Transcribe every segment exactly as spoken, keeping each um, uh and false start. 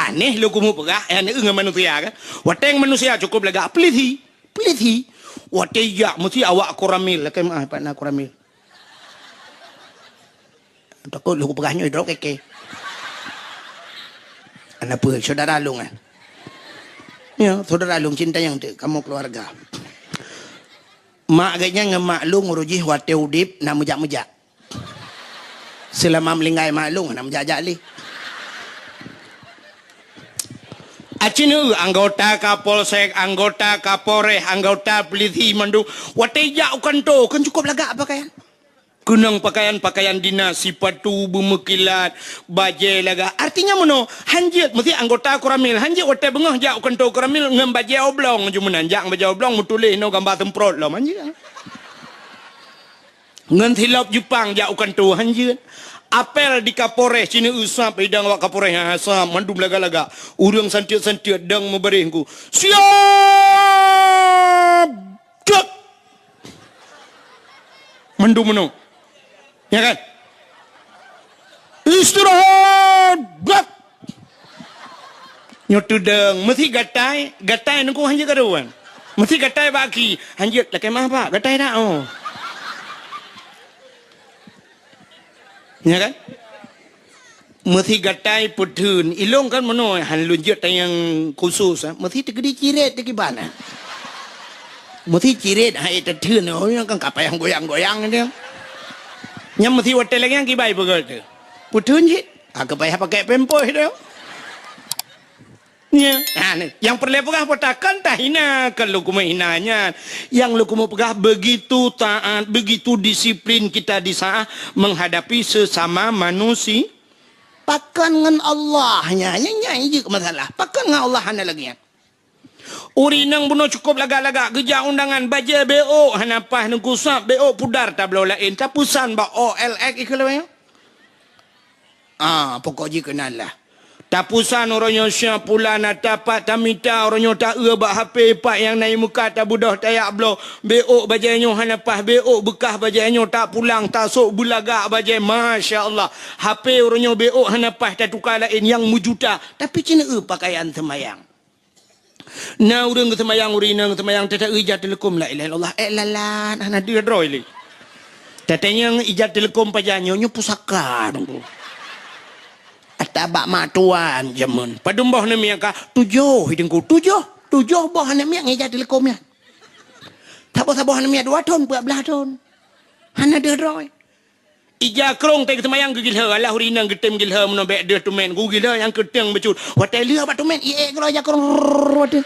Aneh lôn keumeung peugah, eh, aneh ngon manusia kan. Watèe ngon manusia cukôp lagak, peulisi, peulisi. Watèe jak meusti awak koramil, lakèe meu'ah pat na koramil. Takot lôn kupeugah nyoe droe kèe-kèe. Hana peue, syedara lôn, eh. Ya, syedara lôn, cinta nyang teuk, kamoe keuluwarga. Mak geuh nyan ngon mak lôn uroe jih watèe udép na meujak-meujak. Seulama meuninggai mak lôn hana meujak-jak lé. Aci neu anggota Kapolsek, anggota Kapolres, anggota peulisi mandum watèe jak u kantô kan cukôp lagak pakaian. Keunong pakaian-pakaian dinas, sipatu beumeukilat, bajèe lagak. Artinya meunoe, hanjeuet meusti anggota koramil, hanjeuet watèe beungoh jak u kantô koramil ngon bajèe oblong ju meunan, jak ngon bajèe oblong meutuléh inoe gamba seumprot lom, hanjeuet. Ngon silop Jeupang jak u kantô, hanjeuet. Apel di Kapolres, ci neu sab idang awak Kapolres, ha, sab, mandum lagak-lagak. Ureueng santiek-santiek dang meubaréh ku. Siap! Cek! Mandum meunoe. Ya kan? Istirahat! Brak! Nyoe teudong, meusti gatai, gatai nungku hanjeuet kaduan. Meusti gatai bak aki, hanjeuet lakèe meu'ah, Pak, gatai dak, oh. Ya kan? Meusti gatai peutheun. Ilong kan meunoe, han lôn jeuet tanyong khusus, ah. Meusti teukeudi cirét teukiban, ah. Meusti cirét hai teutheun, oh, nyang kan kapayang goyang-goyang dia. Nyang meusti watèe lagèe nyang kibai peugah tu. Peutheun cit. Ah, kapayah pakai pampers tu. Nya, ha, ni. Nyang peureulèe peugah peutakan tahina, kon lôn keumeung hina nyan. Nyang lôn keumeung peugah begitu taat, begitu disiplin kita di saat menghadapi sesama manusia. Pakon ngon Allah nyan, nyan, nyan jeuet masalah. Pakon ngon Allah hana lagèe nyan. Ureueng inong bunoe cukôp lagak-lagak geujak undangan, bajèe beuôk hana paih, nungku sab beuôk pudar tabloe laén, tapeusan bak O L X ikeu lawèe. Ah, pokok jih keunan lah. Tapeusan uroe nyoe siap pulan, na tapat tamita uroe nyoe taeu bak H P, pat nyang na i muka tabeudôh tayak bloe. Beuôk bajèe nyoe hana paih, beuôk beukah bajèe nyoe tak pulang, tasôk beulagak bajèe, masya Allah. H P uroe nyoe beuôk hana paih tatuka laén nyang meujuta, tapi ci neu pakaian seumayang. Na ureueng geuseumayang, ureueng inong geuseumayang, teuta ija teuleukom la ilaha illallah, eh, lalan, hana deuh droe lé. Tatanyong ija teuleukom pajan nyoe, nyoe pusaka teungku. Ata bak mak tuan jameun. Padum boh aneuk miet ka? Tujoh, teungku, tujoh. Tujoh boh aneuk miet ngon ija teuleukom nyan. Saboh-saboh aneuk miet dua thon, peuet blah thon. Hana deuh droe. Ija krông teuh geuseumayang geugilhée, alah ureueng inong geutem gilhée meunoe bèk deuh teumèn, geugilhée nyang keuteung bacut. Watèe lheueh bak teumèn, iék keudroe ija krông, rrrr, watèe.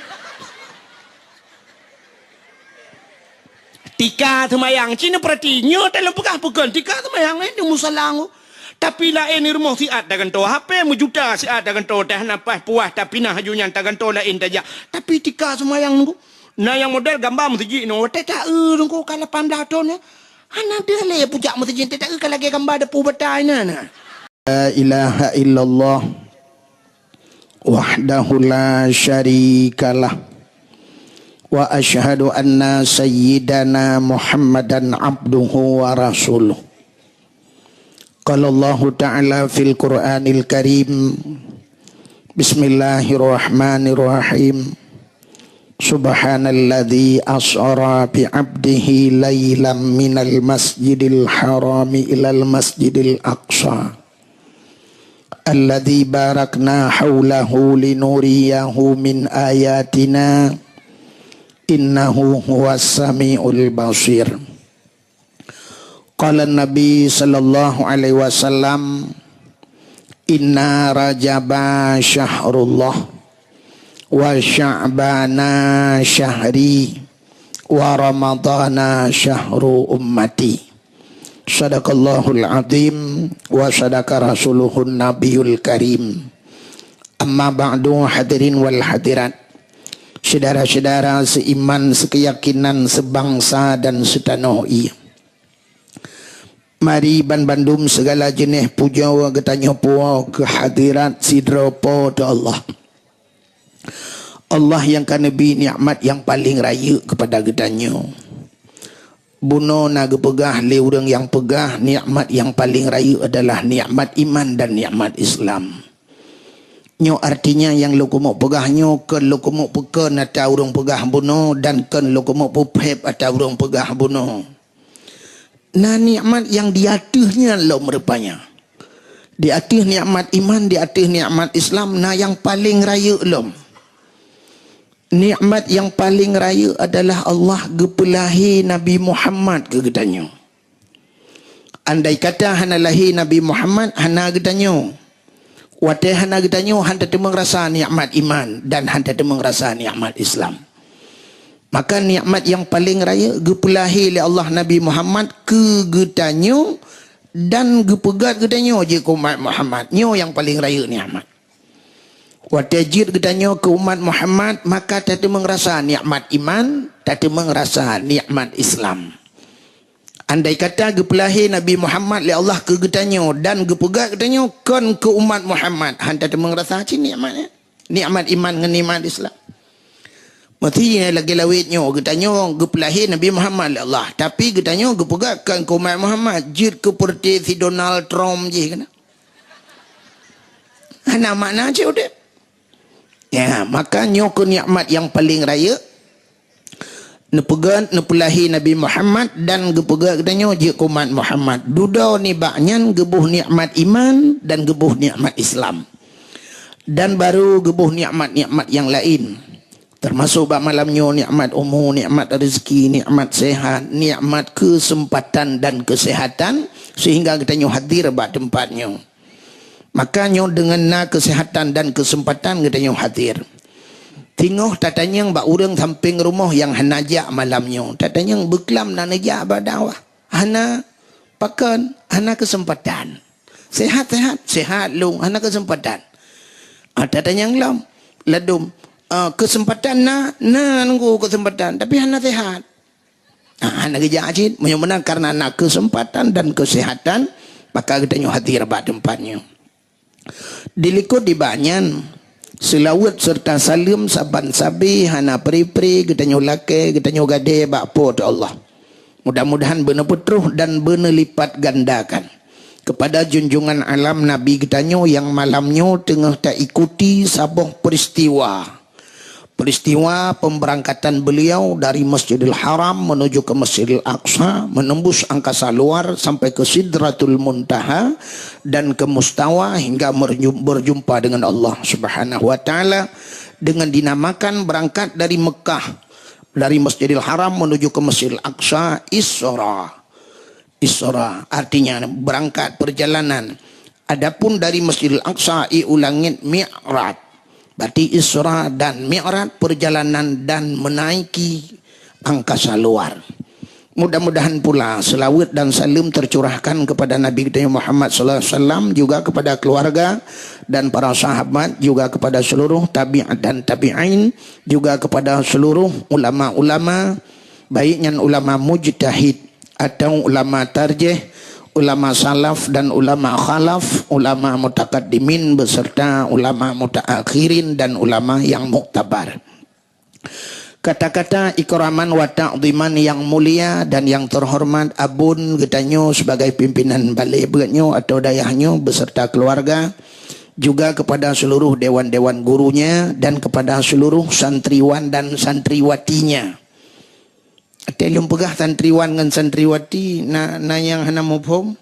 Tika seumayang, ci neupeurati, nyoe teuh lôn peugah peue kon, tika seumayang, eh, di musala. Tapi laén di rumoh siat tagantoe, H P meujuta siat tagantoe, teuh hana paih puas, tapi na haju nyan tagantoe laén tajak. Tapi tika seumayang nunggu. Na nyang model gamba meuseujid nyoe, watèe taeu nunggu ka lapan blah thon nyoe. Hana deuh lé pucak meuseujid, teuta ka lagèe gamba depu batai na, na. La ilaha illallah wahdahu la syarikalah. Wa asyhadu anna sayyidana Muhammadan abduhu wa rasuluh. Qala Allahu ta'ala fil Qur'anil Karim, Bismillahirrahmanirrahim. Subhanalladzi asra bi 'abdihi lailam minal masjidil harami ilal masjidil aqsa. Alladzi barakna haulahu linuriyahu min ayatina. Innahu huwas samiul basir. Qala Nabi sallallahu alaihi wasallam, "Inna Rajaba syahrullah, wa Sya'bana syahri, wa Ramadana syahru ummati." Sadaqallahul azim, wa sadaqa rasuluhun nabiyul karim. Amma ba'du, hadirin wal hadirat, syedara-syedara seiman, sekeyakinan, sebangsa dan setanoh ie. Mari banbandum segala jeuneh pujoe geutanyoe puwoe keu hadirat sidroe Po teu Allah. Allah nyang ka neubri nikmat nyang paleng rayeuk keupada geutanyoe. Bunoe na geupeugah lé ureuëng nyang peugah nikmat nyang paleng rayeuk adalah nikmat iman dan nikmat Islam. Nyoe artinya nyang lôn keumeung peugah nyoe kon lôn keumeung peukeun ata ureuëng peugah bunoe dan kon lôn keumeung peupheb ata ureuëng peugah bunoe. Na nikmat nyang di ateueh nyan lom rupanya. Di ateueh nikmat iman, di ateueh nikmat Islam, na nyang paleng rayeuk lom. Nikmat nyang paleng rayeuk adalah Allah geupeulahé Nabi Muhammad keu geutanyoe. Andai kata hana lahé Nabi Muhammad, hana geutanyoe. Watée hana geutanyoe, hana tateumeung rasa nikmat iman dan hana tateumeung rasa nikmat Islam. Maka nikmat nyang paleng rayeuk geupeulahé lé Allah Nabi Muhammad keu geutanyoe dan geupeugét geutanyoe jeuet keu umat Muhammad. Nyoe nyang paleng rayeuk nikmat. Watée jeuet geutanyoe keu umat Muhammad, maka tateumeung rasa nikmat iman, tateumeung rasa nikmat Islam. Andai kata geupeulahé Nabi Muhammad lé Allah keu geutanyoe dan geupeugét geutanyoe kon keu umat Muhammad, hana tateumeung rasa cit nikmat nyan. Nikmat iman ngon nikmat Islam. Meusti lagée lawét nyoe, geutanyoe geupeulahé Nabi Muhammad lé Allah, tapi geutanyoe geupeugét kon keu umat Muhammad, jeuet keu peureuté si Donald Trump jih keunan. Hana makna cit udeb. Ya, maka nyoe keuh nikmat nyang paleng rayeuk. Neupeugét, neupeulahé Nabi Muhammad dan geupeugét geutanyoe jeuet keu umat Muhammad. Dudoe nibak nyan geuboh nikmat iman dan geuboh nikmat Islam. Dan baru geuboh nikmat-nikmat nyang laén. Teumasok bak malam nyoe nikmat umu, nikmat rezeki, nikmat sehat, nikmat keuseumpatan dan keusehatan, sehingga geutanyoe hadir bak teumpat nyoe. Maka nyoe deungon na keusehatan dan keuseumpatan geutanyoe hadir. Singoh tatanyong bak ureuëng sampéng rumoh nyang hana jak malam nyoe. Tatanyong beuklam na neujak bak dakwah. Hana pakon, hana keuseumpatan. Sehat-sehat, sehat lôn, hana keuseumpatan. Ah, tatanyong lom, ladum, ah, keuseumpatan na, na nunggu keuseumpatan, tapi hana sehat. Ah, hana geujak cit, meunyoe meunan karena na keuseumpatan dan keusehatan, maka geutanyoe hadir bak teumpat nyoe. Dilikot dibak nyan, seulaweuet serta saleuem saban sabe hana pre-pre geutanyoe lakée, geutanyoe gadée bak Po teu Allah. Mudah-mudahan beuneupeutroh dan beuneulipat gandakan kepada junjungan alam Nabi geutanyoe nyang malam nyoe teungoh taikuti saboh peuristiwa. Peuristiwa pemberangkatan beliau dari Masjidil Haram menuju ke Masjidil Aqsa, menembus angkasa luar sampai ke Sidratul Muntaha dan ke Mustawa hingga merju-, berjumpa dengan Allah Subhanahu wa Taala, dengan dinamakan berangkat dari Mekah, dari Masjidil Haram menuju ke Masjidil Aqsa, Isra. Isra, artinya berangkat perjalanan. Adapun dari Masjidil Aqsa i u langét, Mi'raj. Berarti Isra dan Mi'raj, perjalanan dan menaiki angkasa luar. Mudah-mudahan pula selawat dan salam tercurahkan kepada Nabi kita Muhammad sallallahu alaihi wasallam, juga kepada keluarga dan para sahabat, juga kepada seluruh tabi'at dan tabi'in, juga kepada seluruh ulama-ulama, baik nyan ulama mujtahid atau ulama tarjih, ulama salaf dan ulama khalaf, ulama mutakaddimin beserta ulama mutaakhirin dan ulama yang muktabar. Kata-kata ikraman wa ta'ziman yang mulia dan yang terhormat abon geutanyoe sebagai pimpinan balé beuet nyoe atau dayah nyoe beserta keluarga, juga kepada seluruh dewan-dewan gurunya dan kepada seluruh santriwan dan santriwatinya. Watée lôn peugah santriwan ngon santriwati, na, na nyang hana muphom.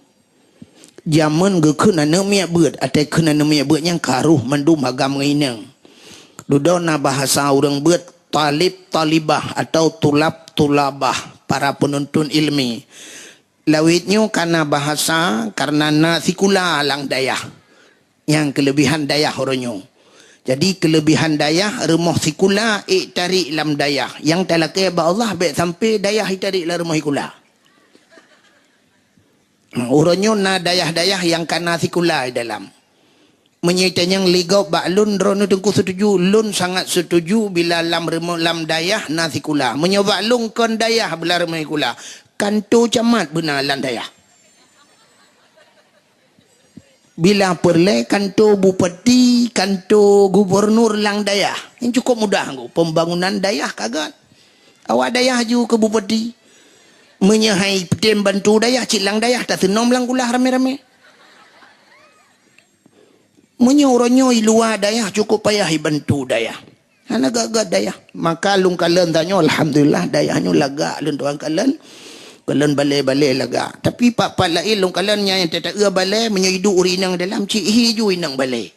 Jameun geukheun aneuk miet beuet, watée kheun aneuk miet beuet nyang ka roh mandum agam ngon inong. Dudoe na bahasa ureuëng beuet talib talibah atau tulab tulabah, para penuntut ilmi. Lawét nyoe ka na bahasa karena na sikula lam dayah. Nyang keulebihan dayah uroe nyoe. Jadi keulebihan dayah rumoh sikula ék tarék lam dayah. Nyang talakée bak Allah bék sampai dayah jitarék lam rumoh sikula. Uroe nyoe na dayah-dayah nyang ka na sikula di dalam. Meunyoe tanyong lé gob bak lôn, droeneuh Teungku setuju, lôn sangat setuju bila lam rumoh, lam dayah na sikula. Meunyoe bak lôn kon dayah bila rumoh sikula, kanto camat beuna lam dayah. Bila peureulée kanto bupati, kanto gubunur lam dayah, nyan cukôp mudah nggu pembangunan dayah ka gét. Awak dayah ju keu bupati. Meunyoe hai peutem bantu dayah, cit lam dayah taseunöm lam kulah ramé-ramé. Meunyoe uroe nyoe i luwa dayah, cukup payah ibantu dayah. Hana gét-gét dayah. Maka lôn kalon tanyoe, alhamdulillah, dayah nyoe lagak lôn tuan kalon. Kalon balée-balée lagak. Tapi pat-pat laén lôn kalon nyang teuta-eu balée, meunyoe iduek ureueng inong dalam, cit hi ju inong balée.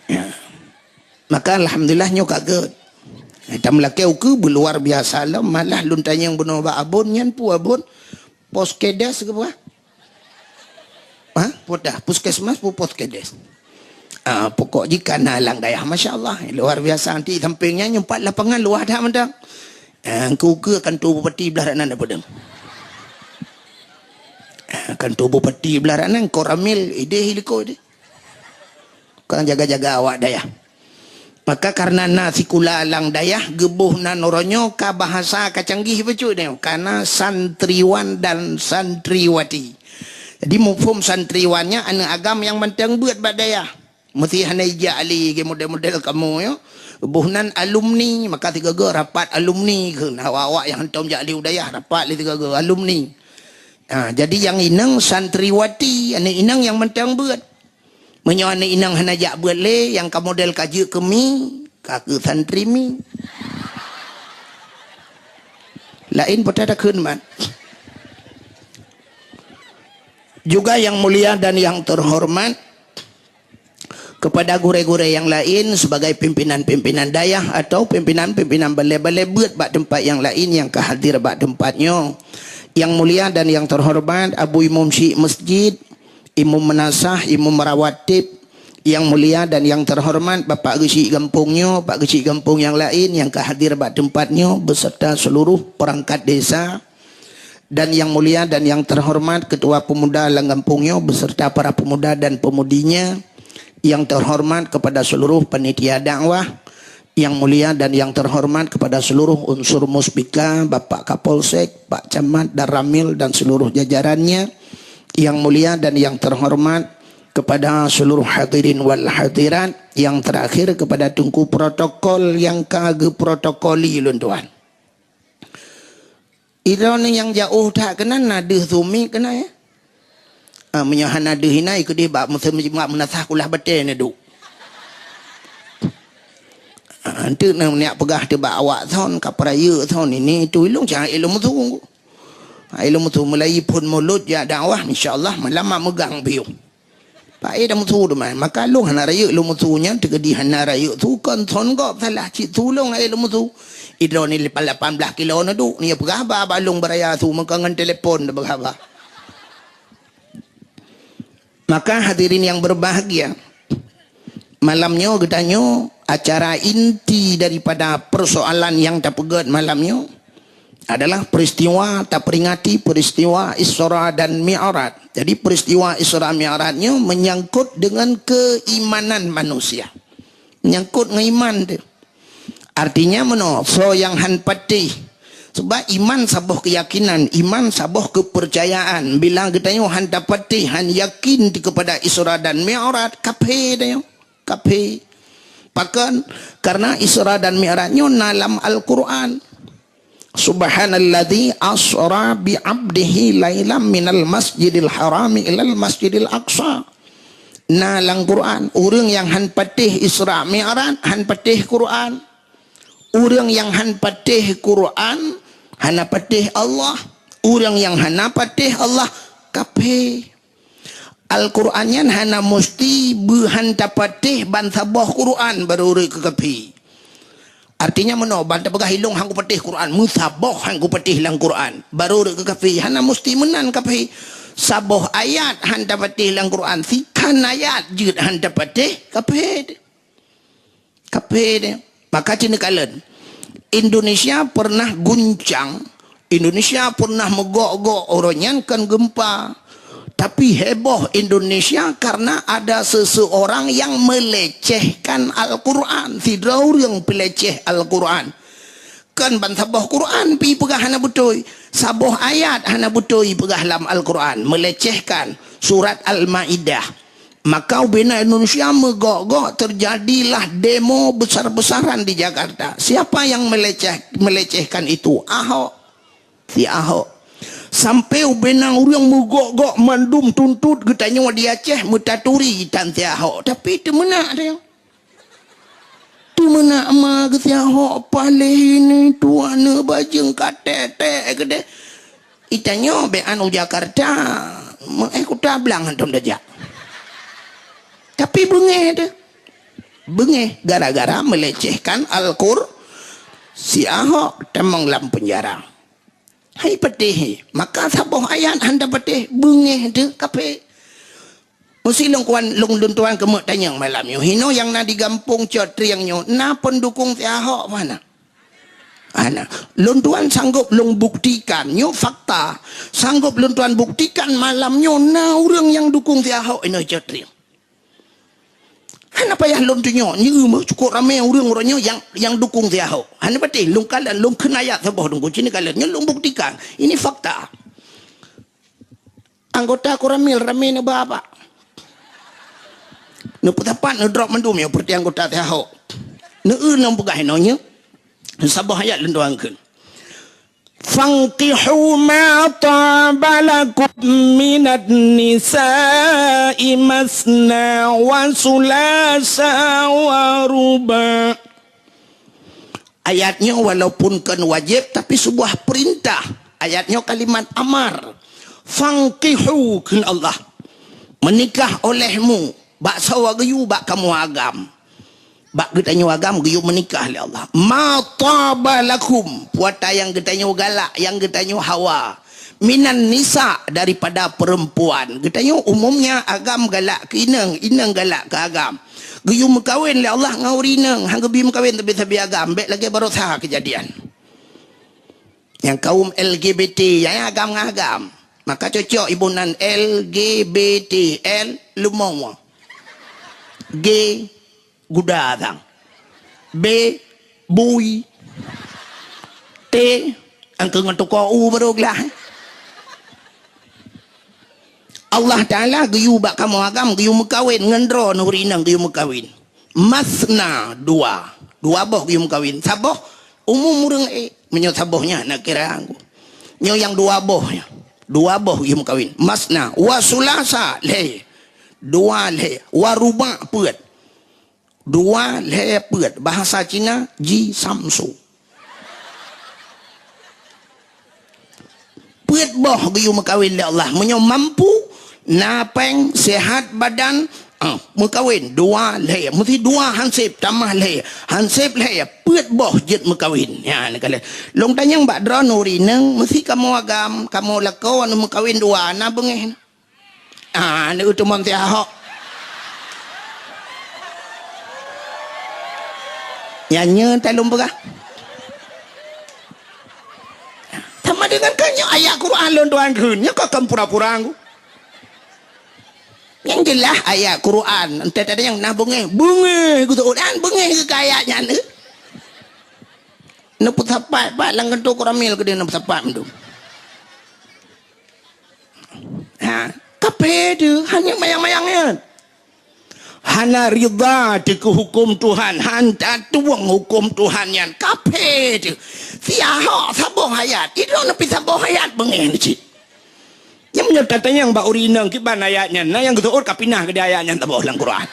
Ya. Maka alhamdulillah nyoe ka gét. Tameulakée ukeue beuluar biasa lom, malah lôn tanyong bunoe bak abon, nyan peue abon? Poskedes keu peue? Ha? Peue dah? Puskesmas peue poskedes? Ah, pokok jih ka na lam dayah, masya Allah, luar biasa. Nanti samping nyan nyoe pat lapangan luwah that mantong. Ah, keu ukeue kantor bupati blah rak nan peudeueng. Ah, kantor bupati blah rak nan, Koramil, ideh iliko ideh. Kon jaga-jaga awak dayah. Maka karena na sikula lam dayah, geuboh nan uroe nyoe ka bahasa ka canggih bacut nyoe, ka na santriwan dan santriwati. Jadi muphom santriwan nyan aneuk agam nyang mantong beuet bak dayah. Meusti hana ijak lé geu model-model kamoe nyoe. Geuboh nan alumni, maka sigoe-goe rapat alumni kheun. Awak-awak nyang hantom jak lé u dayah rapat lé sigoe-goe alumni. Ha, jadi nyang inong santriwati, aneuk inong nyang mantong beuet. Meunyoe aneuk inong hana jak beuet lé, nyang ka model ka jeuet keu mi, ka keu santri mi. Laén peue takheun mat. Juga yang mulia dan yang terhormat, kepada gurée-gurée nyang laén sebagai pimpinan-pimpinan dayah atau pimpinan-pimpinan balée-balée beuet bak teumpat nyang laén nyang ka hadir bak teumpat nyoe. Yang mulia dan yang terhormat Abu Imum Syik Masjid, Imum Meunasah, Imum Rawatib, yang mulia dan yang terhormat Bapak Geuchik Gampông nyoe, Pak Geuchik Gampông nyang laén nyang ka hadir bak teumpat nyoe, beserta seluruh perangkat desa, dan yang mulia dan yang terhormat Ketua Pemuda lam gampông nyoe beserta para pemuda dan pemudinya, yang terhormat kepada seluruh panitia dakwah, yang mulia dan yang terhormat kepada seluruh unsur Muspika, Bapak Kapolsek, Pak Camat, Danramil, dan seluruh jajarannya. Yang mulia dan yang terhormat kepada seluruh hadirin wal hadirat. Yang terakhir kepada Teungku Protokol yang ka geuprotokoli lôn tuan. Droeneuh nyang jiôh that keunan na deuh sumik keunan, ya. Ah, meunyoe hana deuh inan, keudeh bak meuseumeujeumat meunasah kulah batée neuduek. Ah, enteuk na neujak peugah teuh bak awak thon, ka peurayeuk thon, ini itu ilong cak ilong meuseu. Ah, ilong meuseu meulayeue phon mulod jak dakwah, insya Allah malam mak meugang piôh. Paé dah meuseu teuma, maka lôn hana rayeuk lôn meuseu nyan, teukeudi hana rayeuk su kon thon gob salah cit su lôn aé lôn meuseu. Idroeneuh lapan, lapan blaih kilo neuduek, nyoe peugah haba bak lôn beuraya su meuka ngon telepon teupeugah haba. Maka hadirin yang berbahagia, malam nyoe geutanyoe acara inti daripada persoalan nyang tapeugét malam nyoe adalah peristiwa, taperingati peristiwa Isra dan Mi'raj. Jadi peristiwa Isra Mi'raj nyoe menyangkut dengan keimanan manusia. Menyangkut ngon iman tu. Artinya meunoe, soe nyang han patéh. Sebab iman saboh keyakinan, iman saboh kepercayaan. Bila geutanyoe han tapatéh, han yakin kepada Isra dan Mi'raj, kafé tanyoe. Kafé. Pakon? Karena Isra dan Mi'raj nyoe na lam Al-Quran. Subhanalladzi asra bi abdihi lailam minal masjidil harami ilal masjidil aqsa. Na lam Quran, ureuëng nyang han patéh Isra Mi'raj, han patéh Quran. Ureuëng nyang han patéh Quran, hana patéh Allah. Ureuëng nyang hana patéh Allah, kafé. Al-Quran nyan hana musti beuhan tapatéh ban saboh Quran baru rhot keu kafé. Artinya meunoe, ban tapeugah ilong han kupatéh Quran, meusaboh han kupatéh lam Quran, baru rhot keu kafé, hana musti meunan kafé. Saboh ayat han tapatéh lam Quran, sikhan ayat jeuet han tapatéh, kafé. Kafé dia. Maka cit neukalon, Indonesia pernah guncang, Indonesia pernah meugok-gok uroe nyan kan gempa. Tapi heboh Indonesia karena ada seseorang yang melecehkan Al-Quran. Sidroe ureuëng peuleceh Al-Quran. Kan ban saboh Quran pi peugah hana beutôi. Saboh ayat hana beutôi peugah lam Al-Quran. Melecehkan surat Al-Maidah. Maka ubena Indonesia meugok-gok terjadilah demo besar-besaran di Jakarta. Siapa yang meleceh, melecehkan itu? Ahok. Si Ahok. Sampoe ubena ureuëng meugok-gok mandum tuntot geutanyoe di Aceh meutaturi tan si Ahok. Tapi teumeunak tanyoe. Teumeunak ma geusi Ahok paléh ini tuan bajeueng katek-tek keudeh. Itanyoe bék anu Jakarta, meu-, eh, Kuta Blang hantom tajak. Tapi beungéh teuh. Beungéh gara-gara melecehkan Al-Qur-, si Ahok tamong lam penjara. Hai patéh, maka saboh ayat hana patéh, beungéh teuh kaphé. Meusi lôn kuan, lôn, lôn tuan keumeuk tanyong malam nyoe. Hinoe nyang na di gampông Cot Trieng nyoe, na peundukong si Ahok mana? Hana. Lôn tuan sanggop lôn buktikan, nyoe fakta. Sanggop lôn tuan buktikan malam nyoe na ureuëng nyang dukong si Ahok inoe Cot Trieng. Hana payah lôn tunyok, nyoe meuh cukup ramé ureuëng uroe nyoe nyang, nyang dukong si Ahok. Hana patéh, lôn kalon, lôn kheun ayat saboh dungku, cit neukalon. Nyoe lôn buktikan. Ini fakta. Anggota Koramil ramé neuba bak. Neupeusapat neudrop mandum nyoe peureuté anggota si Ahok. Neu-eu lôn peugah inoe nyoe. Saboh ayat lôn tuan kheun. Fankihu ma taba lakum minan nisa'i masna wa sulasa wa ruba'. Ayat nyoe walaupun kon wajéb, tapi sebuah perintah. Ayat nyoe kalimat amar. Fankihu, kheun Allah. Meunikah olehmu, bak sawa geuyue bak kamoe agam. Bak geutanyoe agam geuyue meunikah lé Allah. Ma taba lakum, puata nyang geutanyoe galak, nyang geutanyoe hawa. Minan nisa, daripada perempuan. Geutanyoe umumnya agam galak keu inong, inong galak keu agam. Geuyue meukawen lé Allah ngon ureuëng inong, han geubi meukawen tapi sabe agam, bék lagée baroesa keujadian. Nyang kaum L G B T, nyang agam ngon agam. Maka cocok iboh nan L G B T, L leumo. G guda sang. B bui. T angkeu ngon tuko u baru glah. Allah Taala geuyue bak kamoe agam, geuyue meukawen ngon droe nuri inong geuyue meukawen. Masna dua. Dua boh geuyue meukawen. Saboh umum ureuëng ék. Meunyoe saboh nyan na kira anggu. Nyoe nyang dua boh nyan. Dua boh geuyue meukawen. Masna wa sulasa lhée. Dua lhée. Wa ruba' peuet. Dua lhée peuet. Bahasa Cina ji samsu. Peuet boh geuyue meukawen lé Allah. Meunyoe mampu, na péng, sehat badan, ah, meukawen dua lhée. Meusi dua hanseb tamah lhée. Hanseb lhée, peuet boh jeuet meukawen. Nyan kali. Lôn tanyong bak droeneuh ureuëng inong, meusi kamoe agam, kamoe lakoe aneuk meukawen dua, na beungéh. Ah, aneuk teumon si Ahok. Nyan nyoe talôn peugah. Sama dengan kan nyoe ayat Quran lôn tuan kheun. Nyoe kok kan pura-pura ngku. Nyang jeulaih ayat Quran. Entah ada nyang na beungéh. Beungéh gitu. Dan beungéh ke ayat nyan. Neupeusapat, Pak, lam kantô Koramil keudeh neupeusapat mandum. Ha, kaphé teuh, hana mayang-mayang nyan. Hana ridha teuh keu huköm Tuhan, han tatueng huköm Tuhan nyan. Kaphé teuh. Si Ahok saboh ayat, idong neupih saboh ayat beungéh cit. Nyang meunyoe tatanyong bak ureuëng inong kiban ayat nyan, na nyang geuseuôt ka pinah keudeh ayat nyan saboh lam Quran.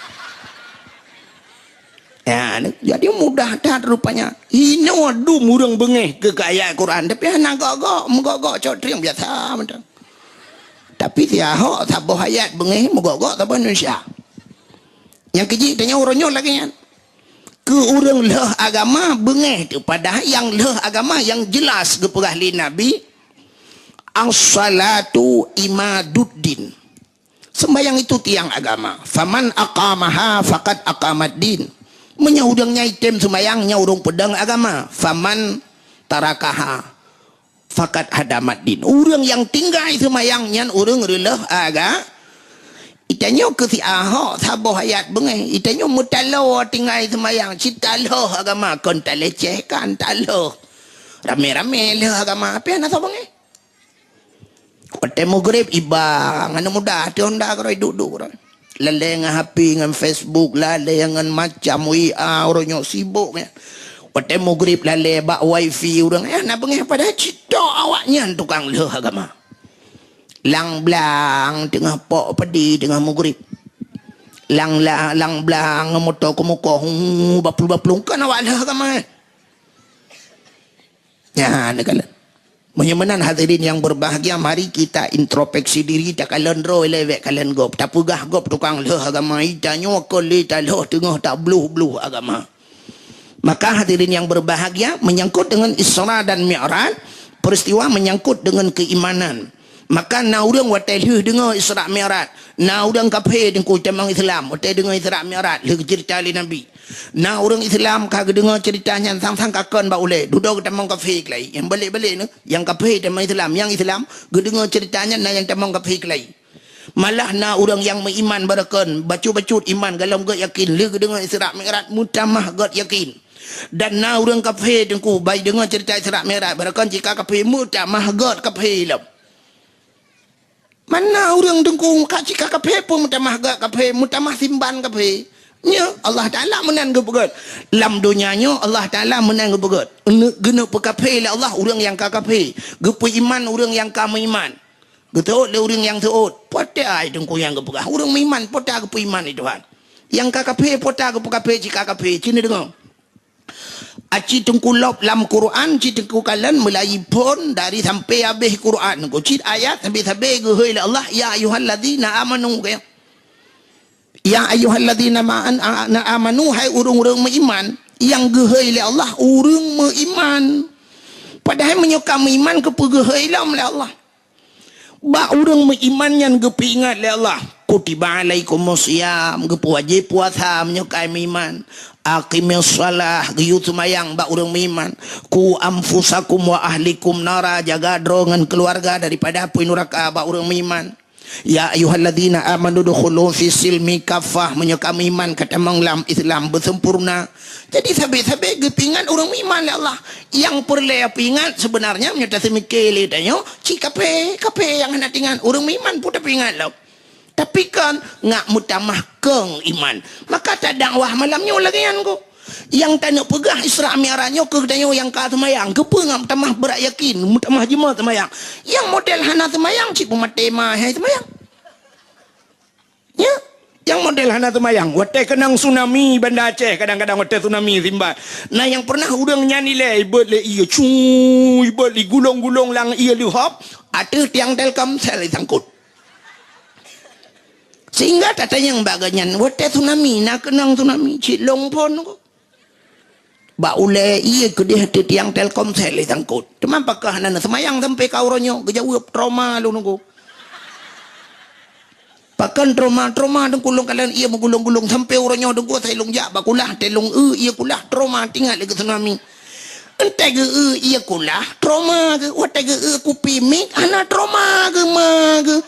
Ya, jadi mudah that rupanya. Inoe dum ureuëng beungéh keu, keu ayat Quran, tapi hana gok-gok, meugok-gok cok trieng biasa mantong. Tapi si Ahok saboh ayat beungéh meugok-gok saboh Indonesia. Nyang keujih tanyoe uroe nyoe lagée nyan. Keu ureuëng lheueh agama beungéh teuh, padahai nyang lheueh agama nyang jeulaih geupeugah lé Nabi, "As-salatu imaduddin." Sembahyang itu tiang agama. "Faman aqamaha faqad aqamad din." Meunyoe ureuëng nyang item sembahyang, nyan ureuëng peudong agama. "Faman tarakaha faqad hadamad din." Ureuëng nyang tinggai sembahyang, nyan ureuëng reuleueh aga-, Itanyoe keu si Ahok saboh ayat beungéh. Itanyoe meutaloe tinggai sembahyang, cit taloh agama, kon talecehkan, taloh. Ramé-ramé lheueh agama, tapi hana soe beungéh. Watée meugreb iba, ngon muda, até honda keudroe, duek-duek keudroe. Lalée ngon H P, ngon Facebook, lalée ngon macam W A, uroe nyoe sibok nyan. Watée meugreb lalée bak wifi ureuëng, eh, na beungéh padahai cit tok awaknyan tukang lheueh agama. Lang blang teungoh pok padi teungoh mugrib. Lang la-, lang blang moto keumukoh, hu, baplueng-baplueng, kon awak lheueh agama, eh. Nyan, neukalon. Meunyoe meunan hadirin yang berbahagia, mari kita introspeksi diri, takalon droe lé bék kalon gob. Tapeugah gob tukang lheueh agama, i tanyoe kon lé talheueh teungoh tabloh-bloh agama. Maka hadirin yang berbahagia, menyangkut dengan Isra dan Mi'raj, peristiwa menyangkut dengan keimanan. Maka na ureuëng watée lheueh deungoe Isra Mi'raj, na ureuëng kafé teungku tamong Islam, watée deungoe Isra Mi'raj, lheueh geuceurita lé Nabi. Na ureuëng Islam ka geudeungoe ceurita nyan sang-sang ka kon bak ulée, dudoe geutamong kafé keulai. Nyang balek-balek nyoe, nyang kafé tamong Islam, nyang Islam geudeungoe ceurita nyan na nyang tamong kafé keulai. Malah na ureuëng nyang meuiman barokon, bacut-bacut iman, golom gét yakin, lheueh geudeungoe Isra Mi'raj meutamah gét yakin. Dan na ureuëng kafé teungku, bai deungoe ceurita Isra Mi'raj, barokon cit ka kafé, meutamah gét kafé lom. Mana ureuëng teungku ka cit ka kafé pun meutamah gét kafé, meutamah simban kafé. Nyoe Allah Taala meunan geupeugét. Lam donya nyoe Allah Taala meunan geupeugét. Geuneuk peukafé lé Allah ureuëng nyang ka kafé, geupeuiman ureuëng nyang ka meuiman. Geuseuôt lé ureuëng nyang seuôt. Peue teuh ai teungku nyang geupeugah, ureuëng meuiman peue teuh geupeuiman lé Tuhan. Nyang ka kafé peue teuh geupeukafé cit ka kafé, ci neudeungoe. Aci teungku lop lam Quran, ci teungku kalon meulayi phon dari sampai habéh Quran. Ku cit ayat sabe-sabe geuhôi lé Allah, "Ya ayyuhalladzina amanu," keu. "Ya ayyuhalladzina ma-, an-, a-, na amanu," hai ureuëng-ureuëng meuiman. Nyang geuhôi lé Allah ureuëng meuiman. Padahai meunyoe ka meuiman, keupeue geuhôi lom lé Allah? Bak ureuëng meuiman nyan geupeuingat lé Allah, "Kutiba alaikumus siyam," geupeuwajéb puasa meunyoe ka meuiman. "Aqimis shalah," geuyue seumayang bak ureuëng meuiman. "Qu anfusakum wa ahlikum nara," jaga droe ngon keuluwarga daripada apui nuraka bak ureuëng meuiman. "Ya ayyuhalladzina amanu dukhulu fis silmi kaffah," meunyoe ka meuiman ka tamong lam Islam beusempurna. Jadi sabe-sabe geupeuingat ureuëng meuiman lé Allah. Nyang peureulée peuingat seubeunarnya meunyoe taseumiké lé tanyoe, cit kafé, kafé nyang hana teuingat, ureuëng meuiman peue tapeuingat lom. Tapi kan ngak meutamah kong iman. Maka tadakwah malam nyoe lagée nyan keuh. Nyang taneuk peugah Isra Mi'raj nyoe keu tanyoe nyang ka seumayang, keupeue ngak meutamah brat yakin, meutamah jimat seumayang. Nyang model hana seumayang cit peumaté ma hai seumayang. Ya, nyang model hana seumayang. Watée keunong tsunami Banda Aceh, kadang-kadang watée tsunami simban. Na nyang pernah ureuëng nyan ilée, ibeuet lé ié, cu, ibeuet lé gulong-gulong lam ié leuhop, ateueh tiang Telkomsel isangkot. Sehingga tatanyong bak geuhnyan, watée tsunami, na keunong tsunami, cit lôn phon keuh. Bak ulée ié keudeh titiang Telkomsel isangkot. Teuma pakon hana neuseumayang sampai ka uroe nyoe, geujaweueb trauma lôn nunggu. Pakon trauma, trauma teungku lôn kalon ié meugulong-gulong sampai uroe nyoe teungku asai lôn jak bak kulah, teuh lôn eu ié kulah trauma teuingat lé keu tsunami. Entée geu eu ié kulah, trauma geu, watée geu eu kupi mik, hana trauma geu ma geu.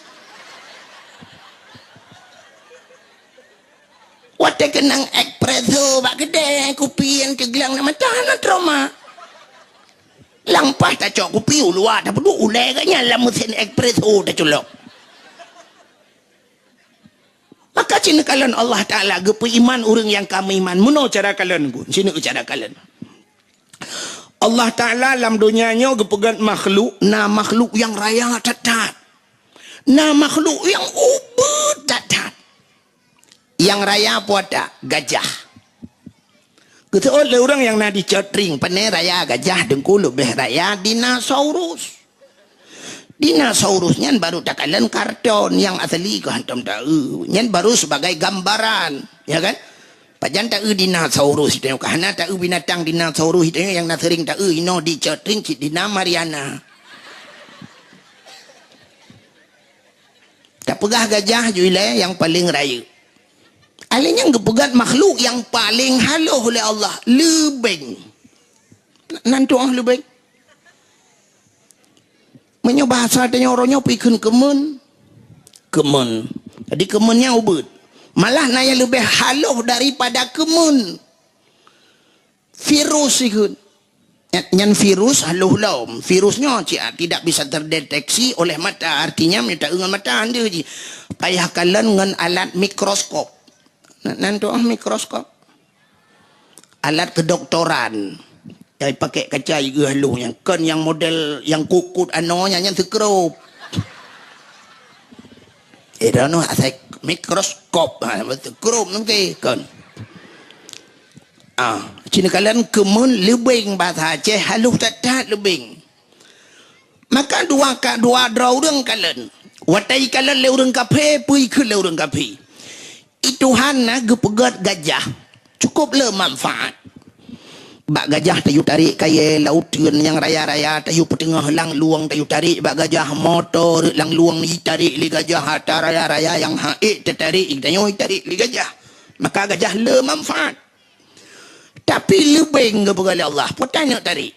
Watée keunong espresso bak keudée, kupi nyang teuglang na mata hana trauma. Lam paih tacok kupi u luwa tapeuduek ulée geuh nyan lam meusén espresso taculok. Maka cit neukalon Allah Taala geupeuiman ureuëng nyang ka meuiman. Meunoe cara kalon ku, sineuk cara kalon. Allah Taala lam donya nyoe geupeugét makhluk, na makhluk nyang raya that-that. Na makhluk nyang ubit that-that. Nyang raya peue that? Gajah. Geuseuôt lé ureuëng nyang na di Cot Tring, pane raya gajah teungku leubeh raya dinosaurus. Dinosaurus nyan baru takalon karton, nyang asli keuh hántom taeu. Nyan baru sebagai gambaran, ya kan? Pajan taeu dinosaurus tanyoe, ka hana taeu binatang dinosaurus tanyoe nyang na sering taeu inoe di Cot Tring cit Dina Mariana. Tapeugah gajah ju ilée nyang paleng rayeuk. Alé nyan geupeugét makhluk nyang paleng haloh lé Allah, leubeng. Nan tuoh leubeng. Meunyoe bahasa tanyoe uroe nyoe peue kheun keumeun? Keumeun. Jadi keumeun nyan ubit. Malah na nyang leubeh haloh daripada keumeun. Virus ikheun. Nyan virus haloh lom. Virus nyoe cit tidak bisa terdeteksi oleh mata. Artinya meunyoe taeu ngon mata hana jih. Payah kalon ngon alat mikroskop. Nan, nan tuoh mikroskop. Alat kedoktoran. Nyang pakai kaca igeuh haloh nyan. Kon nyang model nyang kukut anoe nyan, nyan sekrup. Eh, droeneuh asai mikroskop, ha, beutôi, krom nanti, kon. Ah, cina kalon keumeun leubeng bahasa Aceh, halôh that-that leubeng. Maka dua ka, dua droe ureuëng kalon. Watée kalon lé ureuëng kafé, peue ikheun lé ureuëng kafé. I Tuhan na geupeugét gajah, cukup le manfaat. Bak gajah tayue tarek kayée lauteuen nyang raya-raya, tayue peuteungoh langlueng, tayue tarek bak gajah, moto rot langlueng jitarek lé gajah, atra raya-raya nyang ha'ék teutarek, tanyoe jitarek lé gajah. Maka gajah le manfaat. Tapi leubeng geupeugah lé Allah, peue tanyoe tarek.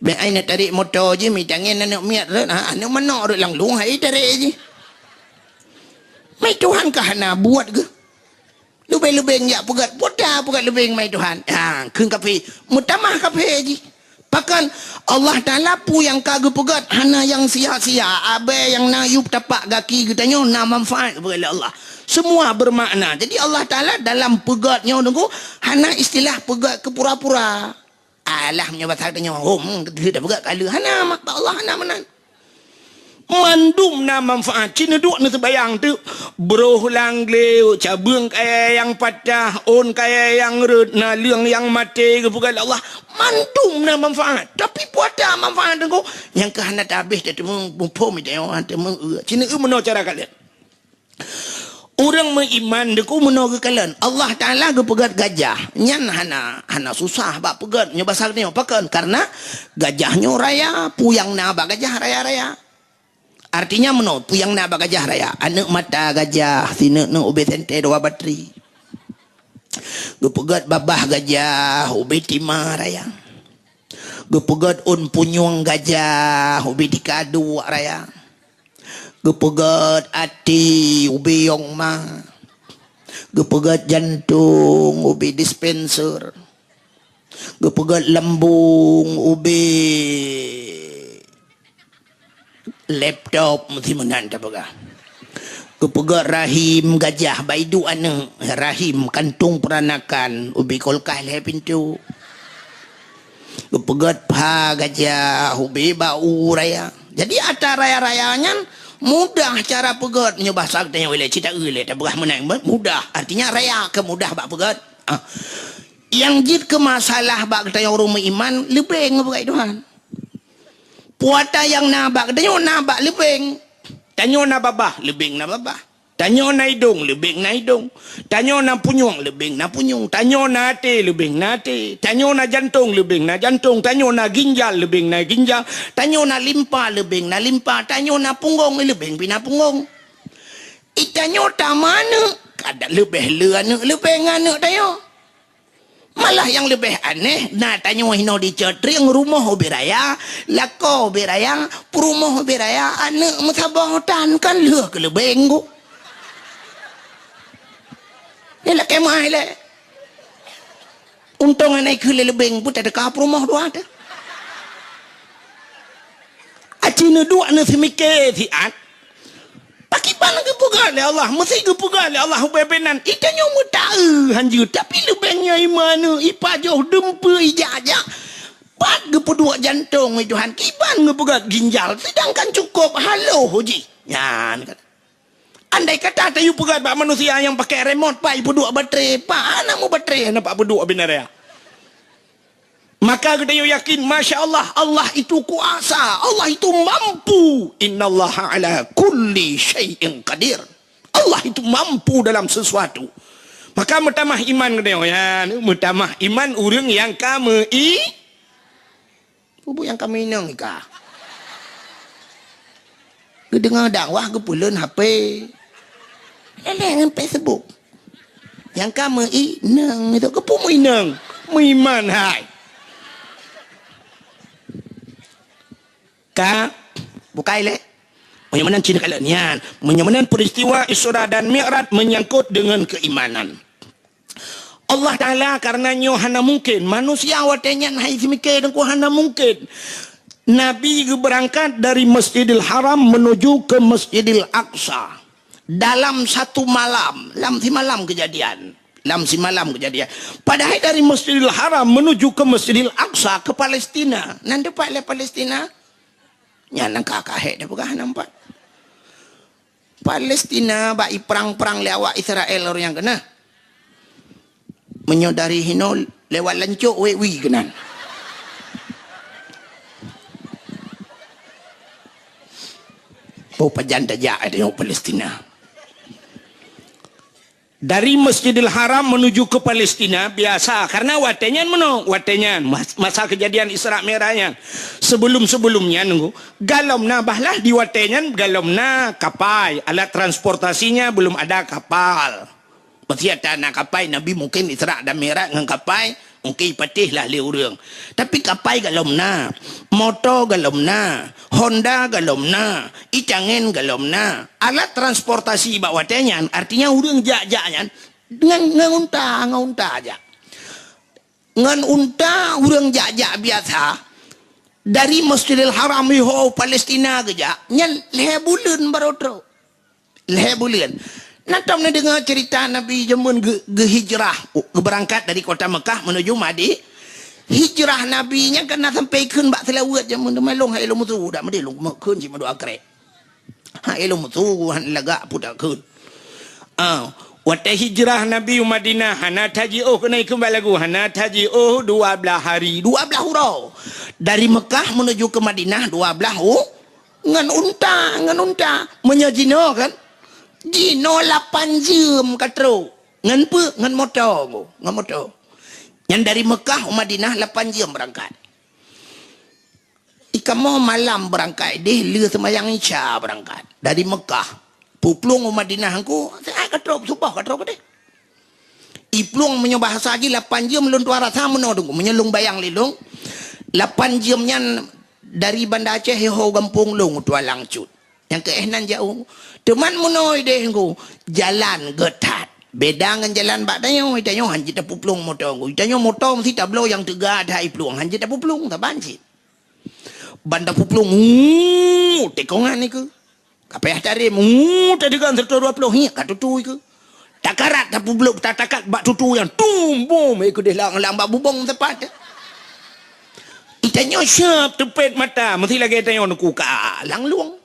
Bék ai neutarek moto jih, mitangen aneuk miet rot, ha, aneuk manok rot langlueng, hai tarek jih. Mai Tuhan ka hana buet geuh. Leubeng-leubeng jak peugét, peue ta peugét leubeng mai Tuhan. Ha, kheun kafé, meutamah kafé jih. Pakon Allah Taala peue nyang ka geupeugét hana nyang sia-sia, abée nyang na yup tapak gaki geutanyoe na manfaat geupeugét lé Allah. Semua bermakna. Jadi Allah Taala dalam peugét nyoe nunggu hana istilah peugét keu pura-pura. Alah, meunyoe basa geutanyoe, hom, keuteuk tapeugah kaleue. Hana, mak, bak Allah hana meunan. Mandum na manfaat. Cit neuduek neuseubayang teuk. Broh lam glé, cabeueng kayée nyang patah, ôn kayée nyang rot, naleueng nyang maté, geupeugah lé Allah. Mandum na manfaat. Tapi peue ata manfaat teungku, nyang keu hana tabéh teumeung muphom, teumeung, teumeung, eu. Cit neueu meunoe cara kalon. Ureuëng meuiman deungon meunoe geukalon, Allah Taala geupeugét gajah. Nyan hana, hana susah bak peugét nyoe basa geutanyoe. Pakon? Karena gajah nyoe raya, peue nyang na bak gajah raya-raya. Artinya meunoe, peue nyang na bak gajah raya. Aneuk mata gajah, sineuk-neuk ubé sentée dua batri. Geupeugét babah gajah, ubé tima raya. Geupeugét ôn punyueng gajah, ubé tika duek raya. Geupeugét até ubé yong ma. Geupeugét jantong ubé dispenser. Geupeugét lambung ubé laptop, meusi meunan tapeugah. Geupeugét rahim gajah, bak iduek aneuk, rahim, kantong peranakan, ubé kulkas lhée pintoe. Geupeugét pha gajah, ubé bak u raya. Jadi atra raya-raya nyan mudah cara peugét. Nyoe basa geutanyoe ilée, cit taeu ilée, tapeugah meunan, mudah. Artinya raya keu mudah bak peugét. Ah. Nyang jeuet keu masalah bak geutanyoe ureuëng meuiman, leubeng geupeugét Tuhan. Peue ata nyang na bak geutanyoe na bak leubeng. Tanyoe na babah, leubeng na babah. Tanyoe na idong, leubeng na idong. Tanyoe na punyueng, leubeng na punyueng. Tanyoe na até, leubeng na até. Tanyoe na jantong, leubeng na jantong. Tanyoe na ginjal, leubeng na ginjal. Tanyoe na limpa, leubeng na limpa. Tanyoe na punggong, leubeng pih na punggong. I tanyoe tameuaneuk, kadang leubeh le aneuk, leubeh ngon aneuk tanyoe. Malah nyang leubeh aneh, na tanyoe hinoe di Cot Trieng, rumoh ubé raya, lakoe ubé raya, peurumoh ubé raya, aneuk meusaboh tan, kan lheueh keu leubeng ku. Nyan lakée meu'ah ilée. Untông hana ikheun lé leubeng pun teuka peurumoh dua teuh. Aci neuduek neuseumike siat. Pakriban geupeugah lé Allah, meusi geupeugah lé Allah ubé-ubé nan. I tanyoe meutaeu hanjeuet, tapi leubeng nyan iman, ipajoh, dumpeue, ijak-jak. Pat geupeuduek jantong, wahai Tuhan, kiban geupeugah ginjal, sedangkan cukôp haloh jih. Nyan kan. Andai kata tayue peugah bak manusia nyang pakai remote, pat ipeuduek baterai, pat hana meubaterai, hana pat peuduek binaraya. Maka geutanyoe yakin, masya Allah, Allah itu kuasa, Allah itu mampu. Innallaha ala kulli syai'in qadir. Allah itu mampu dalam sesuatu. Maka meutamah iman geutanyoe, ya, meutamah iman ureuëng nyang ka meu-i-, Bubu nyang ka meuinong ika. Geudeungoe dakwah geupeuleuen H P. Leleng ngon Facebook. Nyang ka meuinong itu, keupeue meuinong? Meuiman hai. Ka bukai lé. Meunyoe meunan cit kalon nyan. Meunyoe meunan peristiwa Isra dan Mi'raj menyangkut dengan keimanan. Allah Taala, karena nyoe hana mungkin. Manusia watée nyan hai seumiké deungon hana mungkin. Nabi geubeurangkat dari Masjidil Haram menuju ke Masjidil Aqsa dalam satu malam, lam simalam kejadian. Lam simalam kejadian. Padahai dari Masjidil Haram menuju ke Masjidil Aqsa ke Palestina. Nan teumpat lé Palestina? Nyan nyang ka kahek dah peugah nampak. Palestina bak iprang-prang lé awak Israel ureuëng nyang keunah. Meunyoe dari hinoe lewat lancok wek wi keunan. Boh pajan tajak tanyoe Palestina. Dari Masjidil Haram menuju ke Palestina biasa, karena watée nyan meunoe, watée nyan mas-, masa kejadian Isra Mi'raj nyan. Sebelum-sebelum nyan nunggu, galom na bahlah di watée nyan galom na kapai, alat transportasinya belum ada kapal. Masih ada na kapai, Nabi mungkin Isra dan Mi'raj ngon kapai, mungkin patéh lah lé ureuëng. Tapi kapai galom na, moto galom na, Honda galom na, itangen galom na. Alat transportasi bak watée nyan, artinya ureuëng jak-jak nyan ngon, ngon unta, ngon unta jak. Ngon unta ureuëng jak-jak biasa, dari Masjidil Haram iho Palestina geujak, nyan lhée buleuen baroe trok. Lhée buleuen. Na tom neudeungoe ceurita Nabi jameun geu-, geuhijrah, geubeurangkat dari kota Mekah menuju Madi-, hijrah Nabi nyan kan na sampai kheun bak seulaweuet jameun teuma lôn hai lôn musu dak meudeh lôn kheun cit meudua krek. Hai lôn musu han lagak pudak kheun. Ah, watée hijrah Nabi u Madinah hana tajiôh keunoe kheun bak lagu hana tajiôh dua blaih hari, dua blaih uroe. Dari Mekah menuju ke Madinah dua blaih u-, Ngon unta, ngon unta. Meunyoe jinoe kan, jinoe lapan jeuem ka trok. Ngon peue? Ngon moto, ngon moto. Nyan dari Mekah u Madinah lapan jeuem beurangkat. Ikamoe malam beurangkat deh, lheueh seumayang Isya beurangkat. Dari Mekah. Peuplueng u Madinah engku, siat ka trok, suboh ka trok deh. Iplueng meunyoe bahasa jih lapan jeuem lôn tuan rasa meunoe teungku. Meunyoe lôn bayang lé lôn, lapan jeuem nyan dari Banda Aceh iho gampông lôn tuan langsut. Nyang keu éh nan jauh. Teuma meunoe deh teungku, jalan geutat. Beda ngon jalan bak tanyoe, tanyoe han jeuet tapeuplueng moto teungku. Tanyoe moto meusti tabloe nyang teuga that iplueng, han jeuet tapeuplueng, saban cit. Ban tapeuplueng, uu, tikongan nikeue. Ka payah tarem, uu, tadeugan seratus dua puluh, hiek ka tutui keu. Takarat tapeubloe, tatakat bak tutui nyan, tum, bom, eh, keudeh lang, lang bak bubong tepat. Itanyoe siap teupet mata, meusti lagée tanyoe neukuka lang lueng.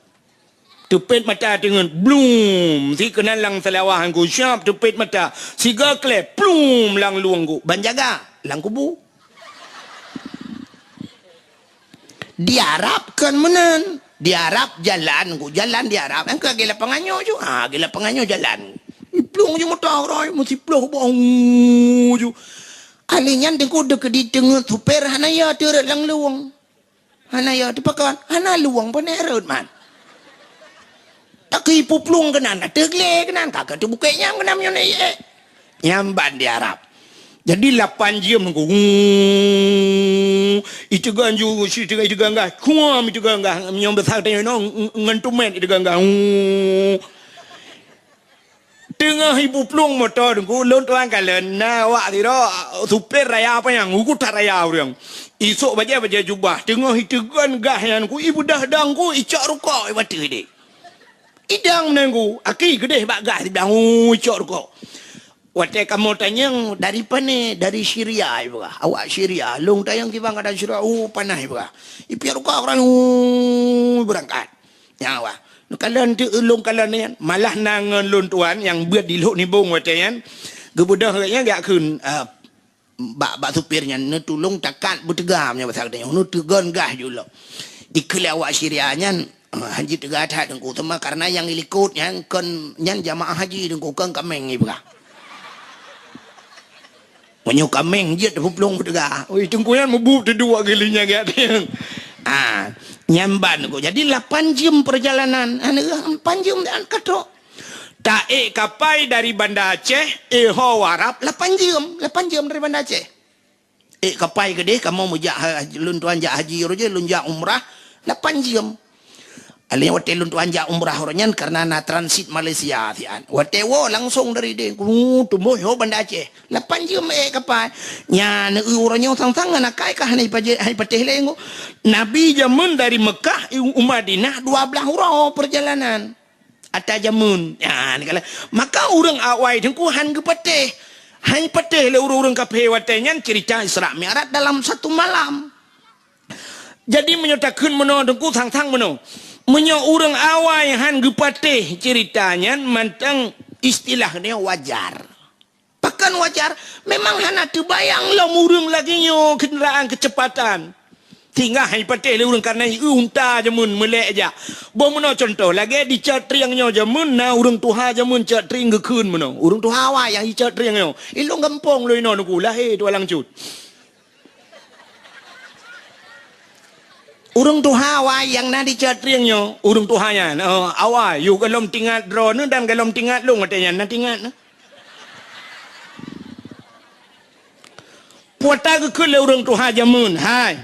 Teupet mata teungeut, blum, si keunan lang seulawah ngku siap teupet mata. Siga kleh, plum, lang lueng ngku. Ban jaga, lang kubu. Di Arab kan meunan. Di Arab jalan ngku, jalan di Arab. Engka lagée lapangan nyoe ju. Ha, lagée lapangan nyoe jalan. Iplong ju moto roh, meusi ploh boh ju. Ahli nyan teungku deuk di teungeut super hana ya teureuet lang lueng. Hana ya teupakon, hana lueng pane rot man. Taki puplong keunan, ateueh glé keunan, ka ka teubukek nyang keunan meunyoe na ié. Nyang ban di Arab. Jadi lapan jeuem ngku, iteugan ju, si teugan, iteugan gah, kuam iteugan gah, meunyoe beusa tanyoe ngon tumet iteugan gah. Teungoh ibu plueng moto teungku, lôn tuan kalon na awak sidroe super raya panyang, ugu that raya ureuëng. Isok bajée-bajée jubah, teungoh iteugon gah nyan ku, ibeudah dang ku, icok rukok ibateue deh. Idang nangku, aki geudeh bak gah dibilang, uu, icok rukok. Watée kamoe tanyong dari pane, dari Syria ibrah. Awak Syria, lôn tanyong kibang kadang Syria, uu, panah ibrah. Ipiak rukok urang, uu, beurangkat. Nyan wah. Neukalon teuk ulôn kalon nyan, malah na ngon lôn tuan nyang beuet di Lhok Nibong watée nyan, geubeudôh gobnyan geujak kheun, eh, bak, bak supir nyan, neutulông takat beuteuga meunyoe basa geutanyoe, neuteugon gah ju lom. Dikeue lé awak Syria nyan, eh, hanjeuet teuga that teungku, teuma kareuna nyang ilikot nyan kon nyan jamaah haji teungku, kon kaméng ibrah. Meunyoe kaméng jeuet teuplueng beuteuga. Oi, teungku nyan meubuet teuduek geuh lé nyan geuh. Ah, nyan ban teungku. Jadi lapan jeuem peurjalanan. Aneuk lapan jeuem dan ka trok. Taék kapai dari Banda Aceh, iho Arab lapan jeuem. Lapan jeuem dari Banda Aceh. Ék kapai keudeh, kamoe meujak ha-, lôn tuan jak haji roh jih, lôn jak umrah lapan jeuem. Alèh watée lôn tuan jak umrah uroe nyan kareuna na transit Malaysia sian. Watée woe langsong dari deh, ku tumbôh ho Banda Aceh. Lapan jeuem ék kapai. Nyan uroe nyoe sang-sang ngon akai ka hana ipaje-, hana ipatéh lé ngku. Nabi jameun dari Mekah u Madinah dua blaih uroe peurjalanan. Ata jameun. Nyan kala. Maka ureuëng awai teungku han geupatéh. Han patéh lé ureuëng-ureuëng kafé watée nyan cerita Isra Mi'raj dalam satu malam. Jadi meunyoe takheun meunoe teungku sang-sang meunoe. Meunyoe ureuëng awai hán geupatéh ceurita nyan, mantong istilah nyoe wajar. Pakon wajar? Memang hana teubayang lom ureuëng lagée nyoe keundaraan keuceupatan. Singgah hai patéh lé ureuëng kareuna i unta jameun meulek jak. Boh meunoe cuntoh, lagée di Cot Trieng nyoe jameun na ureuëng tuha jameun Cot Trieng geukheun meunoe. Ureuëng tuha awai nyang i Cot Trieng nyoe. I lôn gampông lôn inoe nuku lahé tualang cut. Ureuëng tuha awai nyang na di Cot Trieng nyoe, ureuëng tuha nyan, oh, awai, yôh gohlom tingat droeneuh dan gohlom tingat lôn watée nyan na tingat. Puata geukheun lé ureuëng tuha jameun, hai,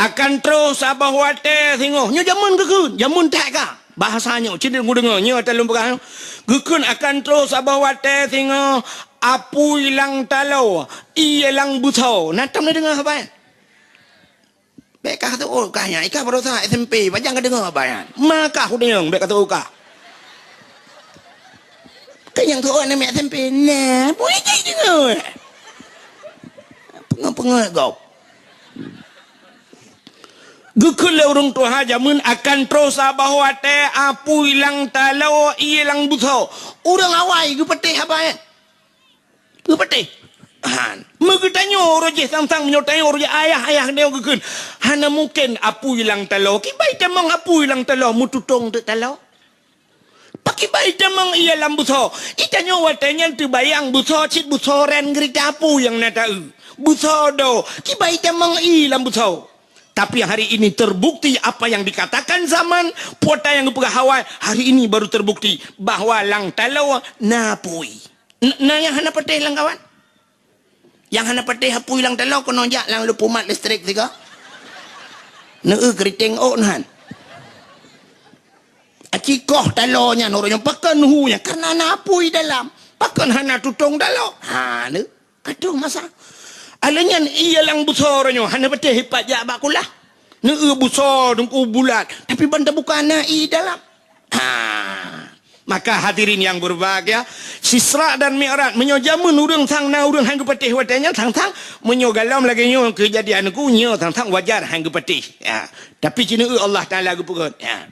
akan troh saboh watée singoh. Nyoe jameun geukheun, jameun that ka. Bahasa nyoe, ci deuh kudeungoe, nyoe ata lôn peugah nyoe. Geukheun akan troh saboh watée singoh, apui lam taloe, ié lam beusoe. Na tom na deungoe haba nyan? Bék kah teuôt kah nyan, i kah baroesa S M P, pajan ka deungoe haba nyan. Ma kah udeueng, bék kah teuôt kah. Keu nyang teuôt aneuk miet S M P, nah, bui jih deungoe. Peungeut-peungeut gob. Geukheun lé ureuëng tuha jameun akan troh saboh watée apui lam taloe ié lam beusoe. Ureuëng awai geupatéh haba nyan. Geupatéh. Han. Meugeutanyoe uroe jih sang-sang meunyoe tanyoe uroe jih ayah-ayah nyoe geukheun. Hana mungken apui lam taloe. Kiban itamong apui lam taloe meututong teuk taloe. Pakiban itamong ié lam beusoe. Itanyoe watée nyan teubayang beusoe cit beusoe ran geurita apui nyang na taeu. Beusoe do. Kiban itamong ié lam beusoe. Tapi hari ini terbukti apa yang dikatakan zaman, puata nyang geupeugah awai, hari ini baru terbukti bahwa lam taloe na apui. N-, na nyang hana patéh lam kawan? Nyang hana patéh apui lam taloe keunoe jak lam lupumat listrik sigoe. Neu keriting ôk nan. Aci koh taloe nyan ureuëng nyan pakon hu nyan karena na apui dalam. Pakon hana tutong taloe? Ha, neu. Ka troh masa. Alheuh nyan ié lam beusoe uroe nyoe hana patéh ipat jak bak kulah. Neu beusoe teungku bulat, tapi ban tabuka na ié dalam. Ha. Maka hadirin yang berbahagia, Isra dan Mi'raj, meunyoe jameun ureuëng sang na ureuëng han geupatéh watée nyan sang-sang, meunyoe gohlom lagée nyoe keujadian ku nyoe sang-sang wajar han geupatéh. Ya. Tapi ci neu Allah Taala geupeugét. Ya.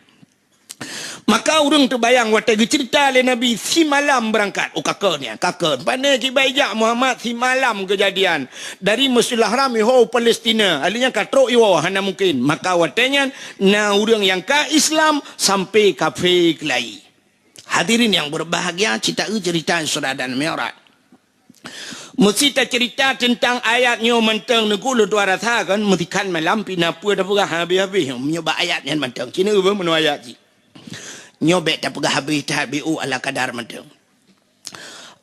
Maka ureuëng teubayang watée geuceurita lé Nabi simalam beurangkat. Oh, ka kheun nyan, ka kheun. Pane kiban jak Muhammad simalam keujadian. Dari Masjidil Haram iho u Palestina. Alheuh nyan ka trok iwoe, hana mungken. Maka watée nyan na ureuëng nyang ka Islam sampai kafé keulayi. Hadirin yang berbahagia, ci taeu ceurita Isra dan Mi'raj. Meusi taceurita teuntang ayat nyoe mantong, neugulu dua rasa kan, meusikan malam pih na peue tapeugah habéh-habéh meunyoe bak ayat nyan mantong. Ci neu beuh meunoe ayat jih. Nyoe bék tapeugah habéh that, B U ala kadar mantong.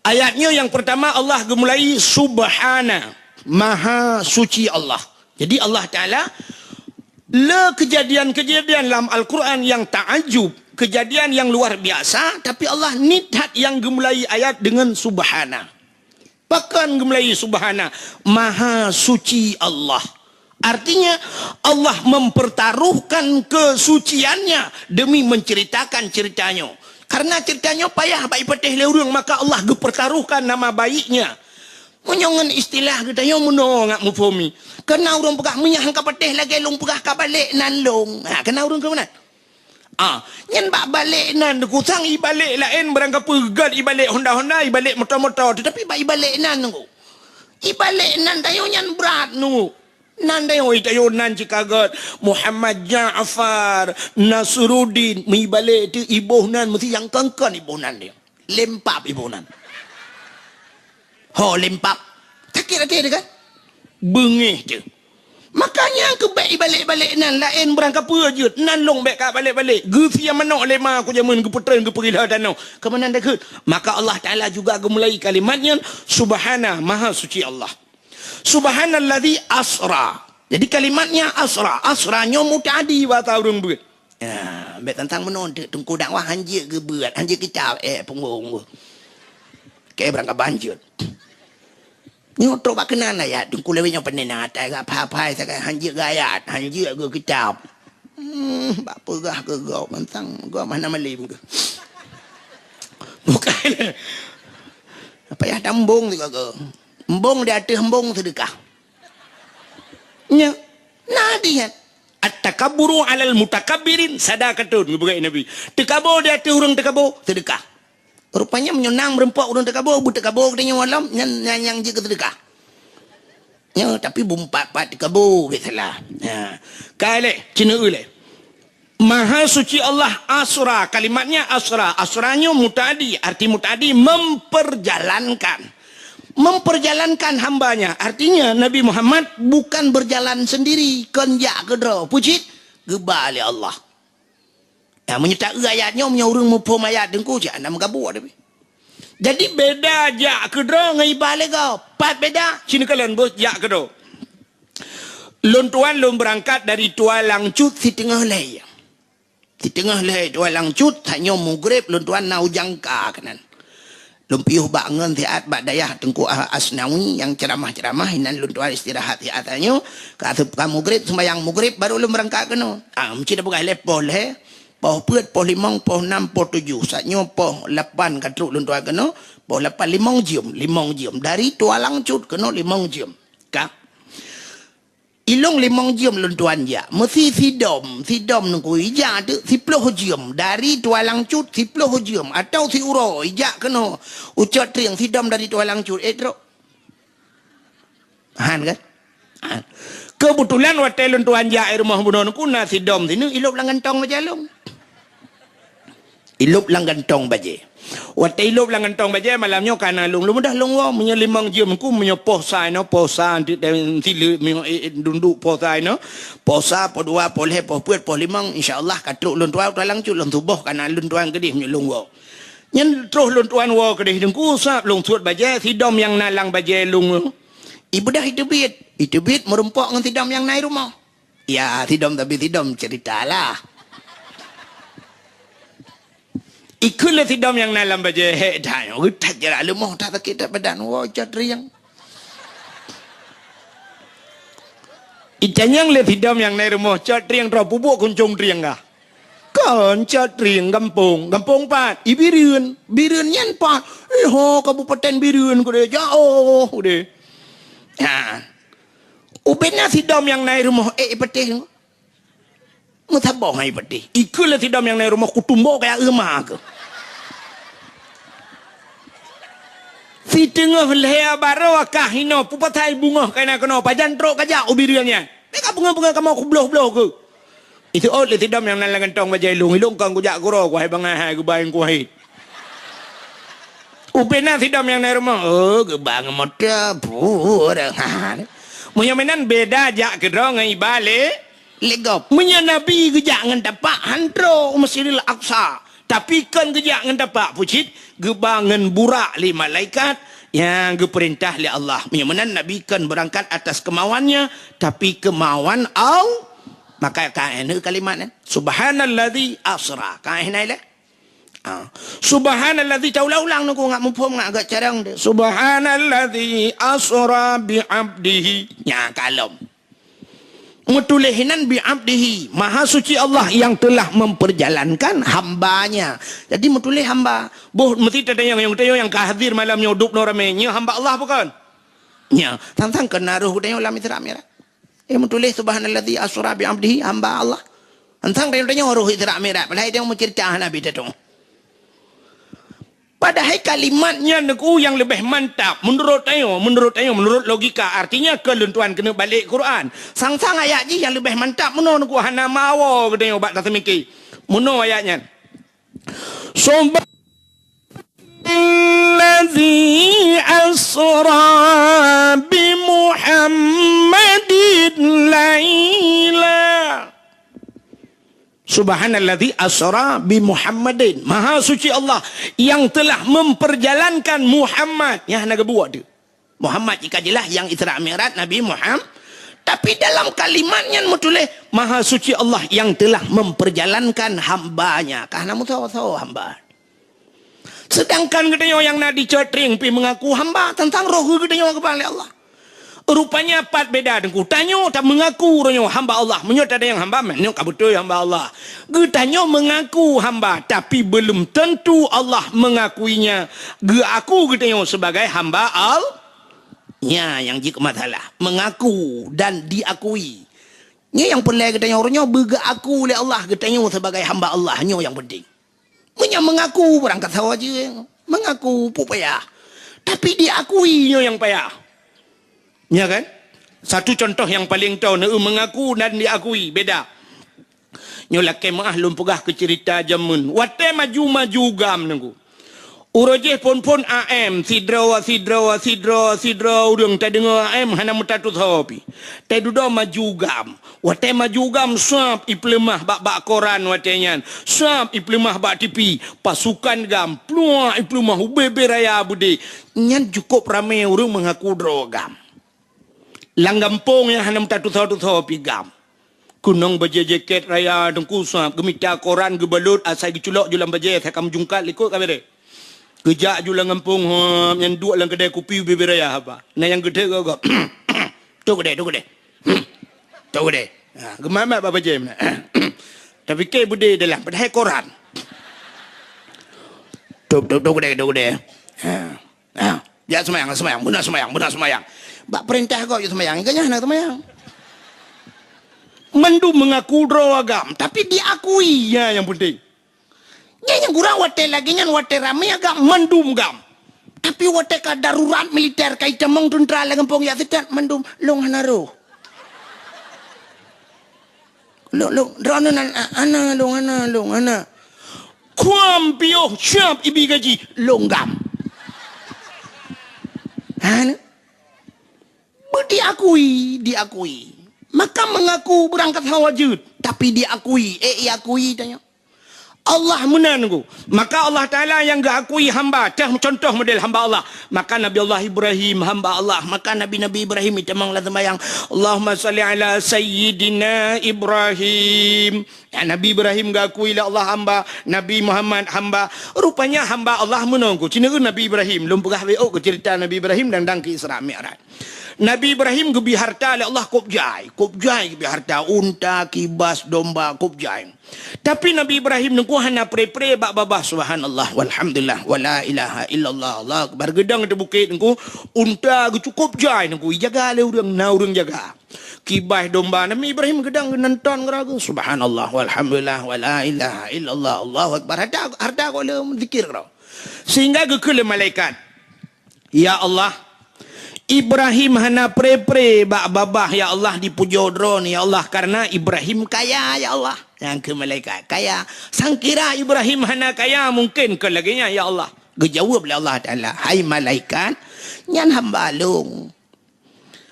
Ayat nyoe nyang peurtama Allah geumulai, Subhana, Maha Suci Allah. Jadi Allah Taala le keujadian-keujadian lam Al-Quran nyang taajub, keujadian nyang luar biasa, tapi Allah niet that nyang geumulai ayat deungon Subhana. Pakon geumulai Subhana? Maha Suci Allah. Artinya, Allah mempertaruhkan kesuciannya demi menceritakan ceurita nyoe. Karena ceurita nyoe payah bak ipatéh lé ureuëng, maka Allah geupeurtaruhkan nama baiknya. Meunyoe ngon istilah geutanyoe meunoe ngat meuphom i. Kana ureuëng peugah meunyoe han ka patéh lagée lôn peugah ka balek nan lôn. Ha, kana ureuëng keu meunan. Ah, nyan bak balek nan, teungku, sang ibalek laén barang kapeue, gét ibalek honda-honda, ibalek moto-moto, teutapi bak ibalek nan, teungku. Ibalek nan tanyoe nyan brat, teungku. Nan tanyoe, tanyoe nan cit ka gét, Muhammad Ja'far, Nasruddin, meuibalek teuh iboh nan, meusi nyang kon-kon iboh nan teuh. Lempap iboh nan. Ho, lempap. Sakét até teuh kan? Beungéh teuh. Makanya keu bék ibalek-balek nan laén barang kapeue jeuet, nan lôn bék ka balek-balek. Geusie manok lé ma ku jameun geupeutreun geupeugila tanoh. Keumanan deukeut. Maka Allah Taala juga geumulai kalimat nyan, Subhana, Maha Suci Allah. Subhanalladzi asra. Jadi kalimatnya asra. Asra nyoe muta'addi bahasa ureuëng beuet. Ya, bék tantang meunoe teuk, teungku dakwah hanjeuet geubeuet, hanjeuet kitab, eh, punggong. Keu barang ka banjeuet. Nyoe trok bak keunan ayat, teungku lewat nyoe peunah atai gak phai-phai sagai hanjeuet geuayat, hanjeuet geukitab. Hmm, bak peugah keu gob, tantang gob hana malem keu. Bukan. Apa ya tambong tu kau? Embong di ateueh embong sedekah. Nya, na di nyan. "At-takabburu 'alal mutakabbirin sadaqatun," geupeugah Nabi. Teukabo di ateueh ureuëng teukabo, seudeukah. Rupanya meunyoe na meurumpok ureuëng teukabo, beuteukaboe geutanyoe walom, nyan, nyan nyang jeuet keu seudeukah. Nyoe, tapi bumpat-pat teukabo, biasalah. Ha. Ka lé, cina lé. Maha Suci Allah asra, kalimatnya asra. Asra nyoe muta'adi, arti muta'adi memperjalankan. Memperjalankan hambanya. Artinya Nabi Muhammad bukan berjalan sendiri, kon jak keudroe. Pucit, geuba lé Allah. Nah, meunyoe taeu ayat nyoe, meunyoe ureuëng muphom ayat teungku, cit hana meugabuk tapi. Jadi beda jak keudroe ngon iba lé gob. Pat beda, cina kalon beuh jak keudroe. Lôn tuan lôn beurangkat dari Tualang Cut siteungoh lhée. Siteungoh lhée Tualang Cut, tanyoe mugreb lôn tuan na u Jangka keunan. Lôn piôh bak ngon siat bak dayah Teungku Asnawi nyang ceuramah-ceuramah, inan lôn tuan istirahat siat tanyoe, ka, ka mugreb, seumbahyang mugreb baru lôn beurangkat keunoe. Ah, meucit peugah lé poh lhée, poh peuet, poh limong, poh nam, poh tujoh. Saat nyoe poh lapan ka trok lôn tuan keunoe, poh lapan limong jeuem, limong jeuem. Dari Tualang Cut keunoe limong jeuem. Ka. Ilong limong jeuem lôn tuan jak. Meusi sidom, sidom nungku ija teuk siploh jeuem. Dari Tualang Cut siploh jeuem. Atau siuroe ijak keunoe u Cot Trieng sidom dari Tualang Cut. Eh, trok. Han kan? Han. Keubeutulan watée lôn tuan jak i rumoh bunoe nungku na sidom sineuk ilop lam gantong bajée lôn. Ilop lam gantong bajée. Watée ilop lam gantong bajée malam nyoe ka na lôn, lôn mudah lôn woe. Meunyoe limong jeuem nungku, meunyoe poh sa inoe, poh sa, sileuek, meunyoe, eh, eh, dunduk poh sa inoe, poh sa, poh dua, poh lhée, poh peuet, poh limong, insya Allah ka trok lôn tuan, Tualang Cut lôn suboh ka na lôn tuan keudeh meunyoe lôn woe. Nyan troh lôn tuan woe keudeh teungku, sab lôn suet bajée, sidom nyang na lam bajée lôn. Ibeudah iteubiet, iteubiet meurumpok ngon sidom nyang na i rumoh. Ya, sidom tapi sidom cerita lah. Ikheun lé sidom nyang na lam bajée hék that nyoe, geutat jarak leumoh that sakét that badan, woe Cot Trieng. Itanyong lé sidom nyang na i rumoh Cot Trieng, troh peubuet kuncong trieng kah? Kon Cot Trieng gampông, gampông pat? I Bireuen, Bireuen nyan pat? Eh ho, Kabupaten Bireuen keudeh, jaoh keudeh. Ha. Ubena sidom nyang na i rumoh ék i patéh. Meusaboh hai patéh. Ikheun lé sidom nyang na i rumoh kutumbo kaya euma keuh. Siteungoh lhée baroe ka hinoe pupasai beungoh kaina keunoe pajan trok kajak u Bireuen nyan. Bék ka beungoh-beungoh kamoe kubloh-bloh keuh. Iseuôt lé sidom nyang na lam gantong bajée lôn, ilôn kon kujak keudroe kuhai bangai hai geuba nyang kuhai. Ubena sidom nyang na i rumoh, oh geuba ngon moto, puh, ha. Meunyoe meunan beda jak keudroe ngon iba lé, lé gob. Meunyoe Nabi geujak ngon tapak han trok u Masjidil Aqsa, tapi kon geujak ngon tapak pucit, geuba ngon burak lé malaikat nyang geupeurintah lé Allah. Meunyoe meunan Nabi kon beurangkat atas kemauannya, tapi kemauan Allah. Maka ka éh kalimat nyan, "Subhanalladzi asra." Ka éh na ilée? Ah. "Subhanalladzi," taulang-ulang nungku ngat muphom ngat agak carang deh. "Subhanalladzi asra bi abdihi." Nya kalom. Meutuléh inan bi abdihi, Maha Suci Allah yang telah memperjalankan hambanya. Jadi meutuléh hamba. Boh meusti tatanyong, nyang tatanyong nyang ka hadir malam nyoe dub nyoe ramé, nyoe hamba Allah bukan? Nya, tang-tang keunaroh geutanyoe lam Isra Mi'raj. Eh, meutuléh, "Subhanalladzi asra bi abdihi," hamba Allah. Tang-tang tanyoe roh Isra Mi'raj, padahai tanyoe meuceurita Nabi teutong. Padahai kalimat nyan nungku nyang leubeh mantap meunurot tanyoe, meunurot tanyoe, meunurot logika. Artinya, keu lôn tuan keuneuk balek Quran. Sang-sang ayat jih nyang leubeh mantap meunoe nungku hana meuawoe geutanyoe bak taseumiké. Meunoe ayat nyan. Subhanalladzi asra bi Muhammadin laila. Subhanalladzi asra bi Muhammadin. Maha suci Allah yang telah memperjalankan Muhammad. Nyang hana geubuet tu. Muhammad jika jeulaih nyang Isra Mi'raj Nabi Muhammad. Tapi dalam kalimat nyan meutuléh, Maha suci Allah yang telah memperjalankan hamba-Nya. Ka hana meusoe-soe hamba. Seudangkan geutanyoe nyang na di Cot Trieng pih meungaku hamba, teuntang roh geutanyoe geuba lé Allah. Rupanya pat beda teungku. Tanyoe tameungaku roh nyoe hamba Allah. Meunyoe tatanyong hamba, nyoe ka beutôi hamba Allah. Geutanyoe meungaku hamba, tapi belum tentu Allah mengakuinya. Geuaku geutanyoe sebagai hamba Allah. Nya nyang jeuet masalah. Meungaku dan diakui. Nyoe nyang peureulée geutanyoe uroe nyoe beugeuaku lé Allah geutanyoe sibagai hamba Allah, nyoe nyang penting. Meunyoe meungaku barang ka sawa jeueng, meungaku peue payah. Tapi diakui nyoe nyang payah. Nya kan? Satu contoh nyang paleng tho, neu meungaku dan diakui, beda. Nyoe lakée meuah lôn peugah keu ceurita jameun. Watée maju-maju GAM nunggu. Uroe jih phon-phon A M, sidroe, sidroe, sidroe, sidroe ureuëng tadeungoe A M hana meutatusoe pih. Teududoe maju GAM. Watée maju GAM sab ipeuleumah bak-bak koran watée nyan. Sab ipeuleumah bak T V. Pasukan GAM pluak ipeuleumah ubé-bé raya beudé. Nyan cukôp ramé ureuëng meungaku droe GAM. Lam gampông nyang hana meutatusoe-tusoe pih GAM. Keunong bajée jakét raya teungku sab, geumita koran geubalot asai geuculok ju lam bajée asai ka meujungkat likot ka bereh. Geujak ju lam gampông hom nyang duek lam keudée kupi ubé-bé raya haba. Na nyang geudeuk gob-gob. Tu keudée, tu keudée. Hmm. Tu keudée. Ha, geumat-mat bak bajée meunan. Tapike beudé dalam padahai koran. Tu tu tu keudée, tu keudée. Ha. Ha, jak seumayang, seumayang, beuna seumayang, beuna seumayang. Bak peurintah gob jak seumayang, ganyah hana seumayang. Mandum meungaku droe GAM, tapi diakui, nyan nyang penting. Nyan nyang kurang watée lagée nyan watée ramé GAM, mandum GAM. Tapi watée ka darurat militer ka itamong teuntra lam gampông jak seutôt mandum lôn hana roh. Lôn, lôn, droeneuh nan, a-, hana lôn, hana lôn, hana. Kuam piôh siab ibi gaji lôn GAM. Hana. Beu diakui, diakui. Maka meungaku beurangkat hawa jeuet, tapi diakui, eh, iakui tanyoe. Allah meunan ku. Maka Allah Taala nyang geuakui hamba, teuh contoh model hamba Allah. Maka Nabi Allah Ibrahim hamba Allah, maka Nabi-Nabi Ibrahim itamong lam seumayang, Allahumma salli ala sayyidina Ibrahim. Ya, Nabi Ibrahim geuakui lé Allah hamba, Nabi Muhammad hamba. Rupanya hamba Allah meunan ku. Cina Nabi Ibrahim, lôn peugah W O ke cerita Nabi Ibrahim dan dang ke Isra Mi'raj. Nabi Ibrahim geubi harta lé Allah kôb jai, kôb jai geubi harta, unta, kibas, domba, kôb jai. Tapi Nabi Ibrahim nungku hana pre-pre bak babah, subhanallah, walhamdulillah, wala ilaha illallah, Allahu akbar. Geudong di bukét nungku, unta geucukôp jai nungku, ijaga lé ureuëng, na ureuëng jaga. Kibas domba, Nabi Ibrahim geudong geunonton geuragu, subhanallah, walhamdulillah, wala ilaha illallah, Allahu akbar. Harta, harta kok lé zikir keudroe. Sehingga geukheun lé malaikat, Ya Allah, Ibrahim hana pre-pre bak babah, ya Allah, dipujoe droeneuh, ya Allah, karena Ibrahim kaya, ya Allah. Nyang keu malaikat kaya. Sangkira Ibrahim hana kaya, mungkin keu lagée nyan, ya Allah. Geujaweueb lé Allah Taala, "Hai malaikat, nyan hamba lôn."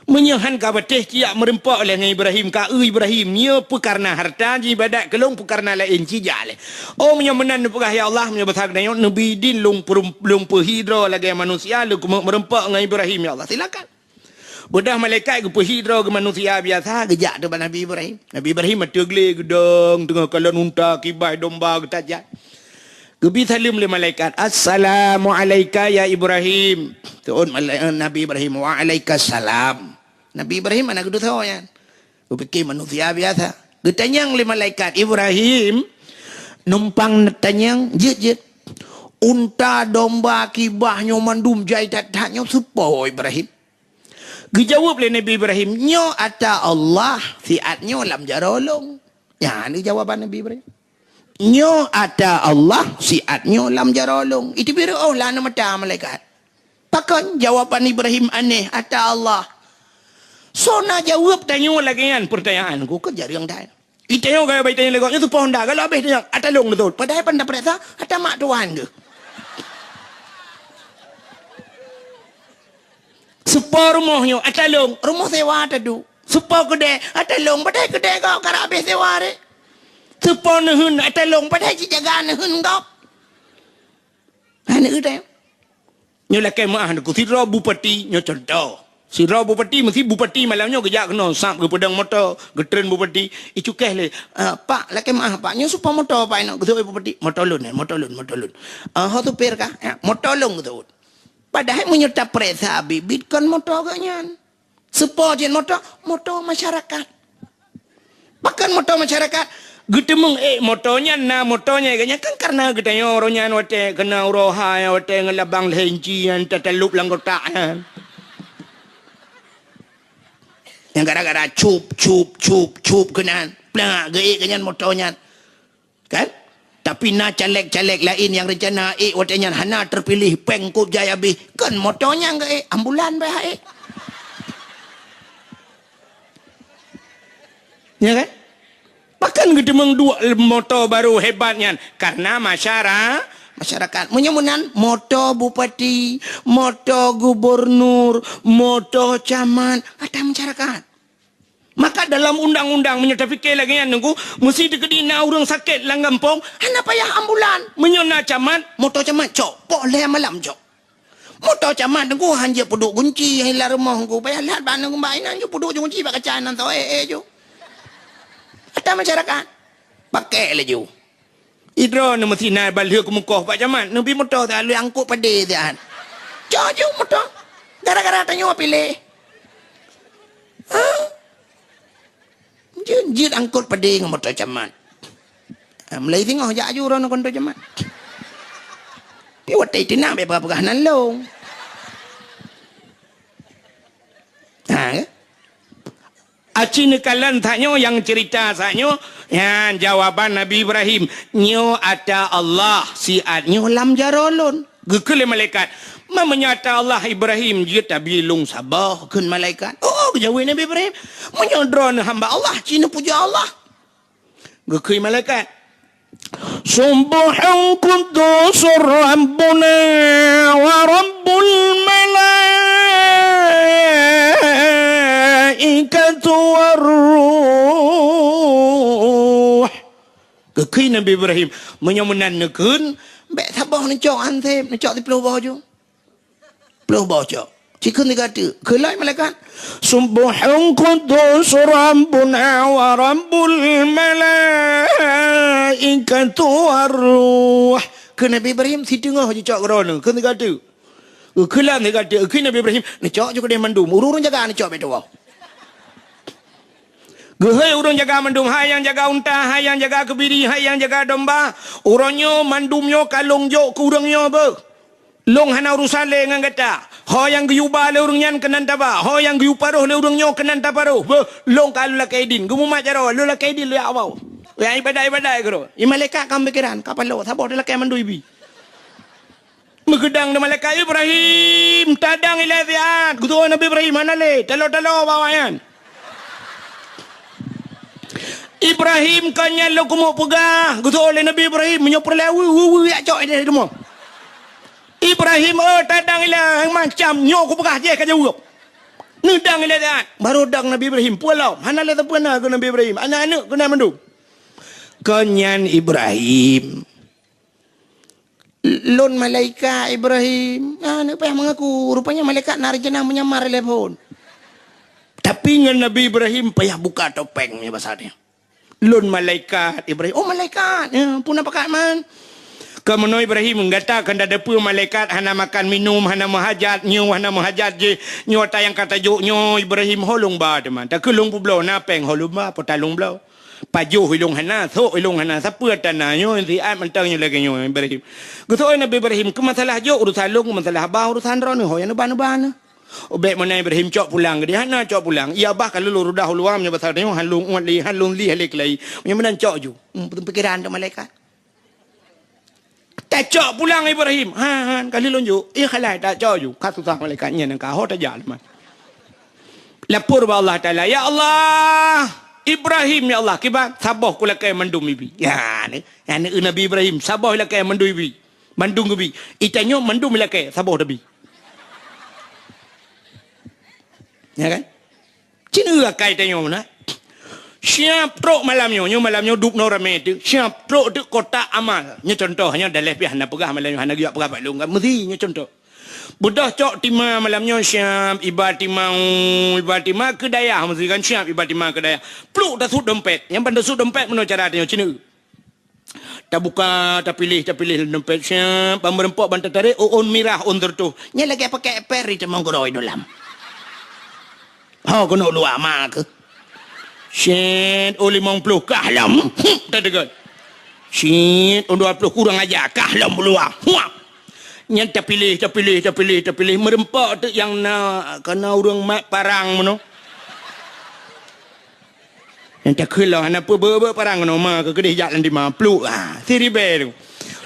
Meunyoe han ka patéh, cijak meurumpok lé ngon Ibrahim, ka, "Eu Ibrahim, nyoe peu kareuna harta jiibadat keu lôn, peu kareuna laén cijak lé." Oh, meunyoe meunan neupeugah, "Ya Allah, meunyoe basa geutanyoe neubi idin lôn peurum-, lôn peuhi droe lagée manusia, lôn keumeuk meurumpok ngon Ibrahim, ya Allah." Silakan. Beudôh malaikat geupeuhi droe geumanusia biasa, geujak teuk bak Nabi Ibrahim. Nabi Ibrahim ateueh glé geudong, teungoh kalon unta, kibas, domba, geutajak. Geubi saleuem lé malaikat, "Assalamu alaika ya Ibrahim." Seuôt malai-, Nabi Ibrahim, "Wa alaikas salam." Nabi Ibrahim hana geuteusoe nyan. Geupike manusia biasa. Geutanyong lé malaikat, "Ibrahim, numpang neutanyong, jeuet, jeuet. Unta, domba, kibas nyoe mandum jai that-that nyoe soe po, Ibrahim?" Geujaweueb lé Nabi Ibrahim, "Nyoe ata Allah, siat nyoe lam jaroe lôn." Nyan jawaban Nabi Ibrahim. "Nyoe ata Allah, siat nyoe lam jaroe lôn." Itu biru, oh, lana mata malaikat. Pakon jawaban Ibrahim aneh, ata Allah. Soe na jaweueb tanyoe lagée nyan peurtanyaan ku keu jareueng dai. Itanyong gaya bai tanyong lé gob nyoe soe po honda, galak habéh tanyong, ata lôn beutôi. Padahai pan tapeuriksa, ata mak tuan geuh. Soe po rumoh nyoe, ata lôn, rumoh sewa taduek. Soe po keudée, ata lôn, padahai keudée gob karab habéh sewa ré. Soe po neuheun, ata lôn, padahai cit jaga neuheun gob. Hana eu tanyong. Nyoe lakée meuah nungku, sidroe bupati, nyoe contoh. Sidroe bupati, meusi bupati malam nyoe geujak keunoe, sab geupeudong moto, geutreun bupati, icukéh lé, "Ah, Pak, lakée meuah, Pak, nyoe soe po moto, Pak, inong?" Geuseuôt bupati, "Moto lôn, eh, moto lôn, moto lôn." "Ah, ho supir kah?" "Ya, moto lôn," geuseuôt. Padahai meunyoe tapeuriksa biet-biet kon moto geuh nyan. Soe po jeuet moto? Moto masyarakat. Pakon moto masyarakat? Geuteumeung ék moto nyan na moto nyan, geuhnyan kan kareuna geutanyoe uroe nyan watée keunoe uroe hai, watée ngon labang lhée inci nyan tatalop lam kotak nyan. Nyang gara-gara cup, cup, cup, cup keunan, plak, geuék keunan moto nyan. Kan? Tapi na caleg-caleg laén nyang reuncana ék watée nyan hana teupiléh, péng kôb jai habéh, kon moto nyan geuék, ambulan beh ék. Ya kan? Pakon geuteumeung duek moto barô hebat nyan? Karena masyara-, masyarakat. Meunyoe meunan, moto bupati, moto gubernur, moto camat, ata masyarakat. Maka dalam undang-undang, meunyoe tapike lagée nyan, Teungku, meusti teukeudi na ureuëng sakét lam gampông, hana payah ambulan. Meunyoe na camat, moto camat cok, poh lhée malam cok. Moto camat, Teungku, han jeuet peuduek gunci, han lam rumoh, Teungku, payah lhat bak aneuk, bak inan ju peuduek ju gunci bak kaca nan tho, eh, eh, ju. Ata masyarakat. Pakai laju. Idroe neuh meusinan balheueh keumukoh bak camat, neubi moto siat lheueh angkot padé siat. Cok ju moto. Gara-gara tanyoe piléh. Ha? Jeuet, jeuet angkot padé ngon moto camat. Ha, mulai singoh jak aju droeneuh ngon moto camat. Pi watée tinang bèk peugah-peugah nan lôn. Ha, ya? Aci neukalon saat nyoe nyang cerita saat nyoe, nyan jawaban Nabi Ibrahim, "Nyoe ata Allah, siat nyoe lam jaroe lôn." Geukheun lé malaikat, "Ma meunyoe ata Allah Ibrahim jeuet tabi lôn saboh," kheun malaikat. "Oh," geujaweueb Nabi Ibrahim, "meunyoe droeneuh hamba Allah, ci neupuja Allah." Geukheun malaikat, "Subbuhun quddus Rabbuna wa Rabbul malaikati war ruh." Geukheun Nabi Ibrahim, "Meunyoe meunan neukheun, bèk saboh neucok anseb, neucok siplôh boh ju." Ploh boh cok. Ci kheun siga teuk. Kheun lom malaikat, "Subbuhun quddus Rabbuna wa Rabbul malaikati war ruh." Kheun Nabi Ibrahim, "Siteungoh jicok keu droeneuh." Kheun siga teuk. Kheun lom siga teuk. Kheun Nabi Ibrahim, "Neucok ju keudeh mandum. Ureuëng-ureuëng jaga neucok bèk tuwoe." Geuhôi ureuëng jaga mandum, hai nyang jaga unta, hai nyang jaga keubiri, hai nyang jaga domba. Uroe nyoe mandum nyoe ka lôn jok keu ureuëng nyoe beuh. Lôn hana urusan lé ngon gata. Ho nyang geuyue ba lé ureuëng nyan keunan taba, ho nyang geuyue paroh lé ureuëng nyoe keunan taparoh. Beuh, lôn ka lôn lakée idin. Geumumat jaroe, lôn lakée idin lôn jak woe. Jak iébadat-iébadat keudroe. Di malaikat ka meupikéran, ka paloe, saboh talakée mandum ibi. Meugeudang di malaikat, "Ibrahim, tadang ilée siat." Geuteupeue Nabi Ibrahim, "Hana lé, taloe-taloe bak awaknyan." "Ibrahim, kon nyan lôn keumeung peugah." Geuteupeue lé Nabi Ibrahim, "Meunyoe peureulée, wui, wui, wui, jak cok ideh rumoh." "Ibrahim, oh, tadang ilée macam nyoe kupeugah jih ka jaweueb. Neudang ilée siat." Barô dang Nabi Ibrahim, peue lom, hana lé sapeue na keu Nabi Ibrahim, aneuëk-aneuëk keunan mandum. "Kon nyan Ibrahim." "Lôn malaikat Ibrahim." Ah, hana payah meungaku. Rupanya malaikat na rencana menyamar lé phon. Tapi ngon Nabi Ibrahim payah buka topeng nyoe basa nyoe. "Lôn malaikat Ibrahim." "Oh, malaikat. Ya, peue na pakat man?" "Keumeunyoe Ibrahim, gata kon tateupeue malaikat hana makan minum, hana meuhajat, nyoe hana meuhajat jih. Nyoe ata nyang ka tajok nyoe Ibrahim, ho lôn ba teuma. Takheun lôn peubloe, na péng ho lôn ba, peue ta lôn bloe. Pajoh ilôn hana, sôk ilôn hana, sapeue ata na nyoe, siat mantong nyoe lagée nyoe Ibrahim." Geuteupeue Nabi Ibrahim, "Keu masalah jok urusan lôn, keu masalah ba urusan droeneuh, ho nyang neuba-neuba neuh." "Oh, bèk meunan Ibrahim, cok pulang." Geudeh, "Hana cok pulang. Iya bah ka lôn rudah u luwa, meunyoe basa tanyoe, han lôn uet lé, han lôn lieh lé keulayi. Meunyoe meunan cok ju." Hmm, pikiran tu malaikat. "Tacok pulang Ibrahim." "Ha, ha, ka lheueh lôn jok." "Iya khalai, tacok ju." Ka susah malaikat nyan ka ho tajak leumah. Lapor bak Allah Taala, "Ya Allah, Ibrahim ya Allah, kiban saboh kulakée mandum ibi." Ya, ni, ya, ni Nabi Ibrahim, saboh ilakée mandum ibi. Mandum geubi. Itanyoe mandum ilakée, saboh tabi. Ya kan? Cit akai tanyoe na. Siap trok malam nyoe, nyoe malam nyoe dubnoe ramé teuk. Siap trok teuk kotak amal. Nyoe contoh, nyoe daleh pih hana peugah malam nyoe, hana geujak peugah bak lôn kan. Meusi nyoe contoh. Beudôh cok tima malam nyoe siap, iba tima, iba tima keu dayah meusi kan siap, iba tima keu dayah. Pluk tasut dompet. Nyang ban tasut dompet meunoe cara tanyoe cit. Tabuka, tapiléh, tapiléh lam dompet, siap, ban meureumpok, ban tatarek, ôn mirah, ôn sireutoh. Nyan lagée pakai per di teumong keudroe dalam. Ho keuneuk luwa ma keuh. Siet, ôn limong ploh, kah lom. Huh, tadeungon. Siet, ôn dua ploh, kurang aja, kah lom luwa. Huap. Nyan tapiléh, tapiléh, tapiléh, tapiléh. Meureumpok teuk nyang na, ka na ureuëng mat parang meunoe. Nyang takheun lom hana peue, beu-beu parang ngon ma keu keudeh jak lam dima pluek. Ha, siribèe tu.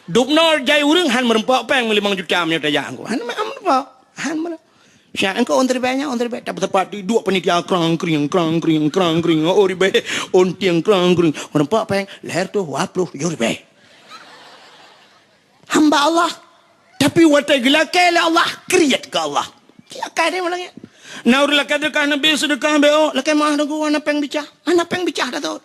Dubnoe jai ureueng han meurumpok pèng meulimong juta meunyoe tajak ngon. Han meurumpok. Han meurumpok. Siat engko ôn ribèe nyan, ôn ribèe. Tapi tepat di duek panitia krang kring, krang kring, krang kring. Oh ribèe, ôn tieng krang kring. Meurumpok pèng, lahé tu dua ploh tujoh ribèe. Hamba Allah. Tapi watèe geulakèe lé Allah, kriet keu Allah. Silakan deh ulang ya. Na ureueng lakèe seudeukah Nabi seudeukah B O, lakèe meuah Teungku, hana pèng bicah. Hana pèng bicah dah tu.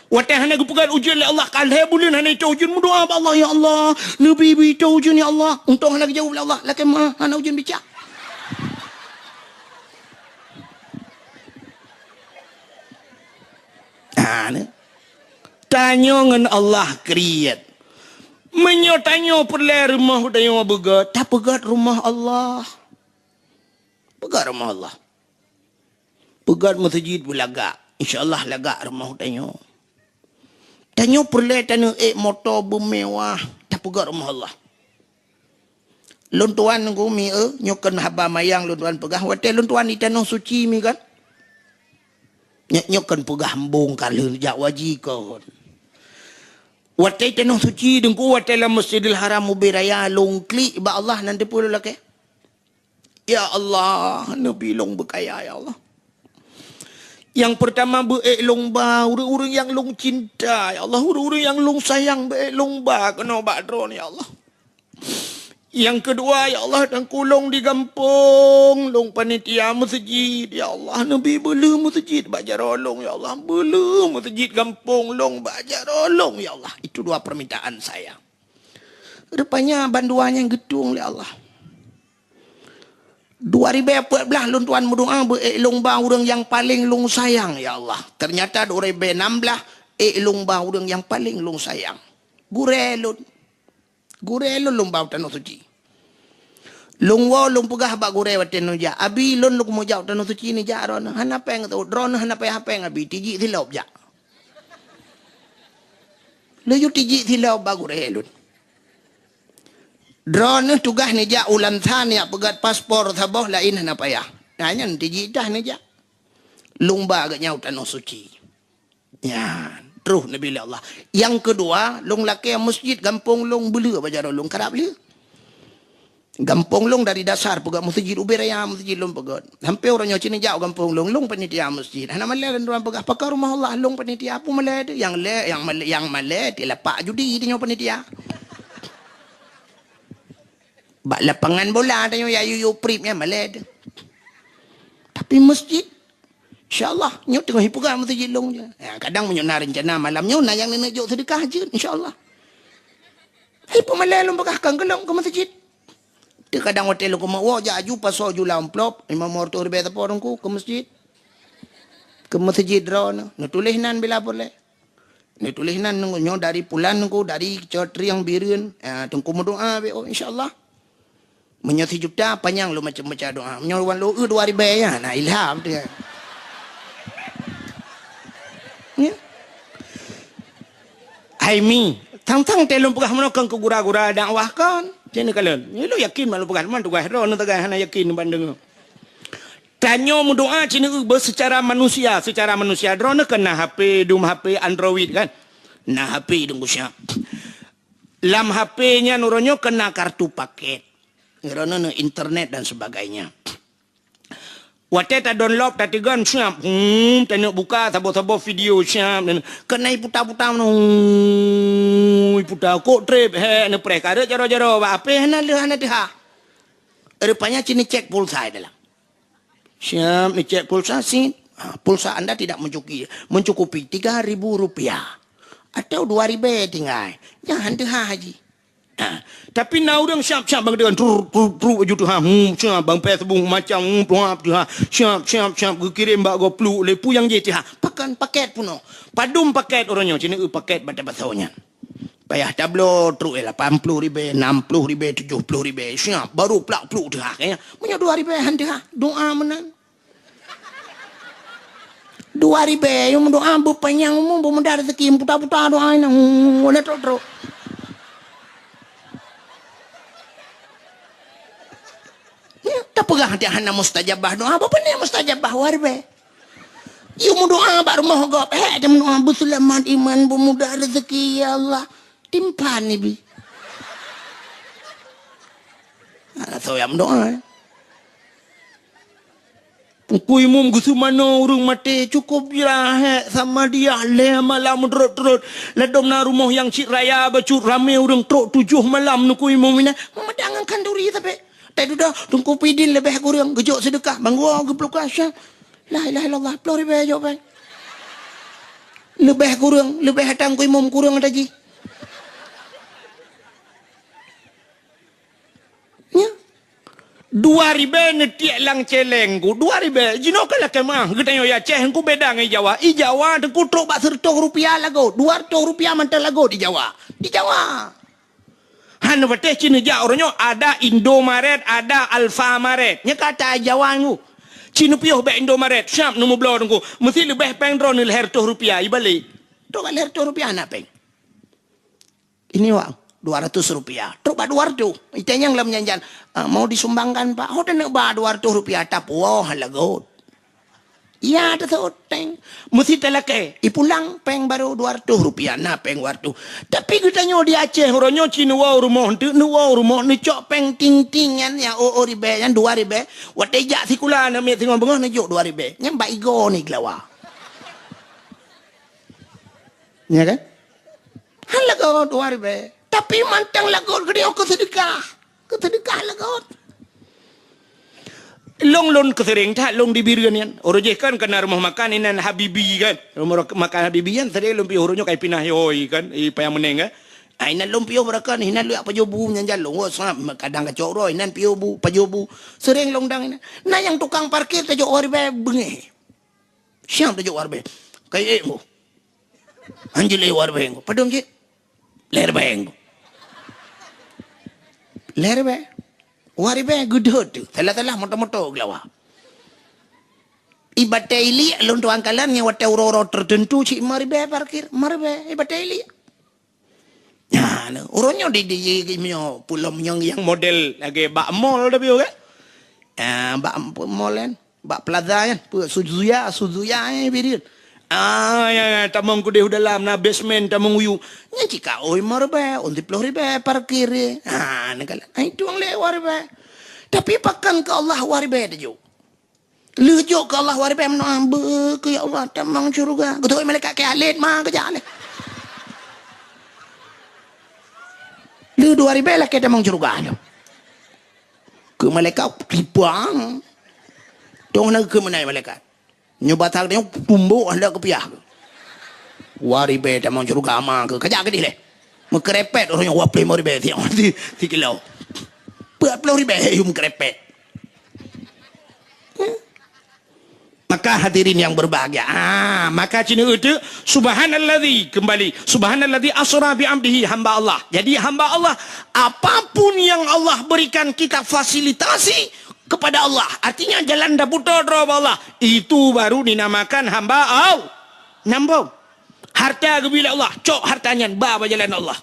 Watèe hana geupeugah ujeuen lé Allah, ka lhèe buleuen hana itô ujeuen, meudoa bak Allah, "Ya Allah, neubi bri itô ujeuen ya Allah." Untông hana geujaweueb lé Allah, lakèe meuah hana ujeuen bicah. Ha, ni. Tanyoe ngon Allah kriet. Meunyoe tanyoe peureulèe rumoh tanyoe beugöt, tapeugöt rumoh Allah. Peugöt rumoh Allah. Peugöt meuseujid beulagak. Insya Allah lagak rumoh tanyoe. Tanyoe peureulèe taneuk ék moto beumewah, tapeugöt rumoh Allah. Lôn tuan Teungku mi eu, nyoe kon haba mayang lôn tuan peugah, watèe lôn tuan di Tanoh Suci mi kan. Nyoe, nyoe kon peugah embong ka lheueh jak waji kon. Watèe Tanoh Suci Teungku, watèe lam Masjidil Haram ubé raya lôn klik bak Allah nan teupeu lôn lakèe. Ya Allah, neubi lôn beukaya ya Allah. Nyang peurtama beuék lôn ba ureueng-ureueng nyang lôn cinta ya Allah, ureueng-ureueng nyang lôn sayang beuék lôn ba keunoe bak Droeneuh ya Allah. Nyang keudua ya Allah, Teungku lôn di gampông, lôn panitia meuseujid ya Allah, neubi beuleueh meuseujid bak jaroe lôn ya Allah, beuleueh meuseujid gampông lôn bak jaroe lôn ya Allah. Itu dua permintaan saya. Rupanya bandua nyan geutueng lé Allah. Dua ribèe peuet blah lôn tuan meudoa beuék lôn ba ureueng nyang paleng lôn sayang ya Allah. Ternyata dua ribèe nam blah ék lôn ba ureueng nyang paleng lôn sayang. Gurèe lôn. Gurèe lôn lôn ba u Tanoh Suci. Lôn woe lôn peugah bak gurèe watèe neujak, "Abi, lôn lôn meujak u Tanoh Suci neujak droeneuh. Hana pèng teuôt, droeneuh hana payah pèng Abi, tijik silop jak." Laju tijik silop bak gurèe lôn. Droeneuh tugaih neujak u Lansa neujak peugöt paspor saboh laén hana payah. Nah, nyan tijik dah neujak. Lôn ba geuh nyan u Tanoh Suci. Nyan, troh neubi lé Allah. Nyang keudua, lôn lakèe meuseujid gampông lôn beuleueh bak jaroe lôn karab lheueh. Gampông lôn dari dasar peugöt meuseujid ubé raya meuseujid lôn peugöt. Sampoe uroe nyoe ci neujak u gampông lôn, lôn panitia meuseujid. Hana malèe lôn tuan peugah, "Pakon rumoh Allah?" Lôn panitia, peue malèe teuh? Nyang lé, nyang malèe, nyang malèe teuh lapak judi tanyoe panitia. Bak lapangan bola tanyoe ya yue-yue prip nyan malèe teuh. Tapi meuseujid, insya Allah, nyoe teungoh ipeugah meuseujid lôn je. Ya, kadang meunyoe na reuncana malam nyoe na nyang neujok seudeukah jeuet, insya Allah. Hai peumalèe lôn peugah kan geulong keu meuseujid. Teukadang watèe lôn keumeung woe jak aju pasoe ju lam amplop, limong reutôh ribèe sapo Teungku keu meuseujid. Keu meuseujid droeneuh, neutuléh nan bila peureulèe. Neutuléh nan nyoe dari pulan Teungku, dari Cot Riang Bireuen, ah, Teungku meudoa bèk oh, insya Allah. Meunyoe sijuta panyang lôn macam-macam doa. Meunyoe wan lôn eu dua ribèe ya, na ilham tu ya. Ya. Hai mi, tang-tang teh lôn peugah meunoe kon keu gura-gura dakwah kon. Cen kalon. Nyoe lôn yakin mak lôn peugah teuma tugaih droe neu tagai hana yakin ban deungoe. Tanyoe meudoa ci neu beu secara manusia, secara manusia droeneuh kan na H P, dum H P Android kan. Na H P dum siap. Lam H P nyan uroe nyoe kan na kartu paket. Droeneuh internet dan sebagainya. Watèe ta download, ta teugon siap. Hmm, taneuk buka saboh-saboh video siap. Kan na iputa-puta meunoe. Hmm, iputa kok treb he neupreh ka rot jaroe-jaroe bak H P hana leuh hana teuhah. Rupanya ci neucek pulsa dalam. Siap neucek pulsa sit. Ha, pulsa anda tidak mencukupi, mencukupi tiga ribu rupiah. Atau dua ribèe tinggai. Nyan han teuhah haji. Ha, tapi na ureueng siap-siap bang dengan truk truk truk aju teuhah. Hmm, siap bang Facebook macam hmm, tuap teuhah. Siap siap siap geukirém bak gopluk lé peue nyang jih teuhah. Pakon paket peunoh. Padum paket uroe nyoe ci neu paket bak tabasoe nyan. Payah tabloe trok eh lapan ploh ribèe, enam ploh ribèe, tujoh ploh ribèe. Siap, baru plak pluk teuhah, eh. Meunyoe dua ribèe han teuhah, doa meunan. Dua ribèe, nyang meudoa beupanyang umu, beumudah rezeki, puta-puta doa nyan, hmm, na trok-trok. Nyan, tapeugah teuh hana mustajabah doa, apa ni mustajabah dua ribèe? Yue meudoa bak rumoh gob, hék teuh meudoa, "Beuseulamat iman, beumudah rezeki, ya Allah." Timphan ibi. Hana soe nyang meudoa, eh. Teungku Imum geuseumanoe ureuëng maté, cukôp jih hék sama dia lhée malam meudrot-drot. Ladôm na rumoh nyang cit raya bacut, ramé ureuëng, trok tujoh malam Teungku Imum inan. Meumada ngon khanduri sabe. Teududoe Teungku Pidin leubeh kureueng, geujok seudeukah, banggua geupluka syah. La ilaha illallah, ploh ribée jok péng. Leubeh kureueng, leubeh ata Teungku Imum kureueng ata jih. Nyan. Dua ribée neutiek lam céléng ku, dua ribée. Jinoe ka lakée meuah, geutanyoe i Aceh Teungku beda ngon i Jawa. I Jawa Teungku trok bak seureutôh rupiah lagot, dua reutôh rupiah mantong lagot i Jawa. Di Jawa. Hana patéh ci neujak uroe nyoe, ada Indomaret, ada Alfamaret. Nyan ka ata i Jawa Teungku. Ci neupiôh bak Indomaret, siap neumeubloe Teungku. Meusti leubeh péng droeneuh lhée reutôh rupiah, ibalek. Trok bak lhée reutôh rupiah na péng. Ini, Wak, dua ratus rupiah. Trok bak dua reutôh. Itanyong lam janjian, "Ah, mau disumbangkan, Pak?" "Oh, taneuk ba dua reutôh rupiah, tapuwoe lagot." Iya, taseuôt péng. Meusti talakée. Ipulang péng barô dua reutôh rupiah, na péng dua reutôh. Tapi geutanyoe di Aceh, uroe nyoe ci neuwoe rumoh, enteuk neuwoe rumoh, neucok péng ting-ting nyan, nyang ôk-ôk ribée, nyan dua ribée. Watée jak sikula, aneuk miet singoh beungoh neujok dua ribée. Nyan bak igoe ni geulawa. Ya kan? Han lagot dua ribée. Tapi mantong lagot geutanyoe keu seudeukah. Keu seudeukah lagot. Lôn, lôn keuseureng that lôn di Bireuen nyan. Uroe jih kan keu na rumoh makan inan Habibi kan. Rumoh makan Habibi nyan sering lôn piôh, uroe nyoe ka ipinah i Hôi kan, i Paya Meuneng kan. Ah, inan lôn piôh beureukan, inan lôn jak pajoh bu nyan jan lôn. Oh, sab, kadang kacok uroe, inan piôh bu, pajoh bu. Sering lôn dang inan. Na nyang tukang parkir tajok dua ribée beungéh. Siap tajok dua ribée. Kai ék bu. Han jeuet lé dua ribée Teungku. Padum cit? Lhée ribée Teungku. Lhée ribée. Dua ribée geudeuet teuh. Salah-salah moto-moto geulawa. I batée iliek lôn tuan kalon nyang watée uroe-uroe teuteuntu cit lima ribée parkir. Lima ribée i batée iliek. Nah, uroe nyoe di, di, di, di meunyoe pulo meunyoe nyang model lagée bak mall tapi kan. Ah, bak mall kan. Bak plaza nyan, peue Suzuya, Suzuya, eh, Bireuen. Ah, ya, ya, tamong keudeh u dalam, na basement, tamong uyu. Nyan cit ka oi lima ribée, ôn siplôh ribée parkir, eh. Ah, neukalon. Ai tueng lé dua ribée. Tapi pakon keu Allah dua ribée tajok. Lheueh jok keu Allah dua ribée meunoe, beu keu ya Allah, tamong syeuruga. Geutôi malaikat keu alet ma keujak lé. Lheueh dua ribée lakée tamong syeuruga nyoe. Keu malaikat tipang. Dong na keu meunai malaikat. Nyoe batang nyoe tumbok handak keupiah. Dua ribée tamong syeuruga ma keu. Kajak keudeh lé. Meukeurepet ureuëng nyoe dua ploh lima ribée si, si, si kilo. Dua ploh ribée yum meukeurepet. Maka hadirin yang berbahagia. Ah, maka cina itu subhanalladzi kembali. Subhanalladzi asra bi abdihi hamba Allah. Jadi hamba Allah, apapun yang Allah berikan kita fasilitasi kepada Allah. Artinya jalan dah putar droe bak Allah. Itu baru dinamakan hamba Allah. Nambong. Harta geubri lé Allah, cok harta nyan ba bak jalan Allah.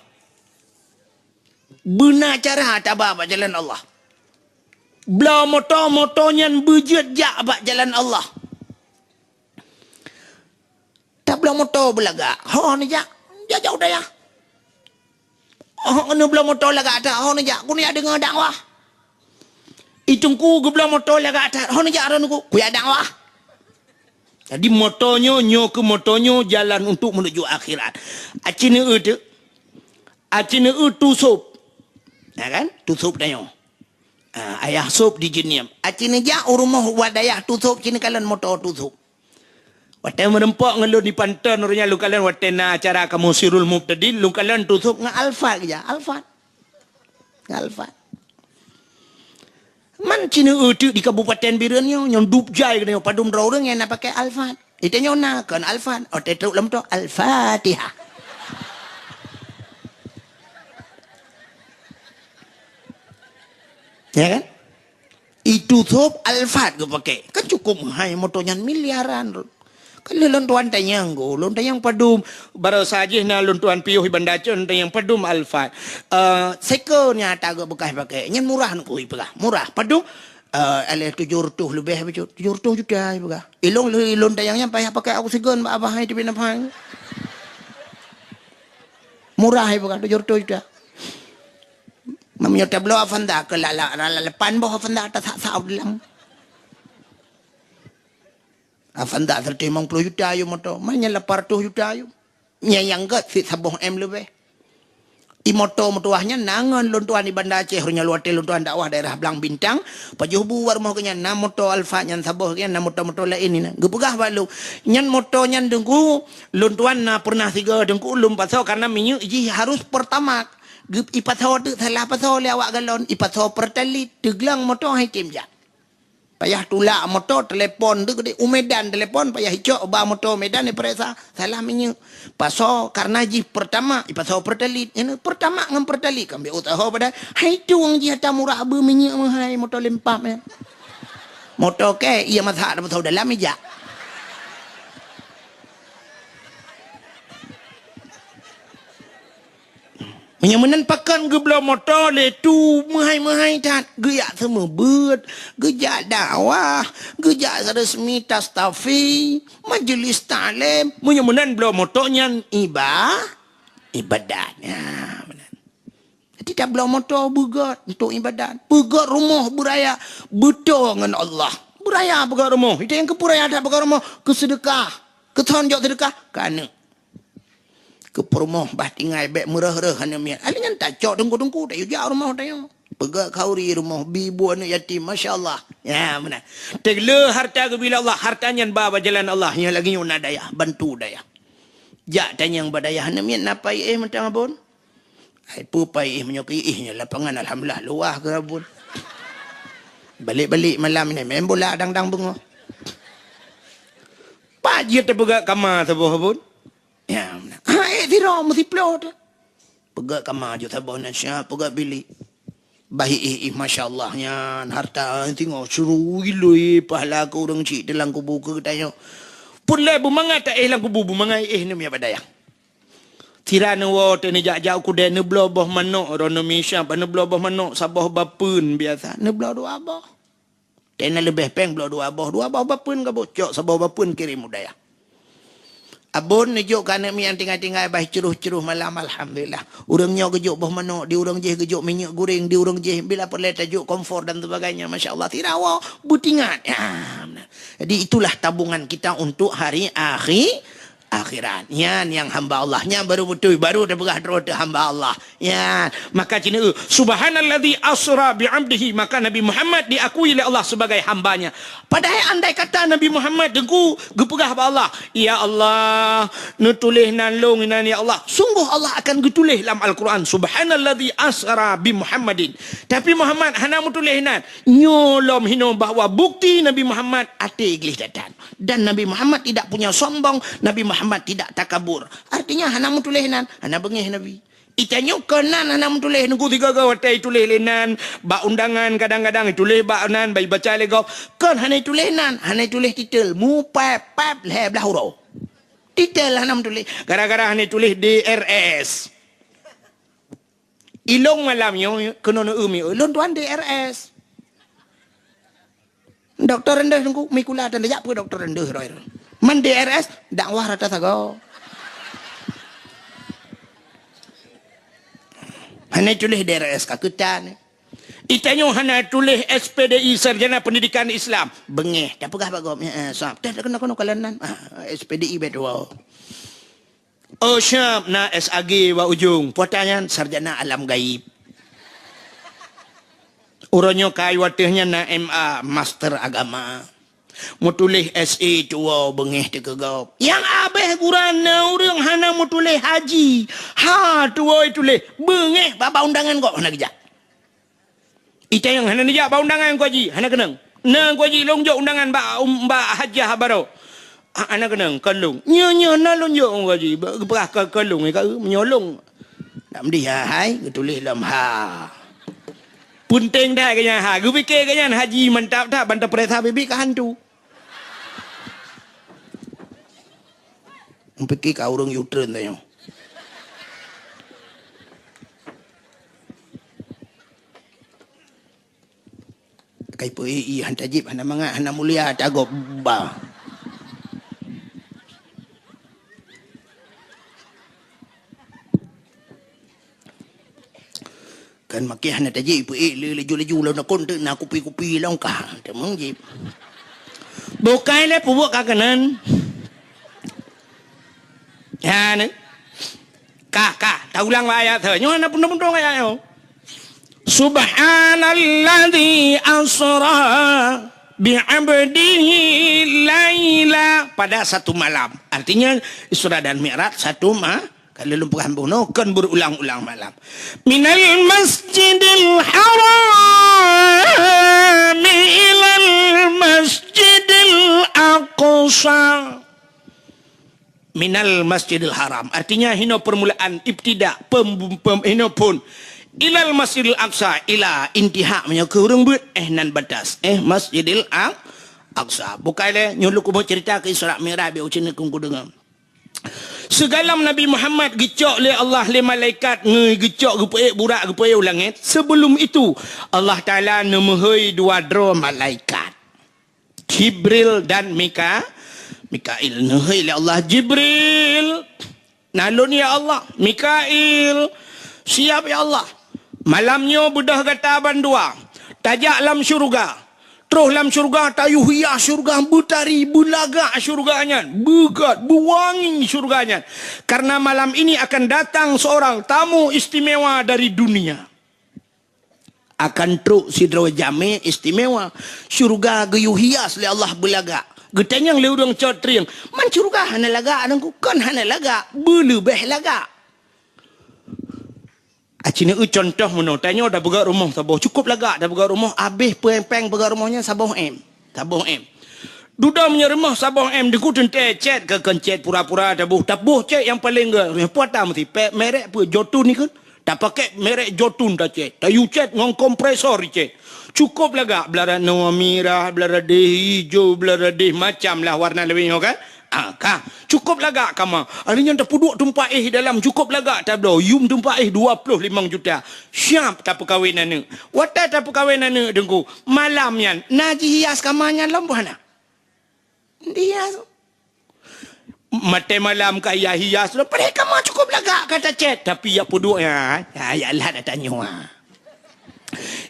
Beuna cara taba bak jalan Allah. Bloe moto, moto nyan beujeuet jak bak jalan Allah. Tabloe moto beulagak, ho neujak, jak-jak u dayah. Oh, neubloe moto lagak that, ho neujak, keuneuk jak deungoe dakwah. I teungku geubloe moto lagak that, ho neujak droeneuh, keuneuk jak dakwah. Jadi moto nyoe, nyoe keu moto nyoe jalan untuk menuju akhirat. Aci neueu teuk. Aci neueu tu sôb. Ya kan? Tu sôb tanyoe. Ah, ayah sôb di Jeunieb. Aci neujak u rumoh wat dayah tu sôb, ci neukalon moto tu sôb. Watée meureumpok ngon lôn di Panton, uroe nyan lôn kalon watée na acara kamoe Sirul Mubtadin, lôn kalon tu sôb ngon Alphard geujak. Alphard. Ngon Alphard. Man ci neueu teuk di Kabupaten Bireuen nyoe, nyang dub jai geutanyoe padum droe ureuëng nyang na pakai Alphard. Itanyoe na kon Alphard, oh, teutôk lom tu Al-Fatihah. Ya kan? Itu sôb Alphard geupakai. Kan cukup hai moto nyan miliaran. Kan lé lôn tuan tanyong go, lôn tanyong padum, barosa jih na lôn tuan piôh i Banda Aceh, lôn tanyong padum Alphard. Eh, seko nyata geuh beukah pakai. Nyan murah nukui peugah. Murah. Padum? Eh, alah tujoh reutôh leubeh bacut. Tujoh reutôh juta, ipeugah. Ilôn, ilôn tanyong nyan payah pakai oksigen bak abah hai teubiet nafai. Murah, ipeugah, tujoh reutôh juta. Meunyoe tabloe Avanza keu la, la, la, la, lapan boh Avanza tasak-sak u dalam. Avanza seratus lima puluh juta yum moto, ma nyan lapan ratus juta yum. Nyan nyang gèt cit saboh M leubeh. I moto meutuwah nyan na ngon lôn tuan di Banda Aceh, uroe nyoe watèe lôn tuan dakwah daerah Blang Bintang, pajoh bu bak rumoh geuh nyan na moto Alphard nyan saboh geuh nyan na moto-moto laén nyan. Geupeugah bak lôn, nyan moto nyan Teungku, lôn tuan na pernah sigoe Teungku lôn pasoe karena minyeuk jih harus Pertamax. Geu-, ipasoe teuk salah pasoe lé awak galon, ipasoe Pertalite, teugleng moto han item jak. Payah tulak moto, telepon tu keudéh u Medan telepon, payah icok ba moto Medan ipareksa, salah minyeuk. Pasoe karena jih Pertamax, ipasoe Pertalite. Nyan Pertamax ngon Pertalite kan bèk usaha padahai. Hai tueng jih ata murah beu minyeuk meuhai moto lempam nyan. Moto kèe, iya masak dah pasoe dalam ijak. Meunyoe meunan pakon geubloe moto lé tu meuhai-meuhai that, geujak seumeubeuet, geujak dakwah, geujak resmi tastafi, majeulis taklim. Meunyoe meunan bloe moto nyan iba-, ibadat. Ya, meunan. Jadi tabloe moto beugöt untuk ibadat. Beugöt rumoh beuraya beutôi ngon Allah. Beuraya beugöt rumoh. Itu nyang keupeuraya that beugöt rumoh. Keu seudeukah. Keu thon jok seudeukah. Keu aneuk. Keu peurumoh bah tinggai bèk meureuh-reuh aneuk miet. Aneuk nyan tacok teungku-teungku, tayue jak rumoh tanyoe. Peugah khauri rumoh bi bu aneuk yatim, masya Allah. Ya, meunan. Teuk le harta geubri lé Allah, harta nyan ba bak jalan Allah. Nyoe lagèe nyoe na dayah, bantu dayah. Jak tanyong bak dayah, aneuk miet na pai éh mantong Abon? Ai peue pai éh meunyoe keu éh nyoe lapangan alhamdulillah luwah keu Abon. Balek-balek malam ni main bola dang-dang beungoh. Pat jeuet teupeugah kama saboh Abon? Ya, meunan. Ha, ék sidroe meusiplôh teuh. Peugah kama jeuet saboh na siap, peugah bilik. Bah éh, éh, masya Allah nyan, harta singoh suru iloi pahala keu ureueng chik teuh lam kubu keu geutanyoe. Pun lé beumangat ta éh lam kubu, beumangat éh neumi bak dayah. Sira neuwoe teuh neujak-jak u keudè neubloe boh manok, droeneuh misya, bah neubloe boh manok saboh bapeuen biasa, neubloe dua boh. Teuh na leubeh péng bloe dua boh, dua boh bapeuen gabuk cok, saboh bapeuen kirém u dayah. Abon neujok keu aneuk miet nyang tinggai-tinggai bah ceuruh-ceuruh malam, alhamdulillah. Ureueng nyoe geujok boh manok, di ureueng jéh geujok minyeuk goreng, di ureueng jéh bila peureulèe tajok kompor dan sebagainya, masya Allah, sira woe beutingat. Ya, meunan. Jadi itulah tabungan kita untuk hari akhi-, akhirat. Nyan nyang hamba Allah. Nyan baru beutôi, baru tapeugah droe teuh hamba Allah. Nyan. Maka cina, "Subhanalladzi asra bi 'abdihi." Maka Nabi Muhammad diakui lé Allah sebagai hamba-Nya. Padahai andai kata Nabi Muhammad teungku geupeugah bak Allah, "Ya Allah, neutuléh nan lôn inan ya Allah." Sungguh Allah akan geutuléh lam Al-Quran, "Subhanalladzi asra bi Muhammadin." Tapi Muhammad hana meutuléh nan. Nyoe lom hinoe bahwa bukti Nabi Muhammad até gleh that-that. Dan Nabi Muhammad tidak punya sombong, Nabi Muhammad tidak takabur. Artinya hana meutuléh nan, hana beungéh Nabi. Itanyoe kon nan hana meutuléh, teungku sigoe-goe watèe ituléh lé nan, bak undangan kadang-kadang ituléh bak nan, bak ibaca lé gob. Kon hana ituléh nan, hana ituléh titel, mupép-pép lhèe blah uroe. Titel hana meutuléh, gara-gara hana ituléh D R S. Ilôn malam nyoe keunoe neueu mi, lôn tuan D R S. Dokto rendeh teungku, mi kula tan jak peue dokto rendeh roh. Man D R S dakwah rata sagoe. Hana tuléh D R S ka keutan. Itanyoe hana tuléh S P D I, Sarjana Pendidikan Islam. Beungéh, tapeugah bak gob, eh, eh, sab. Teh keunoe-keunoe kalon nan. Ah, S P D I bèk tuwoe. Oh, siap na S A G bak ujong. Puata nyan sarjana alam gaib. Uroe nyoe kai watèe nyan na M A, master agama. Meutuléh S A tuwoe beungéh teuh keu gob. Nyang abéh gura na ureueng hana meutuléh haji. Ha, tuwoe tuléh beungéh bak undangan gob hana geujak. Itanyong hana neujak bak undangan Teungku Haji, hana keunong. Na Teungku Haji, lôn jok undangan bak, um, bak hajah baroe. Ah, hana keunong, kon lôn. Nyoe, nyoe na lôn jok Teungku Haji, ba-, geupeugah kon, kon lôn, ka, meunyoe lôn. Nak meudeh ha, hai, geutuléh lom ha. Peunteng that geuh nyan ha, geupike geuh nyan haji mantap that, ban tapeuriksa bibi ka hantu. Pike ka ureueng U-turn tanyoe. Kai peu-i, i, han tajib, hana mangat, hana mulia, tagob ba. Kan makai hana tajib, peu-i, le, laju-laju, lawan nakon teuk na kupi-kupi, lawan kah, teumang jib. Bukai lé peubuet ka keunan. Ya, ni. Kah, kah, taulang bak ayat tu. Nyoe hana pundong-pundong ayat nyoe. Subhanalladzi asra bi'abdihi laila, pada satu malam. Artinya, Isra dan Mi'raj satu ma-, kalau lôn peugah bunoe, kon berulang-ulang malam. Minal masjidil haram ilal masjidil aqsa. Minal Masjidil Haram. Artinya, hino permulaan, ibtida, pem-, pem-, hino phon. Ilal Masjidil Aqsa, ila, intiha, meunyoe keu ureuëng beuet, eh, nan batas. Eh, Masjidil Aq-, Aqsa. Bukai lé, nyoe lôn kubu cerita keu Isra Mi'raj, biar ucen keu kudeungoe. Sigohlom Nabi Muhammad geucok lé Allah lé malaikat, ngeugeucok geupeuék burak, geupeuék u langét. Sebelum itu, Allah Taala neumeuhôi dua droe malaikat. Jibril dan Mika-, Mikail. Neuhôi lé Allah, "Jibril, na lôn ya Allah." "Mikail, siap ya Allah." "Malam nyoe beudôh gata bandua, tajak lam syeuruga. Troh lam syeuruga, tayue hias syeuruga, beutari, beulagak syeuruga nyan, beugét, beuwangi syeuruga nyan. Karena malam ini akan datang seorang tamu istimewa dari dunia." Akan trok sidroe jamé istimewa. Syeuruga geuyue hias lé Allah beulagak. Geutanyong lé ureuëng cot trieng, "Man syeuruga hana lagak, Teungku?" "Kon hana lagak, beuleubeh lagak." Aci neu contoh meunoe, tanyoe tapeugét rumoh saboh, cukôp lagak tapeugét rumoh, abéh péng-péng peugét rumoh nyan saboh M. Saboh M. Dudoe meunyoe rumoh saboh M, Teungku, teuntée cét keu kon cét pura-pura taboh. Taboh cét nyang paleng gét. Peue ata meusti pé-, merek peue? Jotun ikheun. Tapakék merek Jotun tacét. Tayue cét ngon kompresor icét. Cukôp lagak, blah radeh mirah, blah radeh ijo, blah radeh macam lah warna lawét nyoe kan. Ah, ka. Cukôp lagak kama. Ari nyan tapeuduek teumpat éh dalam, cukôp lagak tabloe. Yum teumpat éh dua ploh limong juta. Siap tapeukawen aneuk. Watée tapeukawen aneuk, Teungku, malam nyan na jihias kama nyan lom boh hana? Dihias. Maté malam ka ya hias lom. Padahai kama cukôp lagak ka tacét. Tapi ya peuduek ya, ya, ya lah dah tanyoe.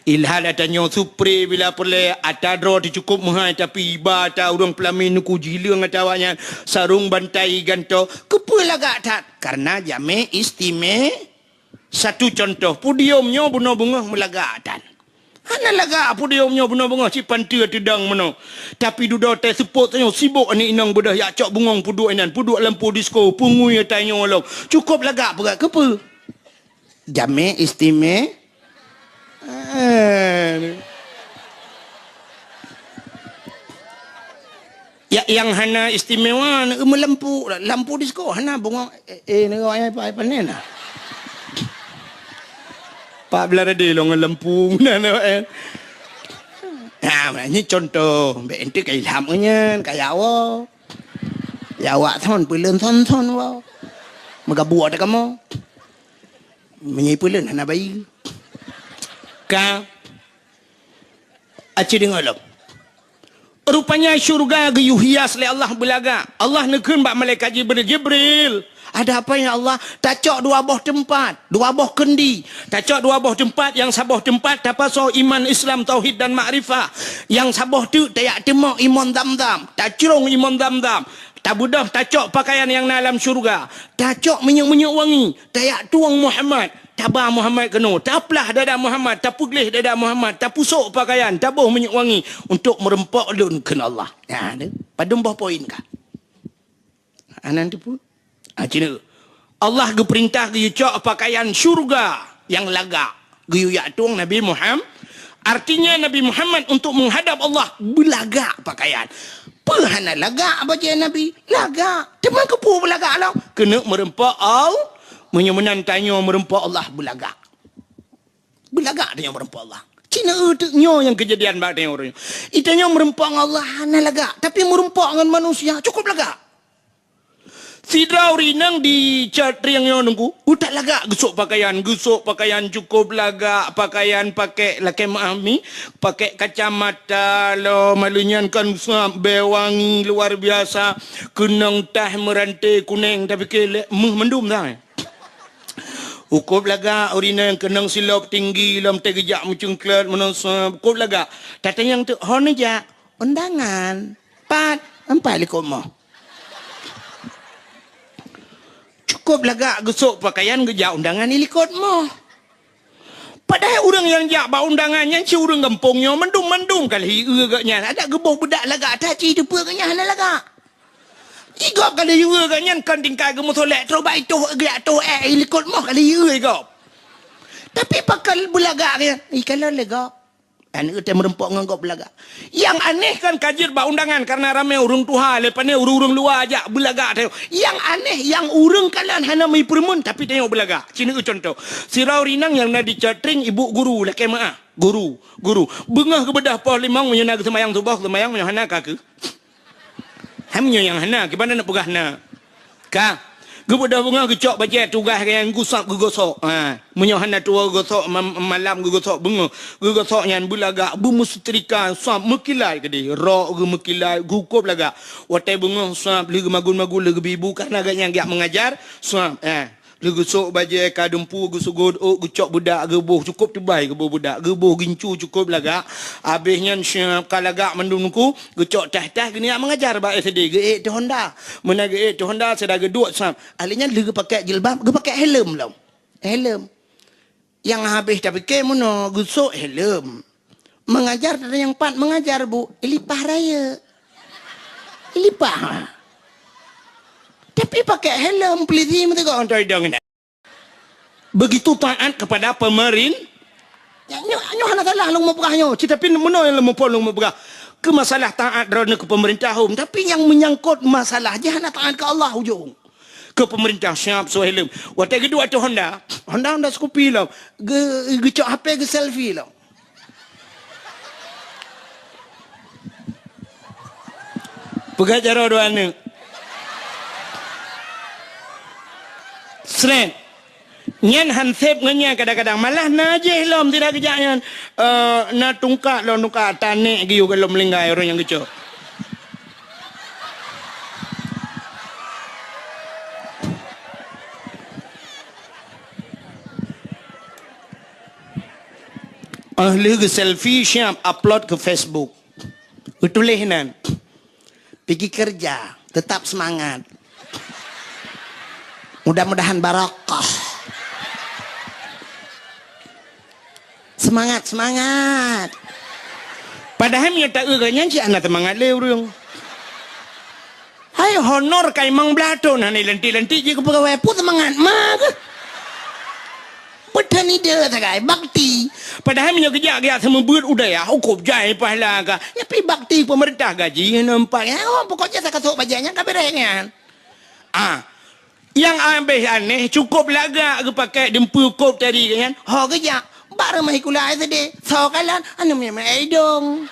Ilha dah tanyoe supre bila peureulée, ata droe teuh cukôp meuhai, tapi iba ata ureuëng peulami nuku jileueng ata awaknyan, sarong bantai gantoe, keupeue lagak that? Karena jamé istime-, satu contoh, podium nyoe bunoe beungoh meulagak that. Hana lagak podium nyoe bunoe beungoh cit panteue teudong meunoe. Tapi dudoe teuh seupôt tanyoe sibok aneuk inong beudôh jak cok bungong peuduek inan, peuduek lampu disko, peungui ata nyoe lom. Cukôp lagak peugah keupeue? Jamé istime-, eh. Ya, nyang hana istimewa, meulampu, lampu disko hana bungong, eh, eh, nyoe ai pa-, ai panen nah. Pak belah radeh lôn ngon lampu na, na, eh. Nah, nyan contoh, bèk ente ka ilham nyan, ka ya Allah. Ya awak thon, peuleuen thon-thon wa. Meugabuk ata kamoe. Meunyoe peuleuen hana bayeue. Ka. Aci deungoe lom. Rupanya syeuruga geuyue hias lé Allah beulagak. Allah neukheun bak malaikat Jibril, "Jibril, ada apa ya Allah?" "Tacok dua boh teumpat, dua boh keundi. Tacok dua boh teumpat, nyang saboh teumpat tapasoe iman, Islam, tauhid dan makrifah. Nyang saboh teuk tajak teumok imon Zamzam, tacrông imon Zamzam. Tabeudôh tacok pakaian nyang na lam syeuruga. Tacok minyeuk-minyeuk wangi, tajak tueng Muhammad, taba Muhammad keunoe, taplah dada Muhammad, tapeugleh dada Muhammad, tapusok pakaian, taboh minyeuk wangi untuk meurumpok lôn," kheun Allah. Nah, tu. Padum boh poin ka? Anan tu pun. Ah, cina. Allah geupeurintah geuyue cok pakaian syeuruga nyang lagak. Geuyue jak tueng Nabi Muhammad. Artinya Nabi Muhammad untuk menghadap Allah beulagak pakaian. Peue hana lagak bajée Nabi? Lagak. Teuma keupeue beulagak lom? Keuneuk meurumpok Allah. Meunyoe meunan tanyoe meurumpok Allah beulagak. Beulagak tanyoe meurumpok Allah. Cina teuk nyoe nyang keujadian bak tanyoe uroe nyoe. Itanyoe meurumpok ngon Allah hana lagak, tapi meurumpok ngon manusia cukôp lagak. Sidroe ureueng inong di Cot Trieng nyoe Teungku, utak lagak geusok pakaian, geusok pakaian cukôp lagak, pakaian pakék lakée meuah mi, pakék kacamata, lom lheueh nyan kan sab bée wangi luar biasa, keunong tah meuranté kunéng, tapike lé méuh mandum sang. Cukôp lagak ureueng inong keunong silop tinggi, lom teugeujak meucungklot meunoe sab, cukôp lagak. Tatanyong teuk, "Ho neujak?" "Undangan." "Pat?" "Empat likot moh." Cukôp lagak geusok pakaian geujak undangan di likot moh. Padahai ureueng nyang jak bak undangan nyan si ureueng gampông nyoe mandum-mandum ka lheueh ié gobnyan. Adak geuboh beudak lagak that, ci teupeue gobnyan hana lagak. Igop ka lheueh ié gobnyan kon tingkai geumeusolek, troh bak itoh geujak toh ék di likot moh ka lheueh ié igop. Tapi pakon beulagak nyan, ikalon lé gop. Aneuk teuh meureumpok ngon gob beulagak. Nyang aneh kan ka jeuet bak undangan kareuna ramé ureueng tuha, lé pane ureueng-ureueng luwa jak beulagak teuh. Nyang aneh, nyang ureueng kalon hana meupeureumeun tapi tanyoe beulagak. Ci neueu cuntoh. Sidroe ureueng inong nyang na di Cot Trieng, ibu guru, lakée meuah. Guru, guru. Beungoh geubeudôh poh limong meunyoe na geuseumayang suboh, seumayang, meunyoe hana ka kheueh. Hai meunyoe nyang hana, kiban na peugah na. Ka. Geubeudôh beungoh geucok bajée tugaih geuh nyang gusab geugosok. Ha. Meunyoe hana tuwoe geugosok, ma-, malam geugosok beungoh. Geugosok nyan beulagak, beumeusetrika, sab meukilat keudeh. Rok geuh meukilat, cukôp lagak. Watée beungoh sab lheueh geumagun-magun lheueh geubi ibu, kareuna gobnyan geujak meungajar, sab. Ha. Lheueh geusok bajée ka dumpeue, geuseugot ôk, geucok beudak geuboh, cukôp teubai geuboh beudak, geuboh gincu cukôp lagak. Abéh nyan siab ka lagak mandum Teungku, geucok tah-tah geunyak meungajar bak S D, geuék teuh honda. Meunan geuék teuh honda, sira geuduek sab. Ahli nyan lheueh geupakék jilbab, geupakék helm lom. Helm. Nyang habéh tapike meunoe geusok helm. Meungajar teuh nyang pat meungajar, Bu, ilipah rayeuk. Ilipah. Tapi pakék helm, polisi meuteugok ngon idong nyan. Begitu taat kepada pemerin-, nyoe, nyoe hana salah lôn mupeugah nyoe, tapi meunoe nyang lôn muphom lôn mupeugah. Keu masalah taat droeneuh keu pemerintah hom, tapi nyang menyangkut masalah jih hana taat keu Allah ujong. Keu pemerintah siab soe helm. Watée geuduek ateueh Honda, Honda, Honda Scoopy lom. Geu-, geucok H P geuselfie lom. Peugah jaroe dua aneuk. Sret. Nyan han sép ngon nyan kadang-kadang. Malah na jih lom sira geujak nyan. Eh, na tungkat lom, tungkat tanék geuyue goh lom meuninggai ureueng nyang geucok. Oh lheueh geuselfie siab upload keu Facebook. Geutuléh nan, "Pigi keureuja, teutap seumangat. Mudah-mudahan barokah." Seumangat, seumangat. Padahai meunyoe taeu geuh nyan cit hana seumangat lé ureueng. Hai honor ka limong blaih thon hana lantik-lantik jih keu peugawai, peue seumangat ma keuh? Peue that ide sagai bakti. Padahai meunyoe geujak-geujak seumeubeuet u dayah, cukôp jai pahala ka. Nyan pih bakti peumeurintah gaji hana empat. Oh, pokok jih saka sôk bajée nyan ka beureh nyan. Ah, nyang abéh aneh, cukôp lagak geupakék dumpeue kôb tadi nyan. Ho geujak, bak rumoh sikula S D, soe kalon, aneuk miet meuidong.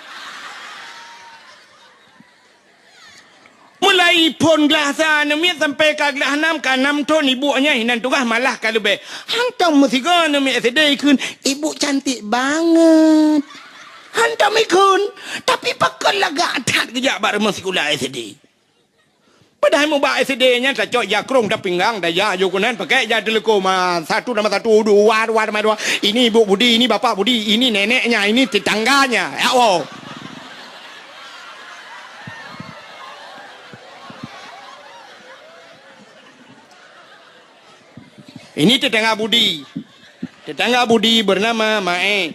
Mulai phon glah sa aneuk miet sampai ka glah nam, ka nam thon ibu nyan hinan tugaih malah ka leubeh. Hantom meusigoe aneuk miet S D ikheun, "Ibu cantik banget." Hantom ikheun, tapi pakon lagak that geujak bak rumoh sikula S D. Padahai mubak S D nyan tacok ja krông tapinggang, taja aju keunan, pakék ja teuleuko ma satu nama satu, dua, dua nama dua. Ini ibu budi, ini bapak budi, ini neneknya, ini tetangganya. Ya Allah. Ini tetangga budi. Tetangga budi bernama Mae.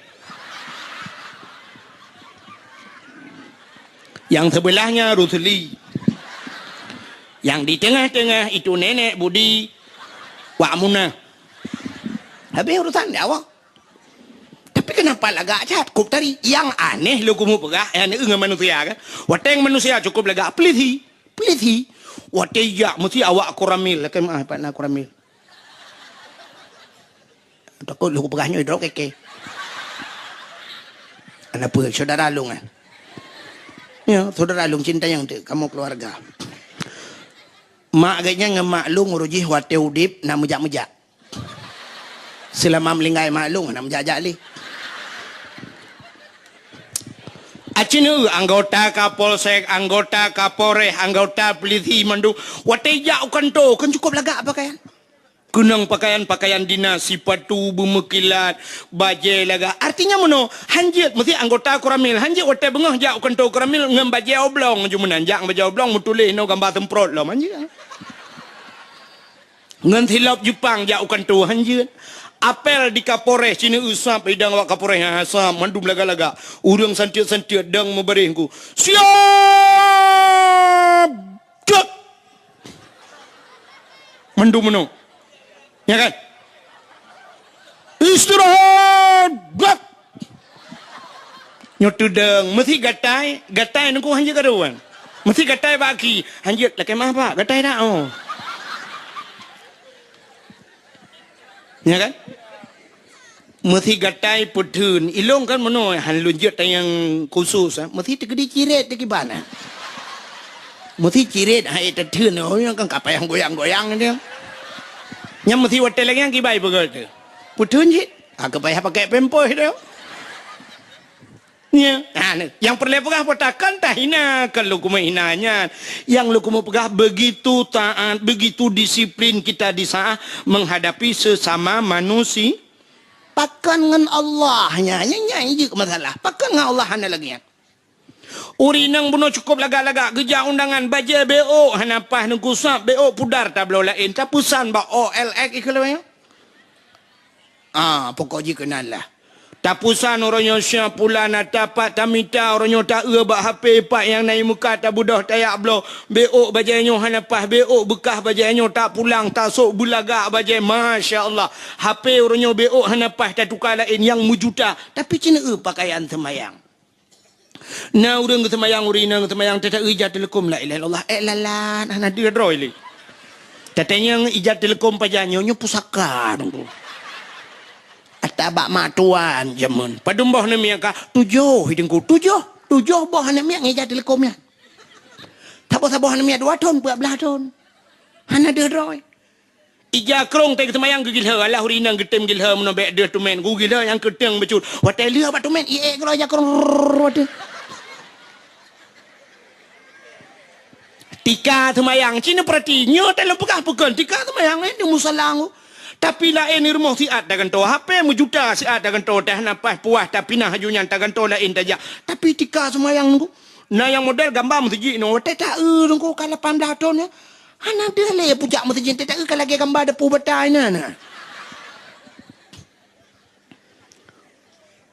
Yang sebelahnya Rusli. Yang di tengah-tengah itu nenek budi Wak Munah. Habis urusan dia awak. Tapi kenapa lagak cat kop tadi? Yang aneh leuku mupeugah, eh, ngon manusia kan? Wateng manusia cukup lagak peliti, peliti. Wateng jak mesti awak koramil, lakée meuah pat na koramil. Takot leuku peugah nyoe idrop keke. Ana peue saudara lôn, eh? Ya, saudara lôn cinta nyang teuk kamoe keluarga. Mak geuh nyan ngon mak lôn uroe jih watèe udép na meujak-meujak. Seulama meuninggai mak lôn na meujak-jak lé. Aci neu anggota Kapolsek, anggota Kapolres, anggota polisi mandum watèe jak u kantô kan cukup lagak pakaian. Keunong pakaian-pakaian dinas, sipatu beumeukilat, bajèe lagak. Artinya meunoe, hanjeuet meusti anggota Koramil, hanjeuet watèe beungoh jak u kantô Koramil ngon bajèe oblong ju meunan, jak ngon bajèe oblong meutuléh inoe gamba seumprot lom, hanjeuet. Ngon silop Jepang jak u kantô, hanjeuet. Apel di Kapolres, ci neu sab idang awak Kapolres, ha, sab, mandum lagak-lagak. Ureueng santiek-santiek dang meubaréh ku. Siap! Cek! Mandum meunoe. Ya kan? Istirahat! Bak! Nyoe teudong, meusti gatai, gatai nungku hanjeuet karuan. Meusti gatai bak aki, hanjeuet lakèe maaf, Pak, gatai dak, oh. Ya kan? Meusti gatai peutheun. Ilong kan meunoe, han lôn jeuet tanyong khusus, ah. Meusti teukeudi cirét teuh kiban, ah. Meusti cirét, hai teutheun, oh, nyang kan ka payah goyang-goyang dia. Nyang meusti watèe lagèe nyang kiban peugah teuh. Peutheun cit, ah, ka payah pakai pampers dia. Ya, ha, ni. Nyang peureulèe peugah, pakon tahina, kon lôn keumeung hina nyan. Nyang lôn keumeung peugah, begitu taat, begitu disiplin kita di saat menghadapi sesama manusia. Pakon ngon Allah nyan, nyan, nyan jeuet masalah. Pakon ngon Allah hana lagèe nyan. Ureueng inong bunoe cukup lagak-lagak, geujak undangan, bajèe beuôk hana paih, nungku sab beuôk pudar tabloe laén, tapeusan bak O L X ikeu lawèe. Ah, pokok jih keunan lah. Tapeusan uroe nyoe, sia pulan ata pat tamita, uroe nyoe taeu bak H P pat nyang na i muka, tabeudôh tayak bloe. Beuôk bajèe nyoe hana paih, beuôk beukah bajèe nyoe tapulang, tasôk beulagak bajèe, masya Allah. H P uroe nyoe beuôk hana paih, tatuka laén nyang meujuta. Tapi ci neu pakaian seumayang. Na ureueng geuseumayang, ureueng inong geuseumayang, teuta ija teuleukom la ilaha illallah, eh, lalat, hana deuh droe lé. Tatanyong ija teuleukom pajan nyoe, nyoe pusaka dong tu. Ata bak mak tuan jameun. Padum boh aneuk miet ka? Tujoh, Teungku, tujoh. Tujoh boh aneuk miet ngon ija teuleukom nyan. Saboh-saboh aneuk miet dua thon, peuet blah thon. Hana deuh droe. Ija krông teuh geuseumayang geugilhô, alah ureueng inong geutem gilhô meunoe bèk deuh teumèn, geugilhô nyang keuteung bacut. Watèe lheueh bak teumèn, iék keudroe ija krông, rrrr, watèe. Tika seumayang, ci neupeurati, nyoe teuh lôn peugah peue kon, tika seumayang, eh, di musala. Tapi laén di rumoh siat tagantoe, H P meujuta siat tagantoe, teuh hana paih puas, tapi na haju nyan tagantoe laén tajak. Tapi tika seumayang nunggu. Na nyang model gamba meuseujid nyoe, watèe taeu nunggu ka lapan blah thon nyoe. Hana deuh lé pucak meuseujid, teuta ka lagèe gamba depu batai na, na.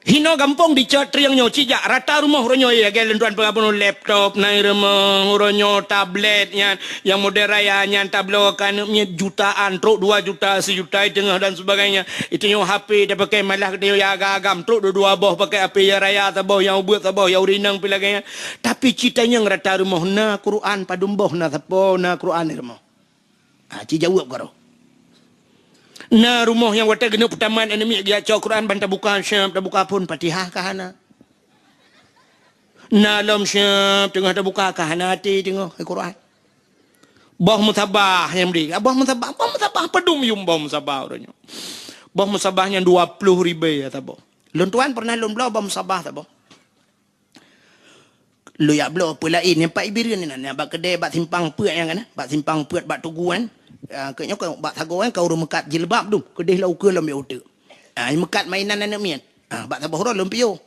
Hinoe gampông dicot trieng nyoe, cijak rata rumoh uroe nyoe, lagèe lôn tuan peugah bunoe, laptop na i rumoh, uroe nyoe tablet nyan, nyang model raya nyan tabloe keu aneuk miet jutaan, trok dua juta, sijuta, i teungoh dan sebagainya. I teungoh H P tapakai, malah geutanyoe nyang agam-agam, trok dua-dua boh pakai H P, nyang raya saboh, nyang ubeut saboh, nyang ureueng inong pih lagèe nyan. Tapi ci tanyong rata rumoh na Quran, padum boh na sapo na Quran di rumoh? Ha, ci jaweueb karoe. Na rumoh nyang watèe geuneuk peutamat aneuk miet geujak cok Quran ban tabuka syab, tabuka phon, Fatihah ka hana. Na lom syab teungoh tabuka ka hana até teungoh Quran. Boh musabah nyang bri. Boh musabah, boh musabah padum yum boh musabah uroe nyoe. Boh musabah nyan dua ploh ribèe ya saboh. Lôn tuan pernah lôn bloe boh musabah saboh. Lôn jak bloe peue laén nyang pat Ibireuen inan, nyang bak keudè bak simpang peuet nyan kan, bak simpang peuet bak Tugu nyan. Ah, keu nyoe keu bak sagoe nyan ka ureueng meukat jilbab dum, keudeh lam ukeue lom bèk uteuk. Ah, meukat mainan aneuk miet. Ah, bak saboh uroe lôn piôh.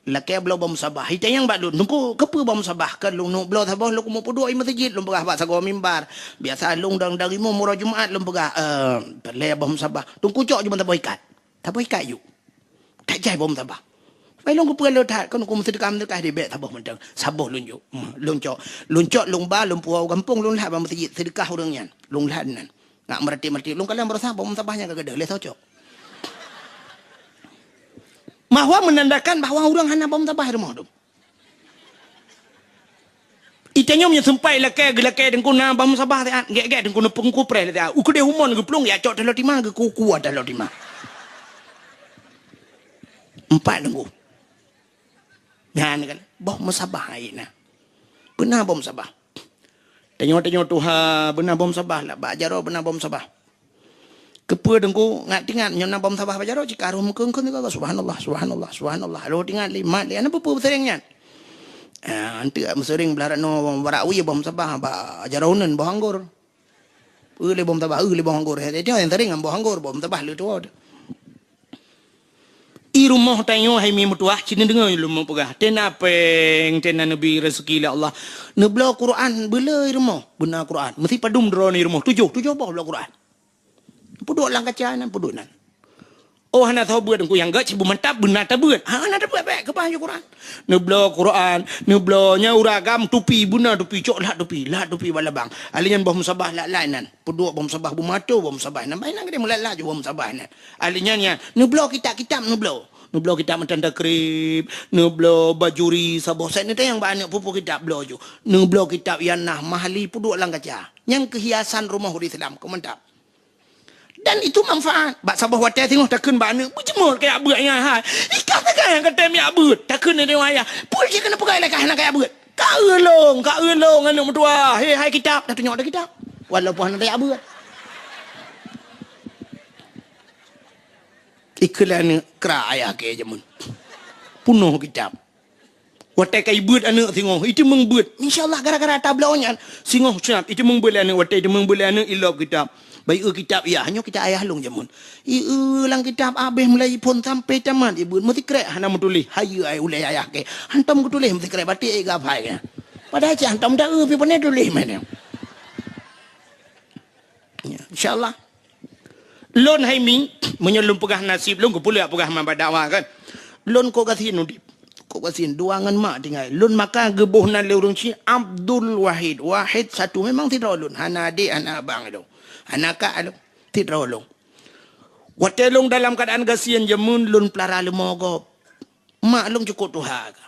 Lakèe bloe boh musabah. Itanyong bak lôn, "Teungku, keupeue boh musabah?" Kan lôn neuk bloe saboh, lôn keumeung peuduek i meuseujid, lôn peugah bak sagoe mimbar. Biasa lôn dang dari imum uroe Jumat lôn peugah, "Eh, peureulèe boh musabah." Teungku cok ju ban saboh ikat. Saboh ikat ju. That jai boh musabah. Pai lôn keupeue lôn that, kon keu meuseudeukah-meuseudeukah di bèk saboh mantong. Saboh lôn jok. Hmm, lôn cok. Lôn cok, lôn ba, lôn puwoe u gampông, lôn lhat bak meuseujid, seudeukah ureueng nyan. Lôn lhat nan. Ngat meuratéb-meuratéb, lôn kalon baroesa boh musabah nyan ka gadôh, lhèe soe cok. Bahwa menandakan bahwa ureueng hana boh musabah di rumoh tu. Itanyong meunyoe seumpat lakèe, geulakèe Teungku na boh musabah siat, gèt-gèt Teungku neupeungku preh siat. U keudeh umon geuplueng, ya cok taloe tima, geukuku taloe tima. Empat Teungku. Nyan kan, boh musabah ai na. Peue na boh musabah. Tanyoe-tanyoe tuha beuna boh meusabah, lah bak jaroe beuna boh meusabah. Keupeue Teungku ngat-ingat nyoe na boh meusabah bak jaroe, cit ka roh meukeung-keung sigoe, "Subhanallah, subhanallah, subhanallah." Roh ingat lé mat lé, "Ana peue-peue beuseuring nyan?" Ah, anteuk meuseuring blah ranoe barak wie boh meusabah bak jaroe uneuen boh anggor. Eu lé boh meusabah, eu lé boh anggor. Hai, nyang seuring ngon boh anggor, boh meusabah le tuwoe. I rumoh tanyoe hai mi meutuwah, ci neudeungoe lôn meupeugah. Tena péng, tena neubri raseuki lé Allah. Neubloe Quran beuleu i rumoh, beuna Quran. Meusipadum droeneuh i rumoh, tujoh, tujoh boh bloe Quran. Peuduek lam kaca nan, peuduek nan. Oh, hana soe beuet Teungku, nyang gét cit beumata beuna tabeuet. Ha, hana tabeuet, bék keubah ju Quran. Neubloe Quran, neubloe nyan ureueng agam tupi, beuna tupi, cok lat tupi, lat tupi bak labang. Ahli nyan boh meusabah lat-lat nan. Peuduek boh meusabah, beumato boh meusabah. Nan bahi nan geude meulat-lat ju boh meusabah nan. Ahli nyan, nyan, neubloe kitab-kitab neubloe. Neubloe kitab matan takrib, neubloe bajuri saboh set, neutanyong bak aneuk peue-peue kitab bloe ju. Neubloe kitab Ianah Mahali peuduek lam kaca. Nyang keuhiasan rumoh ureueng Islam, keu mantap. Dan itu manfaat. Bak saboh watée singoh takheun bak aneuk, "Beujeumot kajak beuet nyan hai. Ikah sagai nyang katem jak beuet." Takheun lé ayah, "Peue cit keuneuk peugah lé kah hana kajak beuet?" "Ka eu lôn, ka eu lôn aneuk meutuwah. He hai kitab, tatunyok dah kitab." Walaupun hana tajak beuet. Ikheun lé aneuk kra ayah keu jameun. Punoh kitab. Watée ka ibeuet aneuk singoh, iteumeung beuet. Insya Allah gara-gara tabloe nyan, singoh siab iteumeung beuet lé aneuk, watée iteumeung beuet lé aneuk ilop kitab. Bai eu kitab, "Yah, nyoe kitab ayah lôn jameun." Ieu lam kitab habéh mulai phon sampai tamat, ibeuet meusikrek hana meutuléh. Hayeue ai ulée ayah keu. Hantom geutuléh meusikrek batik ai geuhafai keu. Padahai cit hantom taeu pi pane tuléh meunan. Ya, insya Allah. Lôn hai mi, meunyoe lôn peugah naseb lôn, keupeue lôn peugah man bak dakwah kan. Lôn kok gasien udeb. Kok gasien dua ngon mak tinggai. Lôn maka geuboh nan lé ureueng Cina Abdul Wahid. Wahid satu memang sidroe lôn. Hana adek, hana abang lôn. Hana kak lôn. Sidroe lôn. Watée lôn dalam keuadaan gasien jameun lôn peulara leumo gob. Mak lôn cukop tuha ka.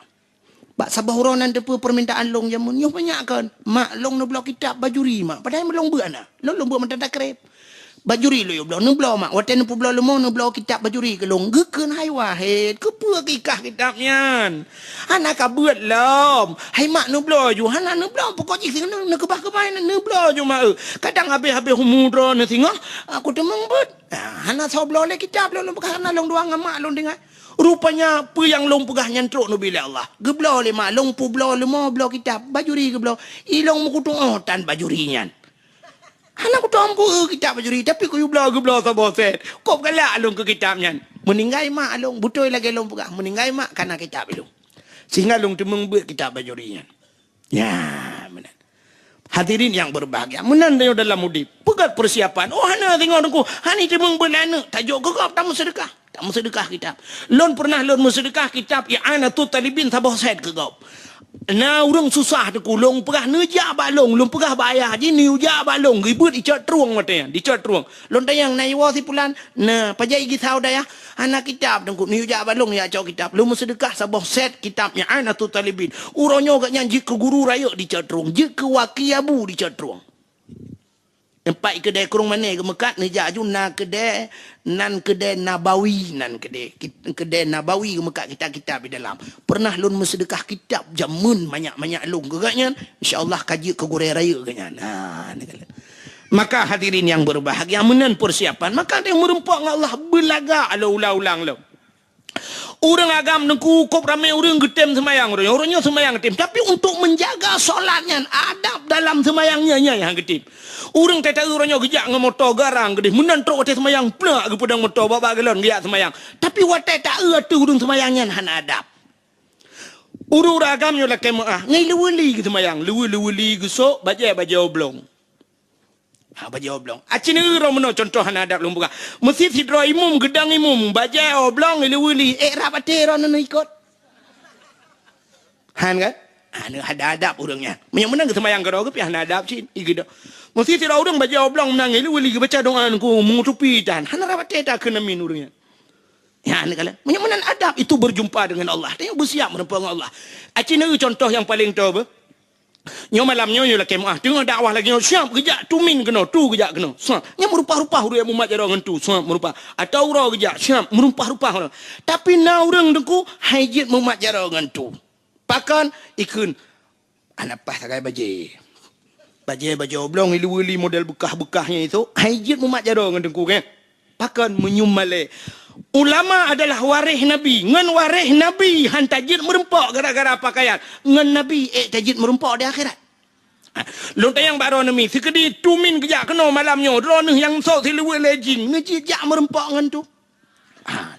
Bak saboh uroe nan teupeue peurmintaan lôn jameun, nyoe banyak kon. Mak lôn neubloe kitab bajuri mak, padahai lôn beuet na. Lôn, lôn beuet mantong takrib. Bajuri lôn yue bloe, neubloe mak. Watée neupeubloe leumo, neubloe kitab bajuri keu lôn. Geukheun hai Wahid, keupeue keu ikah kitab nyan? Hana ka beuet lom. Hai mak neubloe ju, hana neubloe. Pokok jih singoh neukeubah-keubah na neubloe ju mak eu. Kadang habéh-habéh umu droeneuh singoh, aku teumeung beuet. Ah, hana soe bloe lé kitab lôn, lôn peugah hana lôn dua ngon mak lôn tinggai. Rupanya peue nyang lôn peugah nyan trok neubi lé Allah. Geubloe lé mak lôn peubloe leumo bloe kitab bajuri geubloe. I lôn meukutu'oh tan bajuri nyan. Hana kutom ku eu kitab bajuri, tapi kuyue bloe geubloe saboh set. Kop galak lôn keu kitab nyan. Meuninggai mak lôn, beutôi lagée lôn peugah, meuninggai mak kana kitab lôn. Sehingga lôn teumeung beuet kitab bajuri nyan. Ya, meunan. Hadirin yang berbahagia, meunan tanyoe dalam udeb. Peugét persiapan. Oh, hana singoh Teungku, hana teumeung beuet lé aneuk, tajok keu gob tameuseudeukah. Tameuseudeukah kitab. Lôn pernah lôn meuseudeukah kitab I'anatut Talibin saboh set keu gob. Na ureueng susah Teungku, lôn peugah neujak bak lôn, lôn peugah bak ayah jih neujak bak lôn, geubeuet dicok trueng watée nyan, dicok trueng. Lôn tanyong na iwoe si pulan, na pajan i gisau dayah, hana kitab Teungku, neujak bak lôn jak cok kitab. Lôn meuseudeukah saboh set kitab I'anatut Talibin. Uroe nyoe gobnyan jeuet keu guru rayeuk dicok trueng, jeuet keu waki abu dicok trueng. Teumpat keudè krueng mané geumeukat neujak aju na keudè, nan keudè Nabawi, nan keudè, keudè Nabawi geumeukat kitab-kitab di dalam. Pernah lôn meuseudeukah kitab jameun manyak-manyak lôn keu gobnyan, insya Allah ka jeuet keu gurée rayeuk gobnyan. Ha, ni kala. Maka hadirin yang berbahagia, meunan persiapan, maka deuh meureumpok ngon Allah beulagak lôn ulang-ulang lom. Ureueng agam Teungku kop ramé ureueng geutem seumayang, ureueng, ureueng nyoe seumayang geutem, tapi untuk menjaga solat nyan, adab dalam seumayang nyan, nyan nyang geutem. Ureueng tata ureueng nyoe geujak ngon moto garang geudeh, meunan trok watée seumayang plak geupeudong moto bak-bak galon geujak seumayang. Tapi watée ta-eu ateueh ureueng seumayang nyan hana adab. Ureueng-ureueng agam nyoe lakée meuáh, ngon leuweuli geuseumayang, leuwe-, leuweuli geusok, bajée-bajée oblong. Ha, bajée oblong. Aci neuroe meunoe contoh hana adab lôn peugah. Meusi sidroe imum geudong imum, bajée oblong, leuweuli, ék rab até droeneuh ikot. Han kan? Ha, neu hana adab ureueng nyan. Meunyoe meunan geuseumayang keudroe geuh pih hana adab cit, i geudong. Meusi sidroe ureueng bajée oblong meunan ngon leuweuli geubaca doa Teungku meutupi tan. Hana rab até takheun amin ureueng nyan. Ya, ni kala. Meunyoe meunan adab itu berjumpa dengan Allah. Tanyoe beusiap meureumpok ngon Allah. Aci neu contoh nyang paleng toe beuh. Nyoe malam nyoe, nyoe lakée meuáh. Teungoh dakwah lagée nyoe, siap geujak tumin keunoe, tu geujak keunoe. Siap. Nyan meurumpah-rumpah ureueng mumat jaroe ngon tu. Siap meurumpah. Atau uroe geujak, siap meurumpah-rumpah ureueng. Tapi na ureueng Teungku, hai jeuet mumat jaroe ngon tu. Pakon? Ikheun, hana paih sagai bajée. Bajée-bajée oblong iluweue li model beukah-beukah nyan itu, hai jeuet mumat jaroe ngon teungku, kan? Pakon meunyoe malée? Ulama adalah waréh Nabi. Ngon waréh Nabi han tajeuet meureumpok gara-gara pakaian. Ngon Nabi ék tajeuet meureumpok di akhirat. Ha, lôn tanyong bak droeneuh mi, sikeudi tumin geujak keunoe malam nyoe, droeneuh nyang sôk siluweue lé jing, neujeuet jak meureumpok ngon tu? Ha.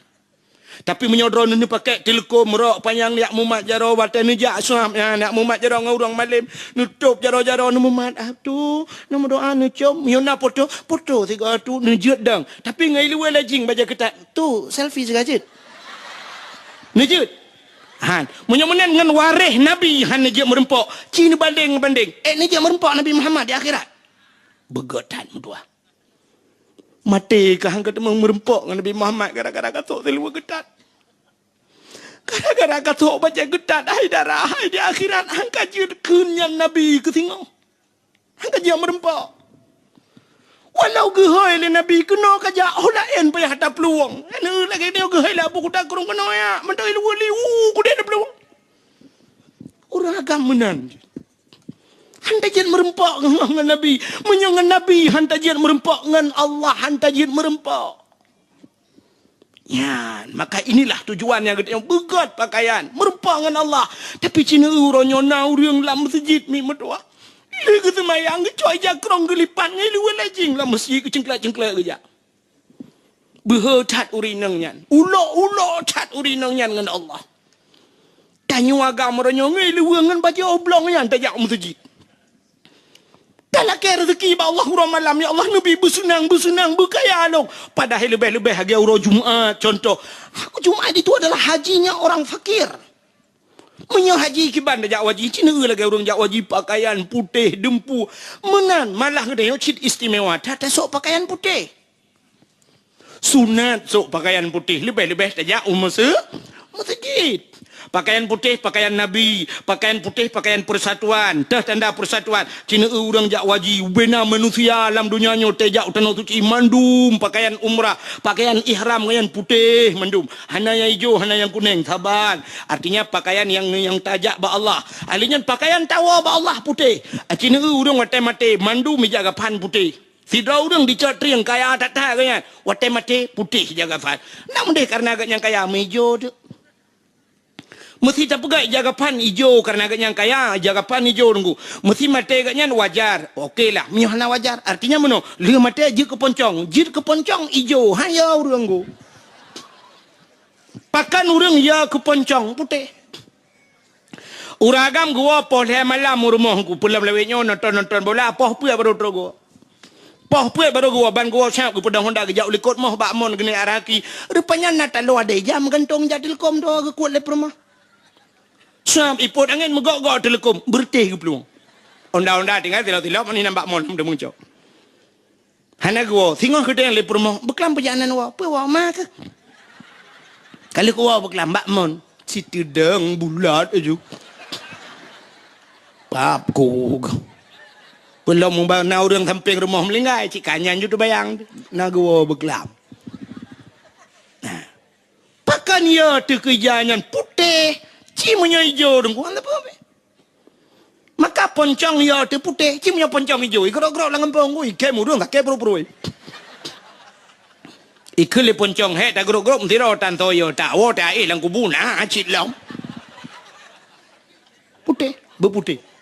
Tapi meunyoe droeneuh neupakèk teuleukom, rok panyang, jak mumat jaroe, watèe neujak suab nyan, jak mumat jaroe ngon ureueng malém, neutôb jaroe-jaroe, neumumat, "Ah, tu, neumeudoa, neucôm, meunyoe na foto, foto sigoe tu, neujeuet dong." Tapi ngon iluweue lé jing bajèe keutat, "Tu, selfie sigoe jeuet." Neujeuet. Han, meunyoe meunan ngon waréh Nabi han neujeuet meureumpok, ci neubandéng-bandéng, ék neujeuet meureumpok Nabi Muhammad di akhirat. Beugöt that meutuah. Maté ka han ka teumé meureumpok ngon Nabi Muhammad gara-gara ka sôk siluweue geutat. Gara-gara ka sôk bajèe geutat, hai dara, hai di akhirat han ka jeuet kheun nyan Nabi keu singoh. Han ka jeuet meureumpok. Walau geuhôi lé Nabi keunoe ka jak, oh laén payah taplueng. Nyan lagèe nyoe geuhôi lé Abu Kuta Krueng keunoe ya, mantong iluweue li, uh, kudeh taplueng. Ureueng agam meunan. Han tajeuet meureumpok ngon, ngon Nabi. Meunyoe ngon Nabi han tajeuet meureumpok, ngon Allah han tajeuet meureumpok. Nyan, maka inilah tujuan nyang geutanyoe beugöt pakaian, meureumpok ngon Allah. Tapi ci neueu uroe nyoe na ureueng lam meuseujid mi meutuah. Lheueh geuseumayang, geucok ija krong geulipat ngon iluweue lé jing lam meuseujid, geucengklak-cengklak geujak. Beuhe that ureueng inong nyan. Ulok-ulok that ureueng inong nyan ngon Allah. Tanyoe agam uroe nyoe ngon iluweue ngon bajèe oblong nyan tajak u meuseujid. Talakèe reuzeuki bak Allah uroe malam, "Ya Allah, neubi beuseunang-beuseunang, beukaya lôn." Padahai leubeh-leubeh lagèe uroe Jumat, contoh. Jumat itu adalah hajinya orang fakir. Meunyoe haji kiban tajak u haji, ci neueu lagèe ureueng jak u haji pakaian putéh dumpu. Meunan, malah geutanyoe cit istimewa that tasôk pakaian putéh. Sunat sôk pakaian putéh, leubeh-leubeh tajak u meuse-, meuseujid. Pakaian putéh, pakaian Nabi. Pakaian putéh, pakaian persatuan. Teuh tanda persatuan. Ci neueu ureueng jak u haji, ubena manusia lam donya nyoe tajak u Tanoh Suci mandum pakaian umrah, pakaian ihram nyan putéh mandum. Hana nyang ijo, hana nyang kunéng, saban. Artinya pakaian nyang, nyang tajak bak Allah. Ahli nyan pakaian tawoe bak Allah putéh. Ci neueu ureueng watèe maté mandum ija gapan putéh. Sidroe ureueng dicok trieng kaya that-that geuh nyan. Watèe maté putéh ija gapan. Nak meudeh kareuna geuh nyang kaya meuijo teuk. Meusi tapeugah ija gapan ijo kareuna geuh nyang kaya, ija gapan ijo teungku. Meusi maté geuh nyan wajar. Oke lah, meunyoe hana wajar. Artinya meunoe, lheueh maté jeuet keu poncong. Jeuet keu poncong ijo. Han yo ureueng ku. Pakon ureueng yo keu poncong putéh. Ureueng agam geuwoe poh lhèe malam u rumoh ku, peulom lawét nyoe nonton-nonton bola, poh peuet baru trok geuwoe. Poh peuet baru geuwoe, ban geuwoe siap geupeudong honda geujak u likot moh bak mon geuneuk araki. Rupanya na taloe adèe ija meugantong jak teuleukom dua geukuet lé peurumoh. Siap ipot angén meugok-gok teuleukom, beureutéh geuplueng. Honda-honda tinggai tilok-tilok, meunan bak mon teumeucok. Hana geuwoe, singoh geudeng lé peurumoh, beuklam peujak nan woe, peue woe ma keuh. Ka lheueh kuwoe beuklam bak mon, siteudong bulat aju. Pap ku. Peulom muba na ureueng sampéng rumoh meulinggai, cit ka nyan ju teubayang, na geuwoe beuklam. Nah. Pakon yo teuh keu ija nyan putéh, ci meunyoe ijo teungku, hana peue. Maka poncong yo teuh putéh, ci meunyoe poncong ijo, igrok-grok lam gampông, ui, kém ureueng sakét pruet-pruet. Ikheun lé poncong, "Hék, tagrok-grok meusidroe tan toyo, tawoe teuh aéh lam kubu na cit lom." Putéh, beuputéh.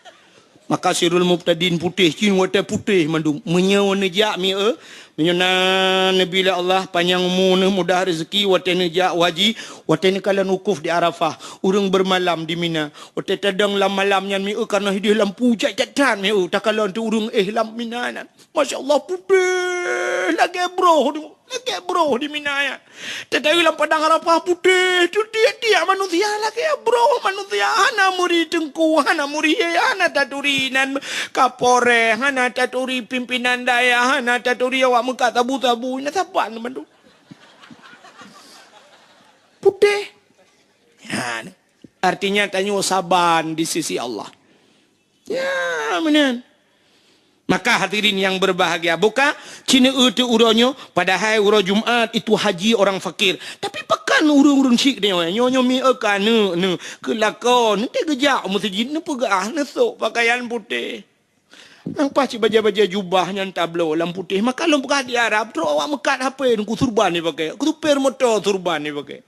Maka sirul mubtadin putéh, cit watèe putéh mandum. Meunyoe neujak mi eu, meunyoe na neubi lé Allah panyang umu neuh, mudah rezeki, watèe neujak u haji, watèe neukalon wukuf di Arafah, ureueng beumalam di Mina. Watèe tadong lam malam nyan mi eu, kareuna hideh lampu jai that-that mi eu, takalon teuh ureueng éh lam Mina nyan. Masya Allah, putéh lagèe broh. Lagèe broh di Mina nyan. Teuh-teuh lam padang Arafah putéh, teutiek-tiek manusia lagèe broh manusia. Hana meuri teungku, hana meuri, hana taturi nan kapolres, hana taturi pimpinan dayah, hana taturi awak meukat sabu-sabu. Nyan saban bandum. Putéh. Ha, artinya tanyoe saban di sisi Allah. Ya, meunan. Maka hadirin yang berbahagia, buka ci neueu teuh uroe nyoe, padahai uroe Jumat itu haji orang fakir. Tapi pakon ureueng-ureueng syik nyoe, nyoe, nyoe mi eu ka neu, neu, keu lakoe, neuteuh geujak u meuseujid, neupeugah, neusôk pakaian putéh. Nang paih cit bajée-bajée jubah nyang tabloe lam putéh, maka lôn peugah di Arab, trok awak meukat hapé, Teungku, surban jipakée. Supir moto surban jipakée.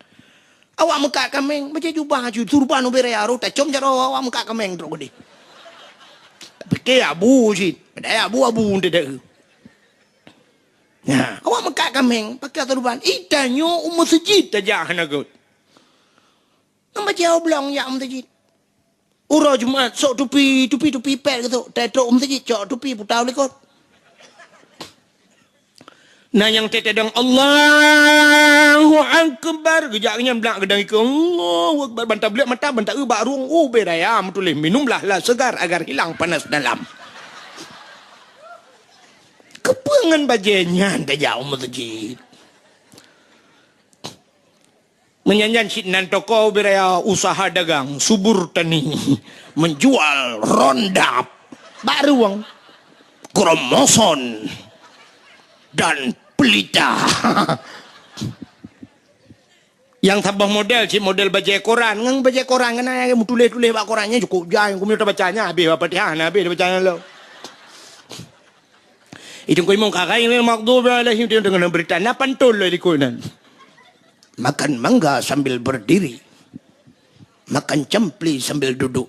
Awak meukat kaméng, bajée jubah aju, surban ubé raya, rot tacom jaroe, awak meukat kaméng trok keudeh. Pike abu cit, padahai abu-abu teudeue. Nah, awak meukat kaméng, pakai surban. Itanyoe u meuseujid tajak hana göt. Ngon bajée oblong jak u meuseujid. Uroe Jumat, sok tupi, tupi-tupi pet geutok. Teutrok u meuseujid, cok tupi, putau likot. Na nyang teudeung, "Allahu Akbar." Geujak nyan blak geudang ikeu, "Allahu Akbar." Ban tablek mata, ban taeu bak rueng, ubé raya meutuléh, "Minumlah lah segar agar hilang panas dalam." Keupeue ngon bajée nyan tajak u meuseujid? Meunyan nyan cit nan toko ubé raya usaha dagang, subur tani, menjual rondap bak rueng, kromoson, dan pelita. Nyang saboh model cit model bajée koran, ngon bajée koran keunan meutuléh-tuléh bak koran nyan cukôp jai, keumeunyoe tabaca nyan habéh Al-Fatihah, na habéh tabaca nyan lom. Itu kau imong kakai ni maghdubi alaihim, dia dengan berita na pantun lom di koran. Makan mangga sambil berdiri. Makan campli sambil duduk.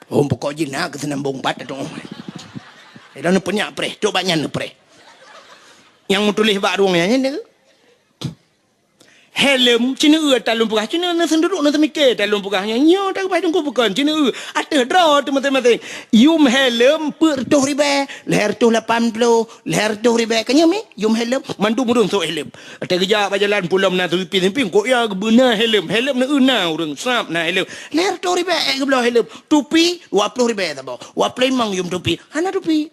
Oh, pokok jih na keu seunambong pat tu. Ida neupeunyak preh, cok bak nyan neupreh. Nyang meutuléh bak rueng nyan, nyan. Helm, cina eu ata lôn peugah, cina na seunduruk na teumike ata lôn peugah nyan. Nyoe ata geupaih teungku bukon, cina eu. Ateueh droe teuh maséng-maséng. Yum helm peuet reutôh ribée, lhée reutôh lapan ploh, lhée reutôh ribée. Ka nyoe mi, yum helm, mandum ureuëng sôk helm. Ata geujak bak jalan pulom na seupi-seupi, kok ya geubeuna helm. Helm na eu na ureuëng, sab na helm. Lhée reutôh ribée ék geubloe helm. Tupi, dua ploh ribée saboh. Dua ploh limong yum tupi. Hana tupi.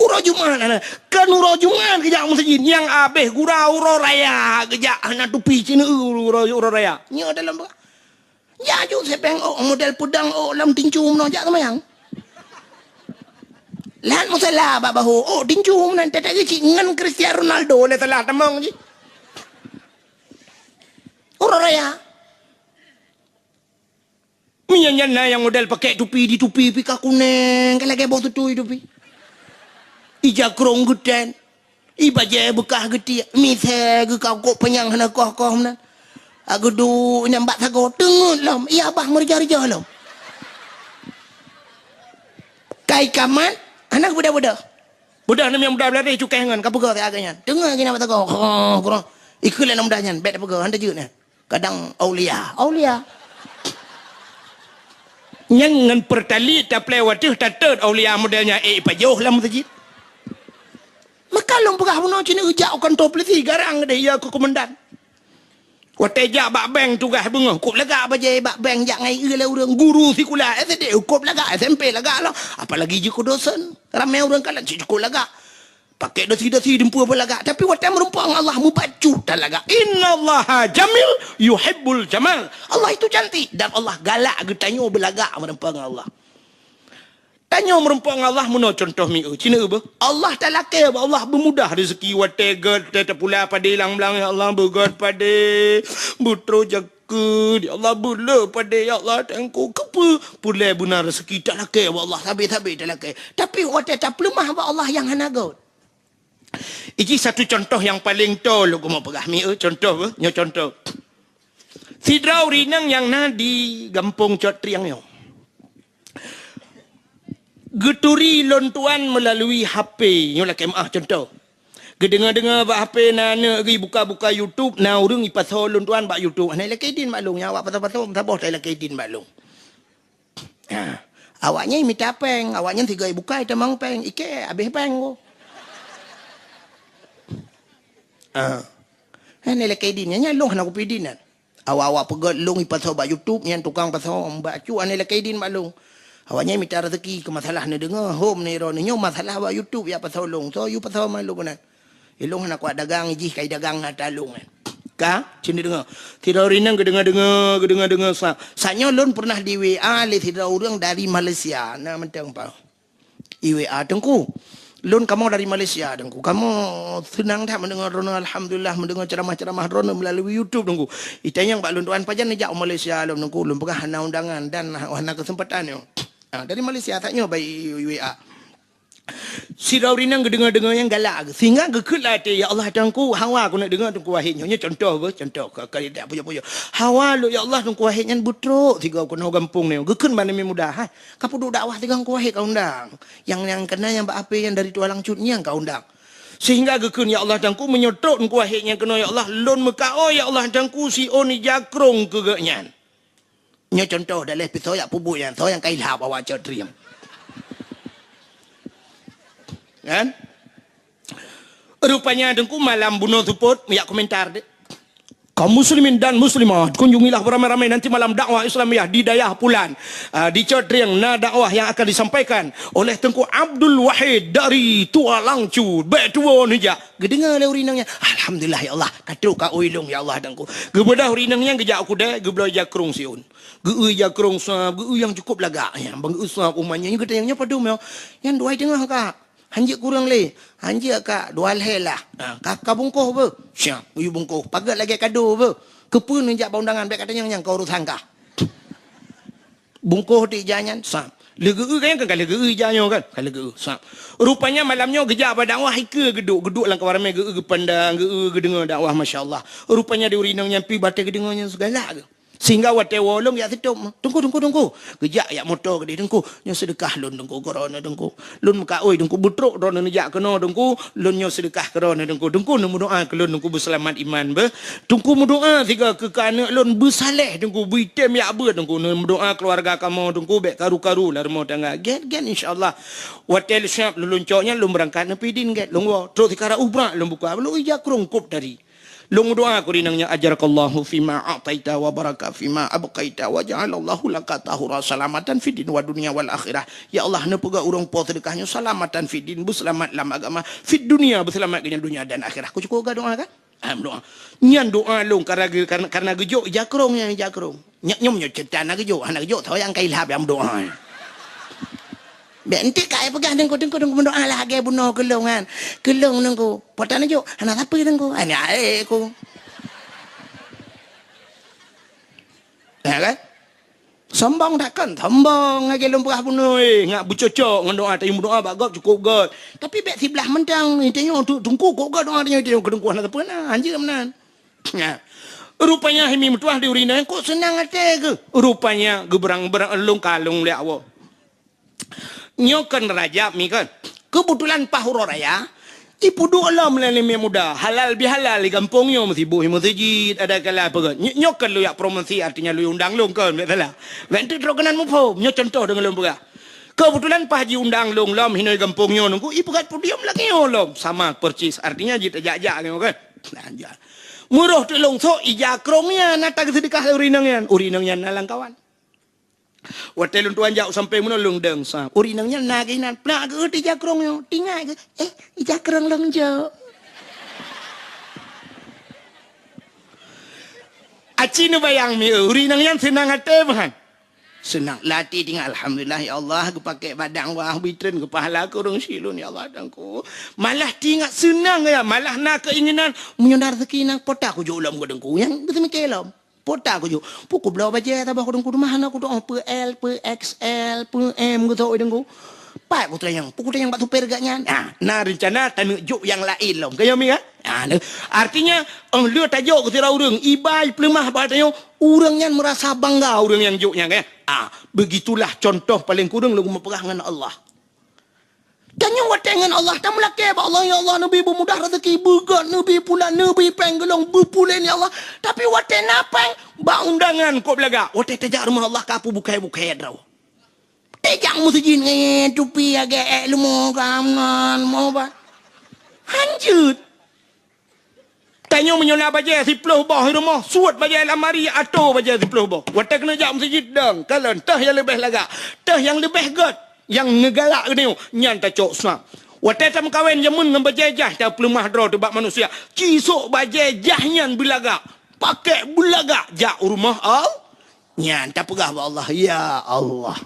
Uroe Jumat hana. Kan uroe Jumat geujak meuseujid. Nyang abéh gura uroe raya geujak hana tupi cina eu uroe, uroe raya. Nyoe dalam beuka. Ya ju sepeng ôk model peudang ôk lam tincu meunoe jak seumayang. Lat musala bak bahu ôk tincu meunan tetek geucik ngon Cristiano Ronaldo lé salah tamong jih. Uroe raya. Meunyan nyan na nyang model pakèk tupi, di tupi pih ka kuneng, ka lagèe boh tutui tupi. Ija krông geutén, i bajèe beukah geutiek, misèe geukakôk panyang hana koh-koh meunan. Ageudu nyang bak sagoe, teungeut lom, i abah meurija-rija lom. Kai kamat, hana beudôh-beudôh. Beudôh nem nyang muda beuladé cukéh ngon, ka peugah siat geuh nyan. Teungeut geuh nyan bak sagoe, krông, krông. Ikheun lé aneuk muda nyan, bèk tapeugah, han tajeuet nyan. Kadang aulia, aulia. Nyan ngon peurtali taplè watèe tatot aulia model nyan, eh, ipajoh lam meuseujid. Maka lôn peugah bunoe cit neujak u kantô pulisi garang deh ya keu komandan. Watèe jak bak bank tugaih beungoh, kôb lagak bajèe bak bank jak ngai eu lé ureueng guru sikula S D, kôb lagak S M P lagak lom. Apalagi jeuet keu dosen, ramè ureueng kalon cit kôb lagak. Pakèk dasi-dasi dumpeue peulagak, tapi watèe meureumpok ngon Allah mubacut talagak. Innallaha jamil yuhibbul jamal. Allah itu cantik dan Allah galak geutanyoe beulagak meureumpok ngon Allah. Tanyoe meureumpok ngon Allah meunoe cuntoh mieu. Cina beuh. Allah talakèe bak Allah beumudah rezeki watèe gèt, watèe tapula padé lam blang, ya Allah beugèt padé, beutroh jak Keu di Allah beuleupade, ya Allah, Teungku, keupeue peureulèe beuna raseuki talakèe bak Allah, sabe-sabe talakèe. Tapi watèe tapeuleumah bak Allah nyang hana göt. Iji satu contoh nyang paleng toe lôn keumeung peugah mi, eh, contoh, eh, nyoe contoh. Sidroe ureueng inong nyang na di gampông Cot Triang nyoe. Geuturi lôn tuan meulalui H P, nyoe lakèe meu'ah contoh. Geudeungoe-deungoe bak H P na aneuk geuh buka-buka YouTube, na ureueng ipasoe lôn tuan bak YouTube. Hana ilakèe idin bak lôn, nyang awak pasoe-pasoe meusaboh ta ilakèe idin bak lôn. Ha. Awak nyan mita pèng, awak nyan sigoe ibuka itamong pèng, ikèe abéh pèng ko. Ha. Hana ilakèe idin, nyan, nyan lôn hana kupi idin nyan. Awak-awak peugöt lôn ipasoe bak YouTube, nyan tukang pasoe, bak cu aneuk lakèe idin bak lôn. Awak nyan mita raseuki keu masalah neudeungoe, hom neu droeneuh nyoe masalah bak YouTube jak pasoe lôn. Soe yue pasoe ma lôn keunan. Ilôn hana kuat dagang, jih kai dagang ata lôn nyan. Ka, cit neudeungoe. Sidroe ureueng inong geudeungoe-deungoe, geudeungoe-deungoe sa. Saat nyoe lôn peureunah di W A lé sidroe ureueng dari Malaysia, na mantong pa. I W A, "Teungku, lôn kamoe dari Malaysia, Teungku. Kamoe seunang that meudeungoe droeneuh, alhamdulillah, meudeungoe ceuramah-ceuramah droeneuh meulalui YouTube, Teungku. Itanyong bak lôn tuan, pajan neujak u Malaysia lom, Teungku? Lôn peugah hana undangan dan hana keuseumpatan nyoe." Ha, dari Malaysia, that nyoe bak W A. Sidroe ureueng inong geudeungoe-deungoe nyang galak, sehingga geukheun lam até, "Ya Allah, Teungku, hawa keuneuk deungoe Teungku Wahid nyoe." Nyoe contoh beuh, contoh. Ka, ka, tidak pujoe-pujoe. Hawa lôn, ya Allah, Teungku Wahid nyan beutrok sigoe keunoe gampông nyoe. Geukheun bak Nabi Muda, "Hai, ka peuduek dakwah sigoe Teungku Wahid ka undang. Nyang, nyang keunan nyang bak ape nyang dari Tualang Cut nyan ka undang." Sehingga geukheun, "Ya Allah, Teungku, meunyoe trok Teungku Wahid nyan keunoe, ya Allah, lôn meukaôi, ya Allah, Teungku, siôn ija krông keu geuh nyan." Nyoe contoh, daleh pih soe jak peubuet nyan, soe nyang ka ilham awak cot trieng. Kan? Rupanya Teungku malam bunoe seupôt, jak komentar deh. Kaum muslimin dan muslimat, kunjungilah beramai-ramai nanti malam dakwah Islamiyah di dayah Pulan. Ah, di Cot Trieng na dakwah yang akan disampaikan oleh Teungku Abdul Wahid dari Tualang Cut. Bèk tuwo neujak. Geudeungoe lé ureueng inong nyan, "Alhamdulillah ya Allah, ka trok kaôi lôn ya Allah Teungku." Geubeudôh ureueng inong nyan geujak u keudè, geubloe ija krông siôn. Geu-eu ija krông sa, geu-eu nyang cukup lagak nyan. Ban geu-eu sa umat nyan, geutanyong, "Nyoe padum nyoe?" "Nyan dua i teungoh, Kak." "Hanjeuet kureueng lé?" "Hanjeuet, Kak, dua lhèe lah." "Ah, ka, ka bungkôh beuh?" "Siap, yue bungkôh." "Paget lagèe kado beuh?" "Keupeue neujak bak undangan, bèk katanyong nyan, ka urosan kah." Bungkôh di ija nyan, sab. Lheueh geu-eu kan, kan lheueh geu-eu ija nyoe kan? Kan lheueh geu-eu, sab. Rupanya malam nyoe geujak bak dakwah, ikeue geuduek, geuduek lam kawan ramè, geu-eu geupandang, geu-eu geudeungoe dakwah, masya Allah. Rupanya di ureueng inong nyan pih batèe geudeungoe nyan sigalak geuh. Sehingga watèe woe lôn jak sitôb, "Teungku, Teungku, Teungku." Geujak jak moto keudéh, "Teungku, nyoe seudeukah lôn Teungku, keu droeneuh Teungku. Lôn meukaôi Teungku, beutrok droeneuh neujak keunoe Teungku, lôn nyoe seudeukah keu droeneuh Teungku. Teungku neumeudoa keu lôn Teungku beuseulamat iman beuh. Teungku meudoa sigoe keu aneuk lôn beusaleh Teungku, beuitem jak beuet Teungku, neumeudoa keuluwarga kamoe Teungku bèk karu-karu lam rumoh tangga." "Gèt, gèt, insya Allah." Watèe lôn siap lôn, lôn cok nyan lôn beurangkat neupidin gèt lôn woe. Trok sikara ubrak lôn buka, lôn ija krông kôb tadi. Lôn meudoa keu ureueng inong nyan, "Ajarakallahu fima a'taita wa baraka fima abqaita wa ja'alallahu laka tahura salamatan fid din wa dunya wal akhirah." Ya Allah, neupeugah ureueng po seudeukah nyoe salamatan fid din, beuseulamat lam agama, fid dunya, beuseulamat keu nyan dunya dan akhirah. Ku cukup geudoa kan? Ah, meudoa. Nyan doa lôn karena, karena, karena geujok ija krông nyan, ija krông. Nyak nyoe meunyoe cerita hana geujok, hana geujok, soe nyang ka ilham nyang meudoa. Bèk enteuk ka ai peugah Teungku, Teungku, Teungku meudoa lagèe bunoe keu lôn nyan. Keu lôn Teungku, po tan jok, hana sapeue Teungku. Ai nyan, eh, ku. Ya kan? Sombong dak kan? Sombong lagèe lôn peugah bunoe, eh, ngat beucocok ngon doa, tanyoe meudoa bak gob cukôp göt. Tapi bèk siblah mantong, tanyoe tu Teungku kok göt doa tanyoe, tanyoe keu Teungku hana sapeue na, hanjeuet meunan. Nah, rupanya hai mi meutuah di ureueng inong kok seunang até geuh. Rupanya geubeurang-beurang lôn kalon lé Allah. Nyoe kan Rajab mi kan. Keubeutulan paih uroe raya, ipeuduek lom lé aneuk muda, halal bihalal di gampông nyoe, meusiboh meuseujid, ada kala peugah. Nyoe, nyoe kan lôn jak promosi, artinya lôn undang lôn kan, bèk salah. Bèk teuk droe keunan muphom, nyoe contoh deungon lôn peugah. Keubeutulan paih jiundang lôn lom hinoe gampông nyoe Teungku, ipeugöt podium lagèe nyoe lom, sama persis, artinya jitajak-jak nyoe kan. Nah, jak. Meuroh teuk lôn sôk ija krông nyan, na tageuseudeukah lé ureueng inong nyan. Ureueng inong nyan na lam kawan. Watèe lôn tuan jak u sampéng bunoe lôn dong sa. Ureueng inong nyan na geuh inan, plak geuh ija krông nyoe. Teuingat geuh, "Eh, ija krông lôn jok." Aci neubayang mi, ureueng inong nyan seunang até meuhan. Seunang. Lam até teuingat, "Alhamdulillah, ya Allah, geupakè bak dakwah, bri treun keu pahala keu ureueng syiek lôn, ya Allah, Teungku." Malah teuingat seunang, ya, malah na keuinginan, "Meunyoe na raseuki nyan, po ta kujok lom keu Teungku." Nyan geuseumiké lom. Po ta kujok. Peue kubloe bajèe saboh keu Teungku, teuma hana kutu'oh peue L, peue X L, peue M geusok Teungku. Pat kutanyong, peue kutanyong bak supir geuh nyan. Ah, na reuncana taneuk jok nyang laén lom. Ka nyan mi, kan? Ah, artinya, 'oh lheueh tajok keu sidroe ureueng, iba ipeuleumah bak tanyoe, ureueng nyan meurasa bangga ureueng nyang jok nyan, kan? Ah, begitulah contoh paleng kureueng lôn meupeugah ngon Allah. Tanyoe watèe ngon Allah, tameulakèe bak Allah, "Ya Allah, neubi beumudah raseuki, beugöt, neubi pulan, neubi pèng geu lôn, beupuléh, ya Allah." Tapi watèe na pèng, bak undangan kok beulagak. Watèe tajak rumoh Allah, ka peubukai-bukai droe. Tajak meuseujid ngon tupi agak èk leumo ka meunan, mo ba. Hanjeuet. Tanyoe meunyoe na bajèe siploh boh i rumoh, suet bajèe lamari, atoe bajèe siploh boh. Watèe keuneuk jak meuseujid dong, kalon, toh nyang leubeh lagak, toh nyang leubeh göt, nyang neugalak geutanyoe, nyan tacok seunang. Watèe tameukawen jameun ngon bajèe jaih, tapeuleumah droe teuh bak manusia, ci sôk bajèe jaih nyan beulagak, pakèk beulagak jak u rumoh Allah. Nyan tapeugah bak Allah, "Ya Allah,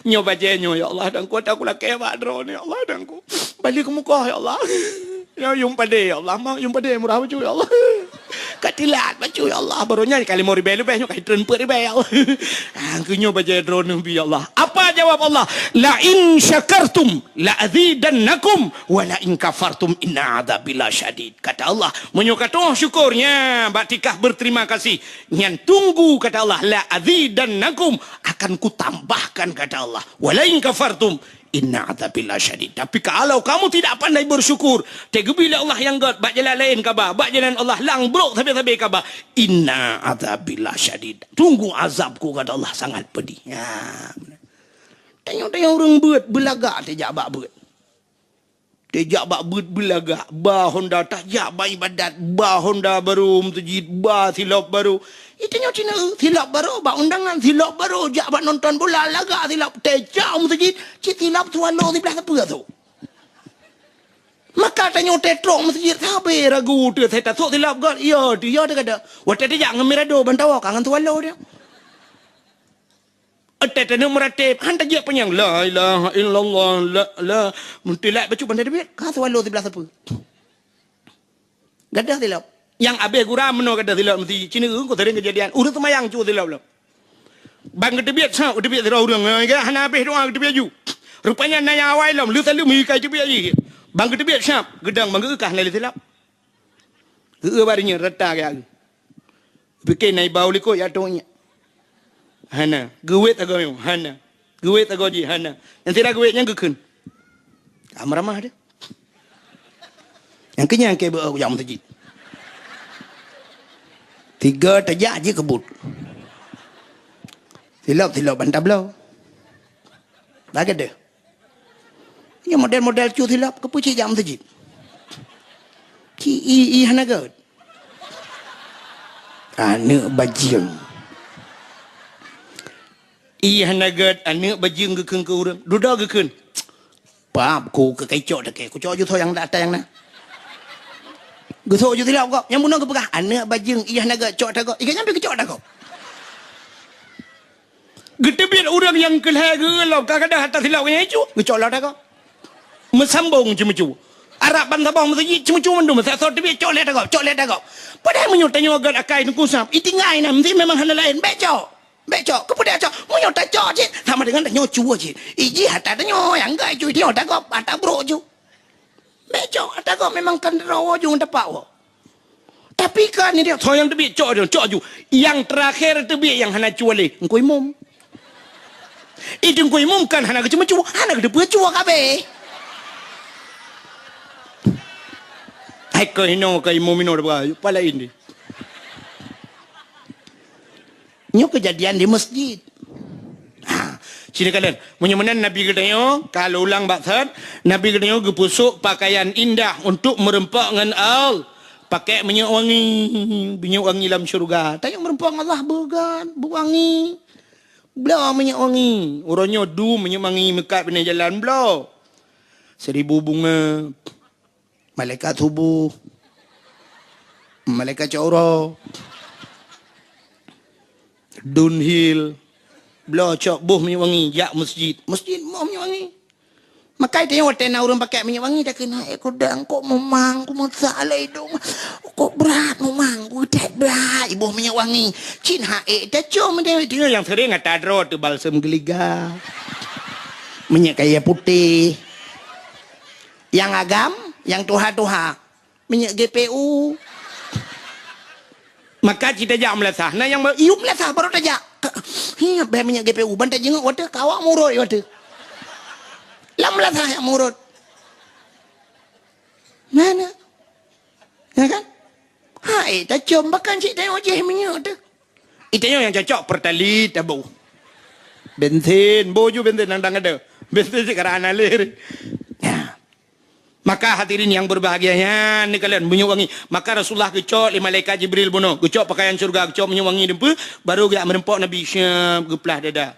nyoe bajèe nyoe, ya Allah, Teungku, ata kulakèe bak droeneuh, ya Allah, Teungku. Bali keumukoh, ya Allah. Nyoe yuem padé, ya Allah, mak yuem padé murah bacut, ya Allah. Ka tilat bacut, ya Allah, baroe nyan ka limong ribèe leubeh, nyoe ka treun peuet ribèe, ya Allah. Ah, keu nyoe bajèe droeneuh bi, ya Allah. Apa jawab Allah? "La in syakartum la azidannakum wa la in kafartum inna adzabi lasyadid." Kata Allah, meunyoe katoh syukur, nya, bak tikah berterima kasih, nyan tunggu, kata Allah, "la azidannakum", akan kutambahkan, kata Allah. "Wa la in kafartum inna adzabi lasyadid." Tapi kalau kamu tidak pandai bersyukur, teugeubri lé Allah nyang gèt, bak jalan laén kaba, bak jalan Allah lang brok sabe-sabe kaba, "Inna adzabi lasyadid." Tunggu azabku, kata Allah, sangat pedih. Ya. Tanyoe-tanyoe ureueng beuet, beulagak teuh jak bak beuet. Teuh jak bak beuet beulagak, ba honda tajak bak ibadat, ba honda barô meuseujid, ba silop barô. Itanyoe cina, silop barô bak undangan, silop barô jak bak nonton bola, lagak silop, teuh jak meuseujid, cit silop swallow siblaih sapeue sôk. Maka tanyoe teuh trok meuseujid, sabe ragu teuh, "Saya tasôk silop gèt?" "Iya, teuh, iya," teuh gata. Watèe tajak ngon Mirado, ban tawoe ka ngon swallow teuh. Watèe taneuk meurateb, han tajak panyang, "La ilaha illallah, la, la." Meutilak bacut ban tateubiet, ka swallow siblaih sapeue. Gadoh silop. Nyang abéh gura meunoe gadoh silop meuseujid. Cina, ko sering kejadian. Ureueng seumayang cue silop lom. Ban geuteubiet sab, geuteubiet sidroe ureueng. Hana abéh doa geuteubiet ju. Rupanya na nyang awai lom, lheuh saleuem ka geuteubiet jih. Ban geuteubiet sab, geudong ban geu-eu ka hana lé silop. Geu-eu bak nyan rata keu geu. Pike na iba u likot jak tôh nyan. Hana. Geuwet sagoe nyoe, hana. Geuwet sagoe jih, hana. Nyang sira geuwet nyan geukheun. Ka meuramah teuh. Nyang keu nyan keu beu jak meuseujid. Tiga tajak jih keubut. Silop-silop ban tabloe. Lagèe deuh. Nyoe model-model cue silop, keupeue cit jak meuseujid? Ci i, i hana gèt. Aneuk bajeueng. I hana gèt, aneuk bajeueng geukheun keu ureueng. Dudoe geukheun. Pap, ku keu kacok takée, kucok ju tho nyang ata nyang na. Geusok ju silop gob, nyang bunoe geupeugah, "Aneuk bajeueng, i hana gèt, cok ata gob." I gobnyan pih geucok ata gob. Geuteubiet ureueng nyang keu lhèe geu-eu lom, ka gadoh ata silop nyan icu, geucok lom ata gob. Meusambong ceumeucue. Arab ban saboh meuseujid ceumeucue mandum, masa soe teubiet cok lé ata gob, cok lé ata gob. Padahai meunyoe tanyoe gèt akai Teungku Sam, itinggai na, meusti memang hana laén, bèk cok. Bèk cok, keupeue dak cok? Meunyoe tacok cit, sama dengan tanyoe cue cit. Ijih ata tanyoe nyang gèt cue, tanyoe ata gob, ata brok cue. Bèk cok, ata gob memang kan droe ujong tapak woe. Tapi kan ni dia, soe nyang teubiet cok ju, cok ju. Nyang terakhir teubiet nyang hana cue lé, Teungku Imum. I Teungku Imum kan hana geuceumeucue, hana geuteupeue cue ka abéh. Hai keu hinoe keu Imum inoe dua, pala ini. Nyoe keujadian di meuseujid. Ha, sini kalon. Meunyoe meunan Nabi geutanyoe, ka lôn ulang bak that, Nabi geutanyoe geupeusok pakaian indah untuk meureumpok ngon Allah. Pakai minyeuk wangi, minyeuk wangi lam syeuruga. Tanyoe meureumpok ngon Allah beugan, beuwangi. Bloe minyeuk wangi. Uroe nyoe dum minyeuk wangi meukat binéh jalan bloe. Seribu bunga. Malaikat suboh, malaikat cok uroe, Dunhill, bloe cok boh minyeuk wangi jak meuseujid. Meuseujid boh minyeuk wangi. Makai tanyoe watèe na ureueng pakai minyeuk wangi, takheun, "Hai, kudang, kok mumang, kumeusak lé idong, kok brat mumang, kutet brat boh minyeuk wangi." Cit hai, tacom deh. Tanyoe nyang sering ata droe teuh balsem geuliga, minyeuk kayèe putéh. Nyang agam, nyang tuha-tuha, minyeuk G P U. Maka cit tajak meulasah. Na nyang ba-, iyup meulasah baru tajak. Hi, bèe minyeuk G P U, ban tajeungeuk watèe, ka awak murot watèe. Lam meulasah nyang murot. Mana? Ya kan? Hai, tacom, bahkan cit tanyoe jih minyeuk teuh. Itanyoe nyang cocok Pertalite taboh. Bensin, boh ju bensin nang dang ada. Bensin cit karang analir. Ya. Maka hadirin yang berbahagia, nyan neukalon minyeuk wangi. Maka Rasulullah geucok lé malaikat Jibril bunoe, geucok pakaian syeuruga, geucok minyeuk wangi dum peue, baru geujak meureumpok Nabi, syab, geuplah dada.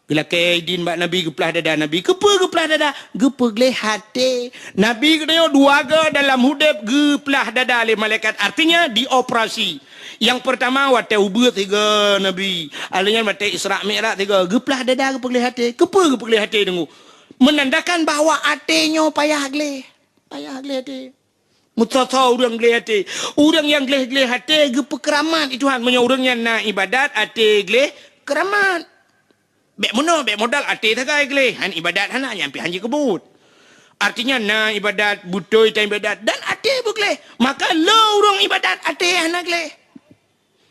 Geulakèe idin bak Nabi, geuplah dada Nabi. Keupeue geuplah dada? Geupeugleh até. Nabi geutanyoe dua goe dalam udeb geuplah dada lé malaikat, artinya dioperasi. Nyang peurtama watèe ubeut sigoe Nabi, lheuh nyan watèe Isra Mi'raj sigoe, geuplah dada, geupeugleh até. Keupeue geupeugleh até, Teungku? Menandakan bahwa até nyoe payah gleh. Payah gleh até. Meusoe-soe ureuëng gleh até. Ureuëng nyang gleh-gleh até geupeukeuramat lé Tuhan. Meunyoe ureuëng nyan na iébadat, até gleh, keuramat. Bék meunoe, bék modal, até sagai gleh. Han iébadat hana, nyan pih han jikeubeuet. Artinya na iébadat, beutôi tan iébadat, dan até beugleh. Maka le ureuëng iébadat, até hana gleh.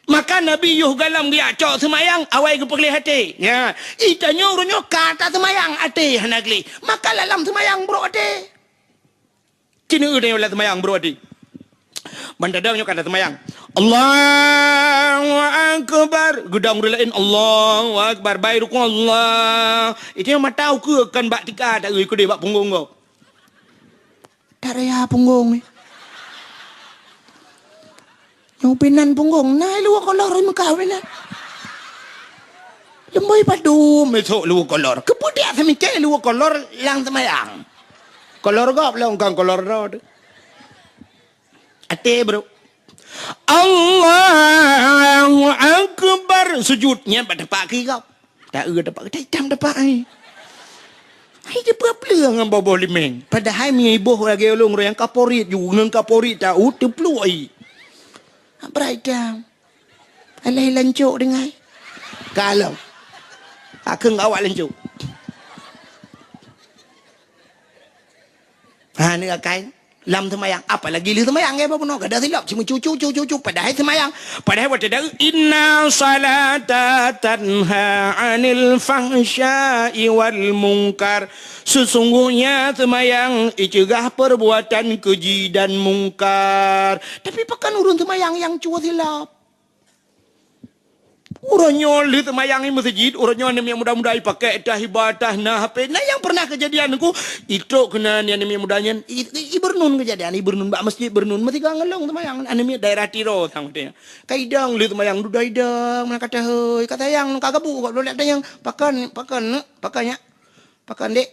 Maka Nabi yoh gohlom geujak cok seumayang, awai geupeugleh até. Nya, i tanyoe uroe nyoe ka taseumayang, até hana gleh. Maka lam seumayang brok até. Cina tanyoe lam seumayang brok até. Ban tadong nyoe ka taseumayang. Allahu Akbar. Geudong ureuëng laén, Allahu Akbar. Bai rukuk, Allah. Itu nyang mata ukeue kon bak tika, tak eu keudeh bak punggong gob. Tak raya punggong ni. Nyoe pinan punggong, na luwa kolor meuka pinan. Leumboi padum esok luwa kolor. Keupeue dak seumicai luwa kolor lam seumayang? Kolor gob lom, kon kolor droe teuh. Até brok. Allahu Akbar. Sujud nyan bak tapak kiri gob. Tak eu tapak, tak itam tapak ai. Hai, teupeue-peue ngon boh-boh limeng. Padahai mie iboh lagée ulôn roh nyang kaporit ju, ngon kaporit tau teupluek ai. Abrai itam. Alah lancok dengai. Kalau. Akeung awak lancok. Ha, ni akai. Lam seumayang, apalagi lheueh seumayang, ya, babunoe, gadôh silop, cuma cucu, cucu, cucu, padahai seumayang, padahai watée deuh, "Inna salata tanha 'anil fahsya'i wal munkar." Sesungguhnya seumayang iceugah perbuatan keji dan mungkar. Tapi pakon ureuëng seumayang nyang cuwa silop? Uroe nyoe lheueh seumayang i meuseujid, uroe nyoe aneuk miet muda-muda ipakai tah iba, tah na H P. Na nyang pernah keujadian Teungku, itrok keunan aneuk miet muda nyan, i, i, ibeureunon keujadian, ibeureunon bak meuseujid, beureunon meusigoe ngon lôn seumayang, aneuk miet daerah Tiro sang watée nyan. Ka idong lheueh seumayang, dudoe idong, meunan ka tahôi, ka sayang, ka gabuk, ka lôn tanyong, pakon, pakon, pakon nyak, pakon dek.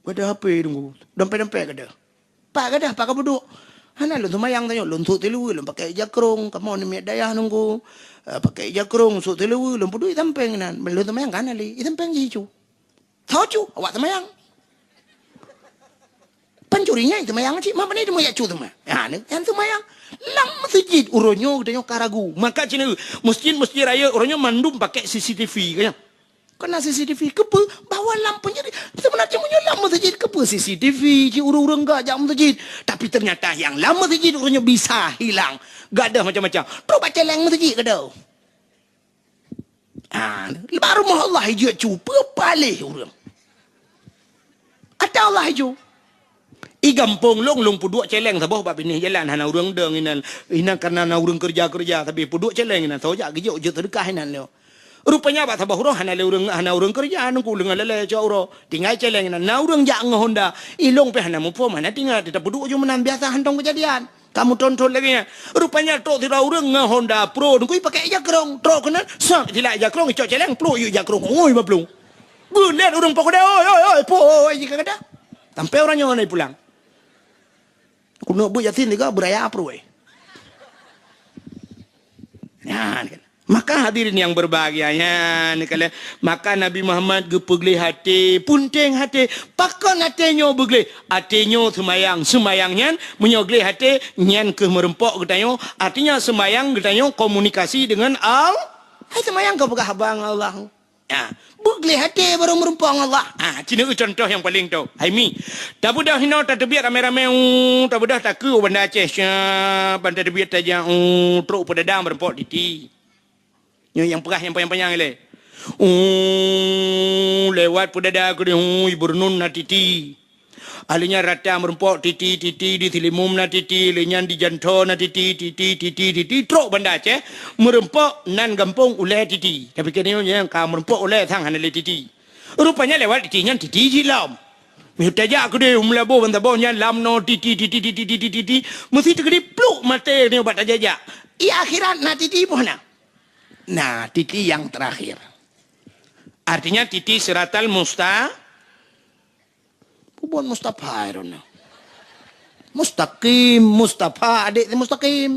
Gadôh H P Teungku, dompet-dompet gadôh. Pat gadôh, pat kapeuduek. Hana lôn seumayang tanyoe, lôn sôk siluweue, lôn pakai jakrong, kamoe aneuk miet dayah Teungku. Eh, pakai jakrong, sôk siluweue, lôn peuduek i sampéng inan. Lôn seumayang ka hana lé, i sampéng jih icu. Soe cu, awak seumayang. Pancuri nyan i seumayang cit, ma pane teuma jak cu teuma. Ha, nyan seumayang. Lam meuseujid uroe nyoe geutanyoe ka ragu. Maka cit na, meuseujid-meuseujid rayeuk uroe nyoe mandum pakai C C T V, kan? Keunan C C T V, keupeue? Bahwa lam peunjadi, seubeuna cit meunyoe lam meuseujid, keupeue C C T V, cit ureuëng-ureuëng gak jak meuseujid. Tapi ternyata nyang lam meuseujid ureuëng nyoe bisa hilang. Gadôh macam-macam. Trok bak céléng meuseujid gadôh. Ah, bak rumoh Allah ijak cu, peue paléh ureuëng. Ata Allah ijak. I gampông lôn, lôn peuduek céléng saboh bak binéh jalan, hana ureuëng dong inan, inan kareuna na ureuëng keureuja-keureuja, tapi peuduek céléng inan, soe jak geujok jeuet seudeukah inan lé. Rupanya bak saboh uroe hana lé ureuëng, hana ureuëng keureuja, Teungku leungan lalée cok uroe. Tinggai céléng inan, na ureuëng jak ngon honda, i lôn pih hana muphom, hana teuingat, teutap peuduek ju meunan biasa hantom keujadian. Kamoe tonton lagée nyan. Rupanya trok sidroe ureuëng ngon honda pro, Teungku ipakai jakrong. Trok keunan, sak, silak jakrong, icok céléng, pluek yue jakrong. Oi, baplueng. Geulet ureuëng po keudeh, oi, oi, oi, po, oi, jih ka gata. Sampai ureuëng nyoe na ipulang. Keuneuk beuet Yasin tiga beuraya pruweh. Nyan kan. Maka hadirin yang berbahagia, nyan kan. Maka Nabi Muhammad geupeugleh até, punteng até. Pakon até nyoe beugleh? Até nyoe seumayang. Seumayang nyan, meunyoe gleh até, nyan keuh meureumpok geutanyoe. Artinya seumayang geutanyoe komunikasi dengan Al-, hai seumayang keu peugah haba ngon Allah. Ha, beugleh até barô meureumpok ngon Allah. Ha, cit na contoh nyang paleng top. Hai mi, tabeudôh hinoe tateubiet ramé-ramé, u, tabeudôh takeu u Banda Aceh, sya, ban tateubiet tajak, u, trok peudada meureumpok titi. Nyoe nyang peugah nyang panyang-panyang ilée. U, lewat peudada keudeh, u, i Beureunon na titi. Ahli nyan rata meureumpok titi, titi, di Silimum na titi, lé nyan di Jantho na titi, titi, titi, titi, trok Banda Aceh, meureumpok nan gampông ulée titi. Tapi keuneuk nyang ka meureumpok ulée sang hana lé titi. Rupanya lewat titi nyan titi jih lom. Meutajak keudeh u Meulaboh ban saboh nyan lam noe titi, titi, titi, titi, titi, meusi teukeudi pluk maté nyoe bak tajak-jak. I akhirat na titi boh na. Nah, titi yang terakhir. Artinya titi siratal musta-, Pubon Mustafa, I don't know. Mustaqim, Mustafa, adik si Mustaqim.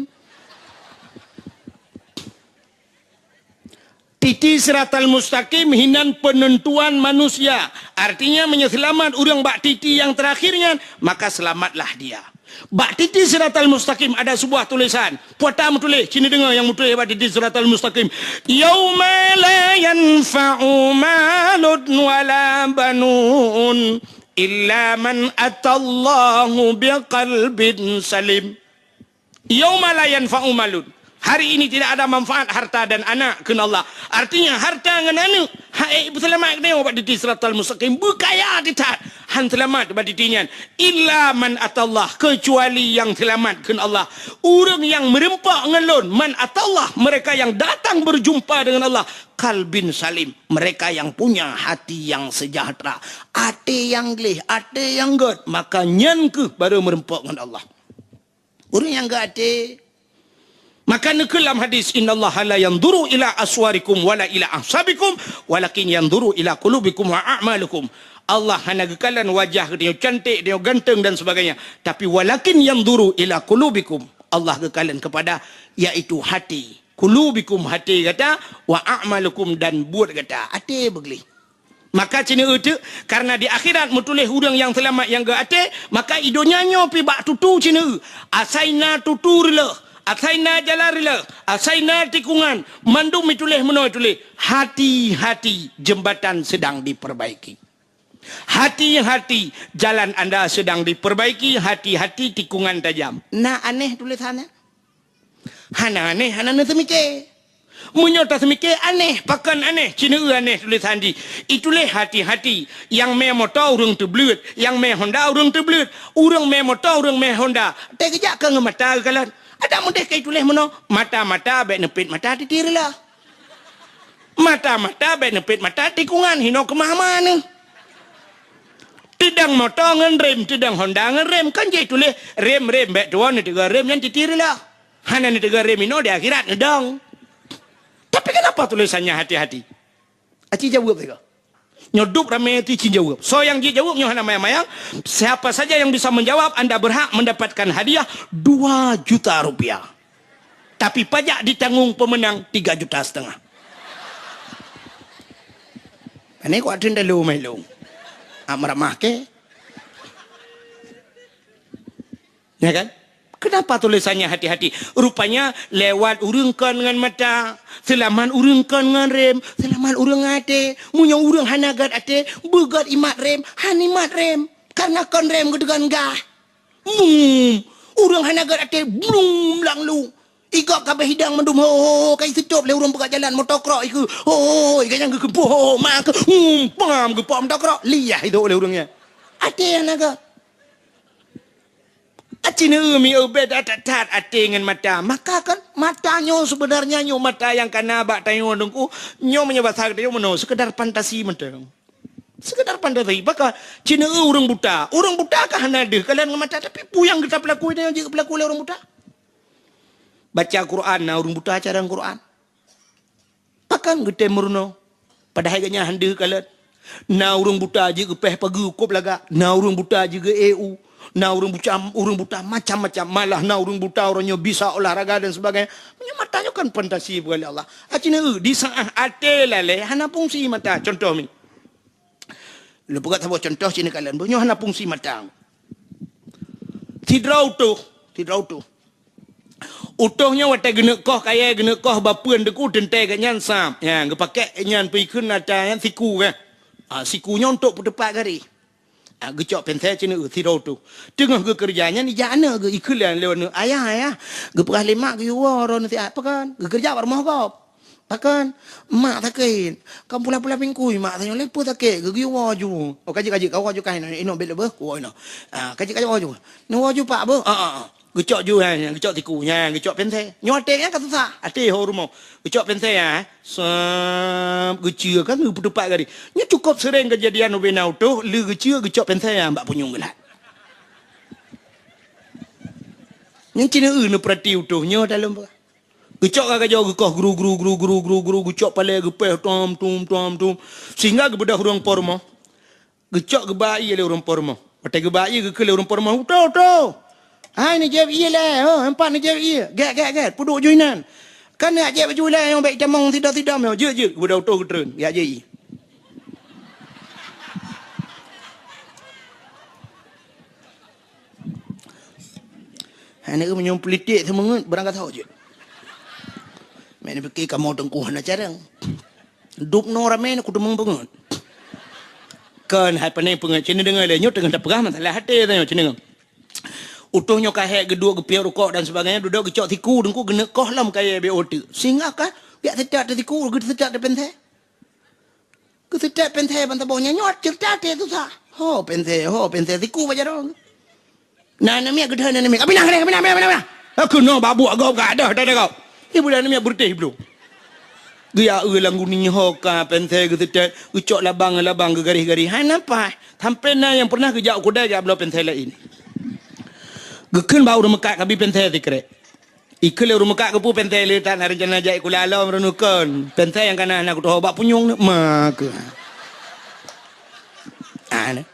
Titi siratal mustaqim hinan penentuan manusia. Artinya, meunyoe seulamat ureuëng bak titi nyang terakhir nyan, maka selamatlah dia. Bak titi siratal mustaqim ada sebuah tulisan. Puata meutuléh, cini deungoe nyang meutuléh bak titi siratal mustaqim. "Yauma la yanfa'u malun wala banun illa man atallahu biqalbin salim." "Yauma la yanfa'u malun." Hari ini tidak ada manfaat harta dan anak, kheun Allah. Artinya, harta ngon aneuk, hai, beuseulamat keunoe bak titi siratal mustaqim, beukaya teutat, han seulamat bak titi nyan. "Illa man atallah," kecuali yang selamat, kheun Allah. Ureuëng yang meureumpok ngon Lôn, "man atallah," mereka yang datang berjumpa dengan Allah, "qalbin salim," mereka yang punya hati yang sejahtera, até yang gleh, até yang gét, maka nyan kheueh baru meureumpok ngon Allah. Ureuëng nyang geuaté. Maka neukheun lam hadis, "Innallaha la yanzuru ila aswarikum wala ila ahsabikum, walakin yanzuru ila qulubikum wa a'malikum." Allah hana geukalon wajah geutanyoe cantik, geutanyoe ganteng dan sebagainya. Tapi walakin yanzuru ila qulubikum. Allah geukalon kepada, yaitu hati. Qulubikum, hati gata, wa a'malikum, dan buet gata. Até beugleh. Maka ceuneue teuk, karena di akhirat meutuléh ureuëng nyang seulamat nyang geuaté, maka i donya nyoe pi bak tutu ceuneue. Asai na tutu reuloh, asai na jalan reuloh, asai na tikungan, mandum meutuléh meunoe tuléh, "Hati-hati, jembatan sedang diperbaiki. Hati-hati, jalan anda sedang diperbaiki, hati-hati, tikungan tajam." Na aneh tulisannya? Hana aneh, hana neuseumiké. Meunyoe taseumiké aneh, pakon aneh, ceuneue aneh tulisan jih. Ituléh hati-hati, nyang mé moto ureuëng teubleuet, nyang mé Honda ureuëng teubleuet, ureuëng mé moto ureuëng mé Honda. Teukeujak keu ngon mata geukalon. Adak meudeh ka ituléh meunoe, mata-mata bék neupet mata titi reuloh. Mata-mata bék neupet mata tikungan, hinoe keumah-mah neuh. Teudong moto ngon rem, teudong Honda ngon rem, kan jih tuléh rem-rem, bék tuwoe neuteuga rem nyan titi reuloh. Hana neuteuga rem inoe di akhirat neudong. Tapi kenapa tulisannya hati-hati? Aci jaweueb sigoe. Nyoe dub ramé ti ci jaweueb. Soe nyang jijaweueb nyoe hana mayang-mayang. Siapa saja yang bisa menjawab, anda berhak mendapatkan hadiah dua juta rupiah. Tapi pajak ditanggung pemenang tiga juta setengah. Ini kuat tenda lu meh lu. Ah, meramah ke? Ya kan? Kenapa tulisannya hati-hati? Rupanya lewat ureuëng kon ngon mata, seulamat ureuëng kon ngon rem, seulamat ureuëng até. Meunyoe ureuëng hana gét até, beugét imat rem, han imat rem. Karena kon rem geuteugon gah. Mum, ureuëng hana gét até, blum lang lu. Igop kabeh hidang mandum ho, ho, ho, ka iseutob lé ureuëng peugah jalan motokrok ikeu. Ho, ho, ho, iga nyang geukeumpôh, ho, ho, ma keu, hum, pam geupok motokrok. Liah idok lé ureuëng nyan. Até hana gét. Aci neu mi ubé that-that até ngon mata. Maka kan mata nyoe sebenarnya nyoe mata nyang kana bak tanyoe Teungku. Nyoe meunyoe basa geutanyoe meunoe, sekedar fantasi mantong. Sekedar fantasi. Baka cina ureuëng buta. Ureuëng buta ka hana deuh kalon ngon mata, tapi peue nyang geuta peulaku nyoe jeuet peulaku lé ureuëng buta. Baca Quran na ureuëng buta cara Quran. Pakon geutem meurunoe? Padahai gobnyan han deuh kalon. Na ureuëng buta jeuet geupéh pageue kôb lagak, na ureuëng buta jeuet geu-eu, na ureuëng buta, ureuëng buta macam-macam, malah na ureuëng buta uroe nyoe bisa olahraga dan sebagainya. Meunyoe mata nyoe kan fantasi bukan lé Allah. Aci neu di saat até lalé hana fungsi mata. Contoh mi. Lôn peugah saboh contoh cina kalon. Nyoe hana fungsi mata. Sidroe utôh, sidroe utôh. Utôh nyoe watée geuneuk koh kayée, geuneuk koh bapeuen Teungku teuntée gobnyan sab. Nyan, geupakée nyan peue ikheun ata nyan siku kan. Ah, siku nyoe untuk peuteupat garéh. Ah, geucok pensel cina sidroe utôh. Teungoh geukeureuja nyan ijak aneuk geu ikheun lé aneuk, "Ayah, ayah, geupeugah lé mak geuyue woe droeneuh siat." Pakon? Geukeureuja bak rumoh gob. Pakon? Mak sakét. Kan pula-pula bingkui mak tanyoe lé peue sakét, geu-, geuyue woe ju. Oh, ka jeuet, ka jeuet, ka woe ju kah inoe, inoe bék lé beuh, woe inoe. Ah, ka jeuet, ka jeuet woe ju. Neuwoe ju pak beuh. Ah, ah, ah. Geucok ju, ha, geucok siku, ha, geucok pensel. Nyoe até nyan ka susah. Até ho rumoh. Geucok pensel, ha. Sab, geuceue kan geupeuteupat garéh. Nyoe cukup sering kejadian ubé na utôh, lé geuceue geucok pensel, ha, bak punyueng geulat. Nyan cina eu neupeurati utôh nyoe dalam. Geucok ka gajoe geukoh gru, gru, gru, gru, gru, gru, geucok palée geupéh tom, tum, tom, tum. Sehingga geubeudôh ureuëng po rumoh. Geucok geuba ié lé ureuëng po rumoh. Watée geuba ié geukheun lé ureuëng po rumoh, "Utôh, utôh! Hai neujép ié lé, ho, empat neujép ié. Gét, gét, gét, peuduek ju inan. Kan neujak jép baju lé nyang bék itamong sidom-sidom nyoe. Jeuet, jeuet." Geubeudôh utôh geutreun, jak jép ié. Aneuk meunyoe politik seumeungeut, barang ka tho jeuet. Meunan pike kamoe teungku hana carông. Dub noe ramé na kuteumong beungeut. Kon hai pane peungeut, ci neudeungoe lé, nyoe teungoh tapeugah masalah até tanyoe ci neudeungoe. Utôh nyoe ka hék geuduek geupiôh rukok dan sebagainya, dudoe geucok siku teungku geuneuk koh lom kayèe B O teuk. Singoh ka, jak seucat teuh siku, geusecat teuh pèntè. Geuseutôt pèntè ban saboh nyan, nyoe ceurita até susah. Ho pèntè, ho pèntè, siku bak jaroe. Na aneuk miet geudeh aneuk miet. Abinah, abinah, abinah, abinah, abinah. Aku no babuk agam ka adoh dah dah kau. Ibu aneuk miet beureutéh belum. Geuya eu lam guni ho ka pèntè geuseutôt, geucok labang, labang geugaréh-garéh. Hana paih. Sampai na nyang pernah geujak u keudai jak bloe pèntè laén. Geukheun bak ureueng meukat kabi pèntè sikrek. Ikheun lé ureueng meukat keupeue pèntè le that na rencana jak sikula lom reunukon. Pèntè nyang kana hana kutoh bak punyueng ni ma keu. Ah, ni.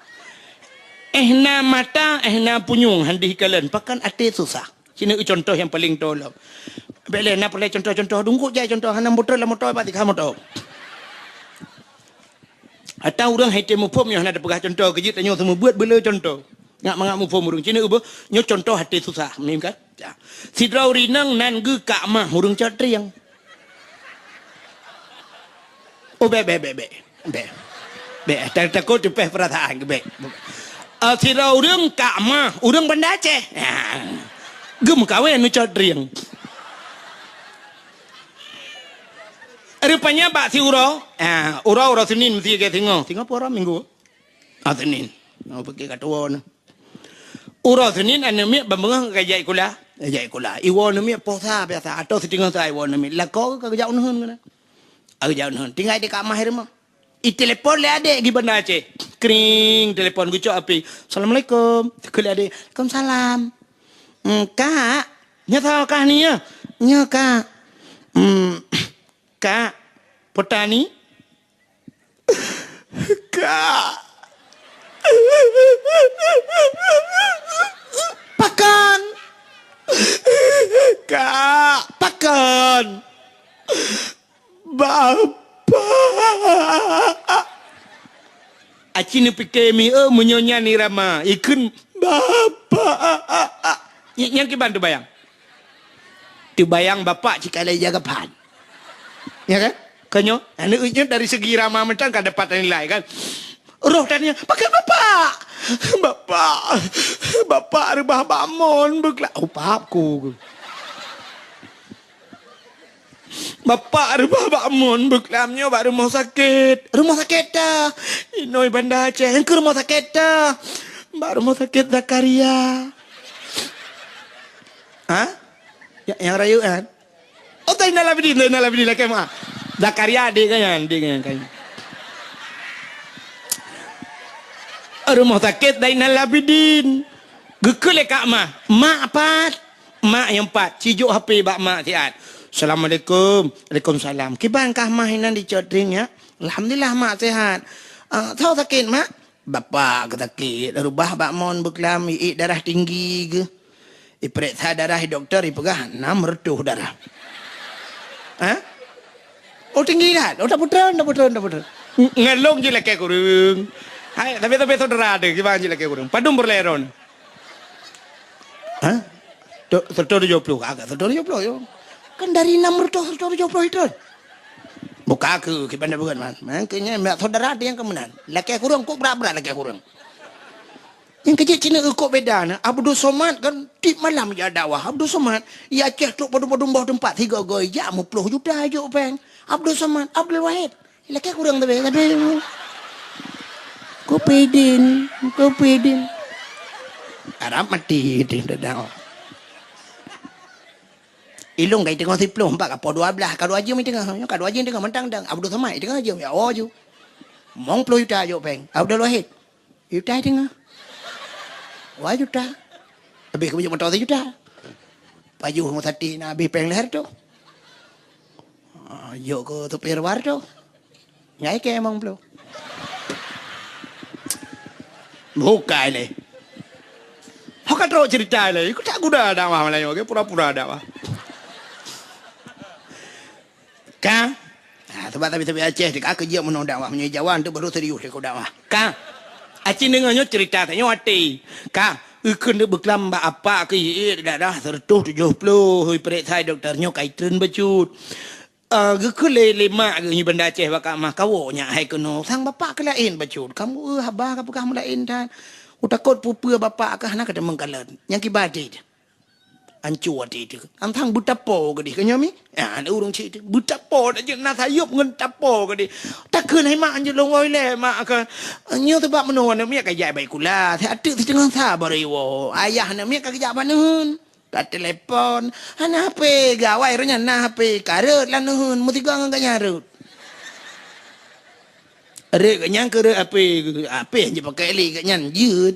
Eh na mata, eh na punyueng han deuh ikalon. Pakon até susah. Sinoe contoh nyang paleng tolom. Bèk lé na peureulèe contoh-contoh dungkot jai contoh hana moto lam moto bak tiga moto. Ata ureueng hai tém muphom nyoe hana teupeugah contoh, keu jeuet tanyoe seumeubeuet beuleu contoh. Ngat mangat muphom ureueng. Ci neuubeut nyoe contoh até susah, mim kan? Ya. Sidroe ureueng inong nan geuh kak mah ureueng cot trieng. Oh, bèk, bèk, bèk, bèk. Bèk. Bèk, ta-, takot teupeh peurasaan, bèk. Ah, sidroe ureueng kak mah, ureueng Banda Aceh. Ya. Geumeukawen ngon cot trieng. Rupanya bak siuroe, ah, uroe, uroe Senin meusti lagèe singoh. Singoh peue uroe? Minggu. Ah, Senin. Oh, pike ka tuwoe nyoe. Uroe Senin aneuk miet ban beungoh ka jak sikula. Ka jak sikula. Iwoe aneuk miet poh sa biasa atau siteungoh sa iwoe aneuk miet. Lakoe ka geujak uneuen keunan. Ka geujak uneuen. Tinggai di kak mah i rumoh. Itelepon lé adék di Banda Aceh. Kring, telepon geucok api. "Assalamualaikum." Keu lé adék, "Waalaikumsalam." "Hmm, Kak, nyoe soe kah ni ya?" "Nyoe, Kak." "Hmm, Kak, Petani?" "Kak." "Pakon?" "Kak." "Pakon?" "Bapak." Aci neupike mi, eh, meunyoe nyan irama, ikheun, "Bapak." Nyan, nyan kiban teubayang. Teubayang bapak cit ka lheueh jaga pat. Ya kan? Kan nyoe, aneuk nyoe dari segi irama mantong ka dapat nilai kan. Roh tanya, "Pakon bapak?" "Bapak, bapak reubah bak mon beukla-," oh, pap ku. "Bapak reubah bak mon beuklam nyoe bak rumoh sakét." "Rumoh sakét ta?" "Inoe Banda Aceh." "Nyang keu rumoh sakét ta?" "Bak rumoh sakét Zakaria." Ha? Ya, nyang rayeuk kan? Oh, Zainal Abidin, Zainal Abidin lakèe meu'ah. Zakaria adék kan nyan, adék kan nyan. Rumoh sakét Zainal Abidin. Geukheun lé kak mah, "Mak pat?" Mak nyang pat, sijok H P bak mak siat. "Assalamualaikum." "Waalaikumsalam. Kiban kah mah inan dicot trieng nyak?" "Alhamdulillah mak sehat." "Ah, soe sakét mak?" "Bapak geusakét, reubah bak mon beuklam, iék darah tinggi geuh. Ipeuriksa darah di dokto, ipeugah enam reutôh darah." Ha? Oh, tinggi that. Oh, tapeutrön, tapeutrön, tapeutrön. Ng-, ngon lôn jih lakèe kureueng. Hai, tapi, tapi saudara ada, kiban jih lakèe kureueng. Padum peureulèe droen? Ha? Tu, seratus tujuh puluh, agak seratus tujuh puluh, yo. Kan dari enam ratus, seratus tujuh puluh itu. Buka ke, kiban dah bukan, man. Man, kayaknya, saudara ada yang kemenangan. Lakèe kureueng, kok berat-berat lakèe kureueng. Nyang keu jeuet cit na eukôt beda na, Abdul Somad kan tiep malam jak dakwah. Abdul Somad, i Aceh trok padum-padum boh teumpat, sigoe-goe jak meuploh juta jok péng. Abdul Somad, Abdul Wahid. Lakèe kureueng tapi, tapi Kopidin, Kopidin. Arab mati di dakwah. Ilôn kai teungoh siploh, empat ka poh dua belas, ka dua jeuem teungoh. Nyoe ka dua jeuem teungoh mantang dang. Abdul Somad teungoh jeuem, ya, oh ju. Mong ploh juta jok péng. Abdul Wahid. Juta teungoh. Wah, juta. Habéh keu bajèe moto sijuta. Pajoh rumoh sakét na habéh péng lhèe reutôh. Ah, jok keu supir dua reutôh. Ngai kèe mong ploh. Bukai lé. Ho ka trok cerita lé. Ikut tak guna dakwah malam nyoe, pura-pura dakwah. Ka? Ha, sebab tapi-tapi Aceh, ka keu jeuet meunoe dakwah, meunyoe Jawa tu baru serius ikut dakwah. Ka? Aci deungoe nyoe cerita tanyoe até. Ka? Geukheun beukeulamat bak apak keuh, ié darah seratus tujoh ploh, hôi peuriksa dokto nyoe ka itreun bacut. Ah, geukheun lé, lé mak geuh nyoe Banda Aceh bak Kak Mah, kawoe nyak hai keunoe, sang bapak keuh laén bacut. Kamoe, eh, haba ka peugah meulaén that. Kutakot peue-peue bapak keuh hana ka teumeung kalon. Nyang kiban até teuh. Anco até teuh. Antang beutapo keudeh keu nyoe mi? Ah, na ureueng cit teuh. Beutapo dak jeuet na sayop ngon tapo keudeh. Takheun hai mak anjeut lôn woi lé mak keuh. Nyoe sabab meunoe aneuk miet ka jak bak sikula. Siat teuk siteungoh sa baru iwoe. Ayah aneuk miet ka geujak bak neuheun. Ka telepon, hana H P, gawai roh nyan na H P, ka rhot lam neuheun, meusigoe ngon gobnyan rhot. Rhot gobnyan keu rhot H P, H P han jeuet pakèk lé gobnyan jeuet.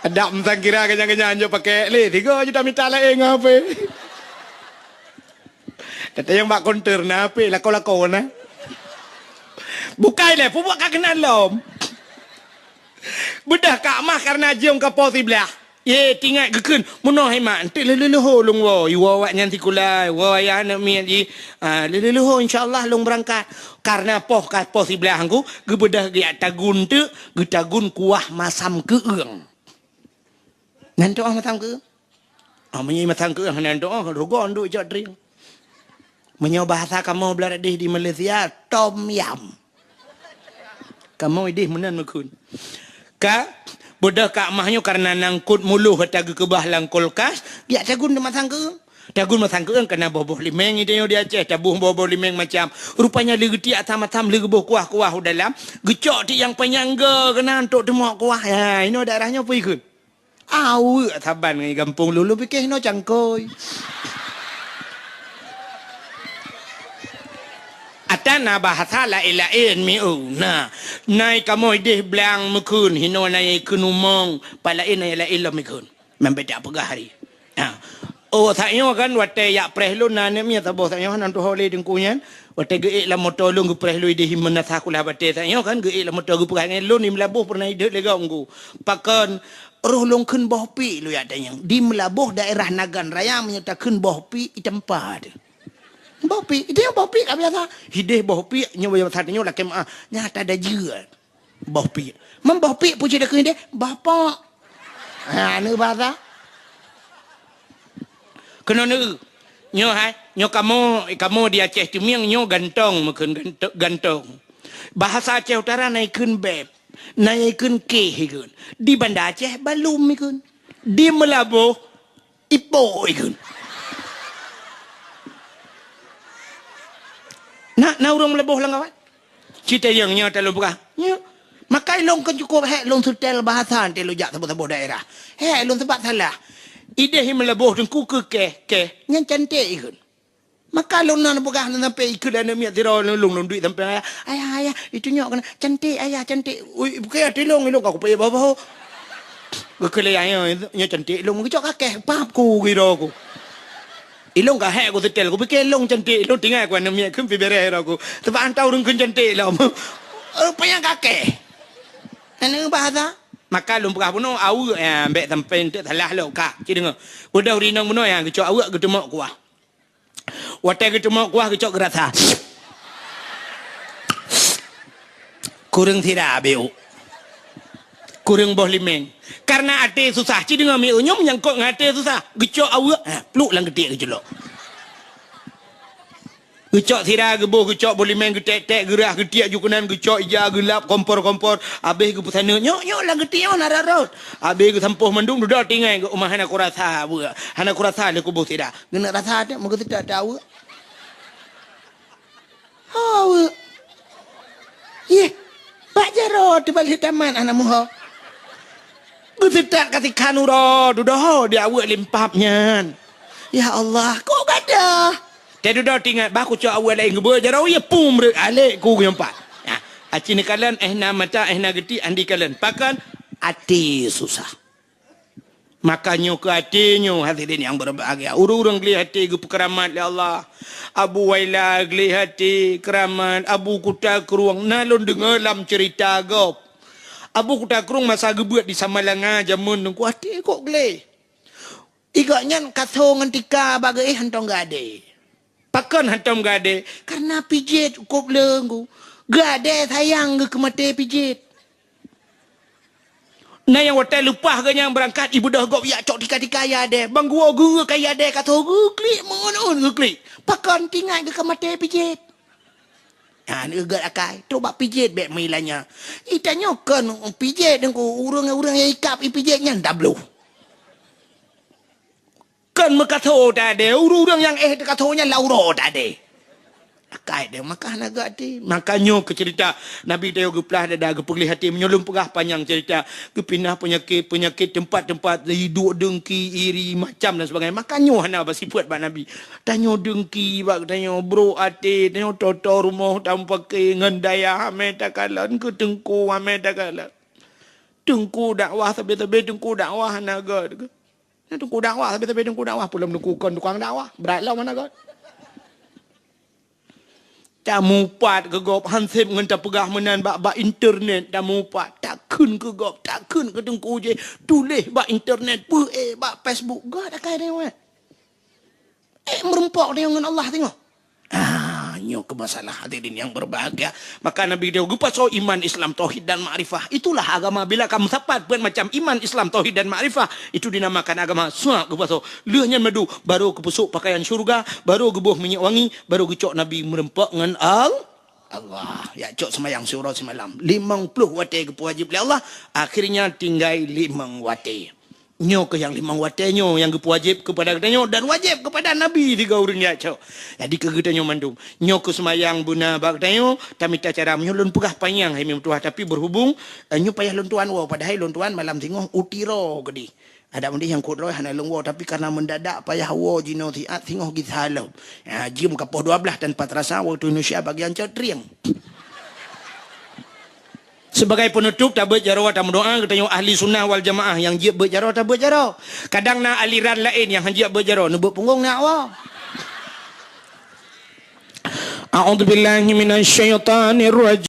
Adak meusangkira gobnyan-gobnyan han jeuet pakèk lé, sigoe jeuet tamita laén ngon H P. Tatanyong bak konter na H P, lakoe-lakoe na. Bukai lé, peubuet ka keunan lom. Beudôh Kak Mah kareuna jeuem ka po siblaih. Ye, tingat geukheun, meunoe hai mak, enteuk lheuh-lheuh leuho lôn woe, iwoe awaknyan sikula, iwoe ayah aneuk miet jih. Ah, lheuh-lheuh leuho insya Allah lôn beurangkat. Kareuna poh ka po siblaih ngku, geubeudôh geujak tagun teuk, geutagun kuah masam keueung. Nyan tu'oh masam keueung. Ah, meunyoe masam keueung hana tu'oh, rugoe nduk cok trieng. Meunyoe bahasa kamoe blah deh di Malaysia, tom yam. Kamoe ideh meunan meukheun. Ka, beudôh Kak Mah nyoe kareuna nangkot muloh ata geukeubah lam kulkas, geujak tagun di masam keueung. Tagun masam keueung kana boh-boh limeng ideh nyoe di Aceh, taboh boh-boh limeng macam. Rupanya lé geutiek asam-asam, lé geuboh kuah-kuah u dalam, geucok tiek nyang panyang go keunan untuk teumok kuah. Ha, inoe daerah nyoe peue ikheun? Aweuek saban ngon gampông lôn, lôn pike hinoe cangkôi. Ata na bahasa laén-laén miu na. Nai kamoe ideh blang meukheun, hinoe nai kheun umong, pat laén nai laén lom ikheun. Meumbeda peugah hari. Ha. Oh, sak nyoe kan watèe jak preh lôn na aneuk miet saboh sak nyoe hana tuho lé teungku nyan. Watèe geuék lam moto lôn geupreh lôn ideh imeun asa kulah batèe sak nyoe kan geuék lam moto geupeugah ngon lôn di Meulaboh peureunah ideh lé gob ngku. Pakon roh lôn kheun boh piek lôn jak tanyong. Di Meulaboh daerah Nagan Raya meunyoe takheun boh piek itampa teuh. Boh piek, ideh boh piek ka biasa. Ideh boh piek nyoe biasa tanyoe lakèe meu'ah. Nyata dajeu. Boh piek. Meuboh piek peue cit takheun deh? Boh pok. Ha, neu bahasa. Keunoe neu. Nyoe hai, nyoe kamoe, kamoe di Aceh Teumieng nyoe gantong meukheun ganto-, gantong. Bahasa Aceh Utara na ikheun beb, na ikheun keh ikheun. Di Banda Aceh balum ikheun. Di Meulaboh ipo ikheun. Na, na ureueng Meulaboh lam kawan? Citayong nyoe talôn peugah. Nyoe. Maka ilôn kon cukôp hék lôn seutèl bahasa teuh lôn jak saboh-saboh daerah. Hék lôn sebat salah. Ideh Meulaboh teungku keu keh, keh. Nyan cantik ikheun. Maka lôn na peugah lôn sampai ikheun aneuk miet sidroe lôn, lôn duek sampai ayah. Ayah, ayah, itu nyok keunan. Cantik ayah, cantik. Ui, bukai até lôn, ilôn ka kupayah boh-boh. Geukheun lé ayah, nyoe cantik lôn. Geucok kakeh, pap ku giro ku. Ilôn ka hék ku seutèl, kupike lôn cantik, lôn tinggai ku aneuk miet kheun pih bèrèh ro ku. Sabab hantom ureueng kheun cantik lom. Rupanya kakeh. Aneuk bahasa. Maka lôn peugah bunoe aweuek, ya, bèk sampai enteuk salah lom ka. Ci deungoe. Udah rinong bunoe, ya, geucok aweuek geuteumok kuah. Watèe geuteumok kuah geucok geurasa. Kureueng sira biu. Kureueng boh limeng. Karena até susah, ci deungoe miu nyoe menyangkot ngon até susah. Geucok aweuek, ha, pluk lam geutiek geuculok. Geucok sira geuboh, geucok boh limeng geutek-tek, geurah geutiek ju keunan, geucok ija geulap kompor-kompor, abéh geupeusaneut. Nyoe, nyoe lam geutiek nyoe na rot-rot. Abéh geusampôh mandum dudoe tinggai geuh uma hana kurasa aweuek. Hana kurasa lé kuboh sira. Geuneuk rasa teuk meugeuseutôt teuh aweuek. Ho aweuek. Yeh, bak jaroe teuh balik tamat hana muho. Geuseutôt ka sikhan uroe dudoe di aweuek limpap nyan. Ya Allah, kok gadoh? Teuh dudoe tingat bah kucok aweuek laén geubeue jaroe yeh pum reuek alek ku geumpat. Nah, aci neukalon éh na mata éh na geutiek andi kalon. Pakon? Até susah. Maka nyoe keu até nyoe hadirin nyang berbahagia. Ureueng-ureueng gleh até geupeukeuramat lé Allah. Abu Waila gleh até keuramat, Abu Kuta Krueng na lôn deungoe lam ceurita gob. Abu Kuta Krueng masa geubeuet di Samalanga jameun teungku até kok gleh. Igak nyan kaso ngon tika bak geuéh hantom geuadé. Pakon hantom geuadé? Karena pijet kop le ngku. Geuadé sayang geuh keu maté pijet. Na nyang watèe leupah geuh nyang beurangkat, ibeudôh gob jak cok tika-tika ayah dèh. Bang geuwoe geuh ka ayah dèh ka tho geuklik meu'un-'un geuklik. Pakon tingat geuh ka maté pijet. Ha, neuget akai. Trok bak pijet bèk meuilanya. Itanyoe kon pijet deungku, ureueng-ureueng nyang ikab ipijet nyan dabloh. Kon meukatho tadé, ureueng-ureueng nyang éh teukatho nyan lam uroe tadé. Akai deh, maka hana geuaté. Maka nyoe keu cerita Nabi tanyoe geuplah dada, geupeugléh até. Meunyoe lôn peugah panyang cerita, geupinah peunyakét-peunyakét, teumpat-teumpat, duek deungki, iri, macam dan sebagainya. Maka nyoe hana beusifeuet bak Nabi. Tanyoe deungki bak tanyoe, brok até, tanyoe toto rumoh tamupaké ngon dayah, amé takalon keu teungku, amé takalon. Teungku dakwah, sabe-sabe teungku dakwah hana gèt. Nyan teungku dakwah, sabe-sabe teungku dakwah, peulom teungku kon tukang dakwah, brat lom hana gèt. Tamupat keu gob, han sép ngon tapeugah meunan bak, bak internet tamupat, takheun keu gob, takheun keu teungku jih, tuléh bak internet, peuék bak Facebook, gèt akai deungon. Eh, meureumpok tanyoe ngon Allah singoh. Ah, nyoe keuh masalah, hadirin yang berbahagia. Maka Nabi dia geupasoe iman, Islam, tauhid dan makrifah. Itulah agama bila kamu sapat buat macam iman, Islam, tauhid dan makrifah. Itu dinamakan agama. Suak geupasoe. Lheueh nyan madu, baru geupeusok pakaian syurga, baru geuboh minyeuk wangi, baru geucok Nabi meureumpok ngon Al-, Allah. Ya, cok seumayang siuroe simalam. Limong ploh watèe geupeuwajib lé Allah, akhirnya tinggai limong watèe. Nyoe keuh nyang limong watèe nyoe nyang geupeuwajéb keupada geutanyoe dan wajéb keupada Nabi tiga ureueng nyan cok. Jadi keu geutanyoe mandum, nyoe keuh seumayang beuna bak geutanyoe, tamita cara meunyoe lôn peugah panyang hai meutuah, tapi berhubung, eh, nyoe payah lôn tuan woe, padahai lôn tuan malam singoh u Tiro keudéh. Adak meudéh nyang kut droe hana lôn woe, tapi karena mendadak payah woe jinoe siat singoh gisa lom. Ya, jeuem ka poh dua belas tanpa terasa waktu Indonesia bagian cot trieng. Sebagai penutup, tabeuet jaroe, tameudoa, geutanyoe ahli sunnah wal jamaah nyang jeuet beuet jaroe, tabeuet jaroe. Kadang na aliran laén nyang han jeuet beuet jaroe, neubeuet punggong na awak. A'udzubillahi minasyaitonirrajim.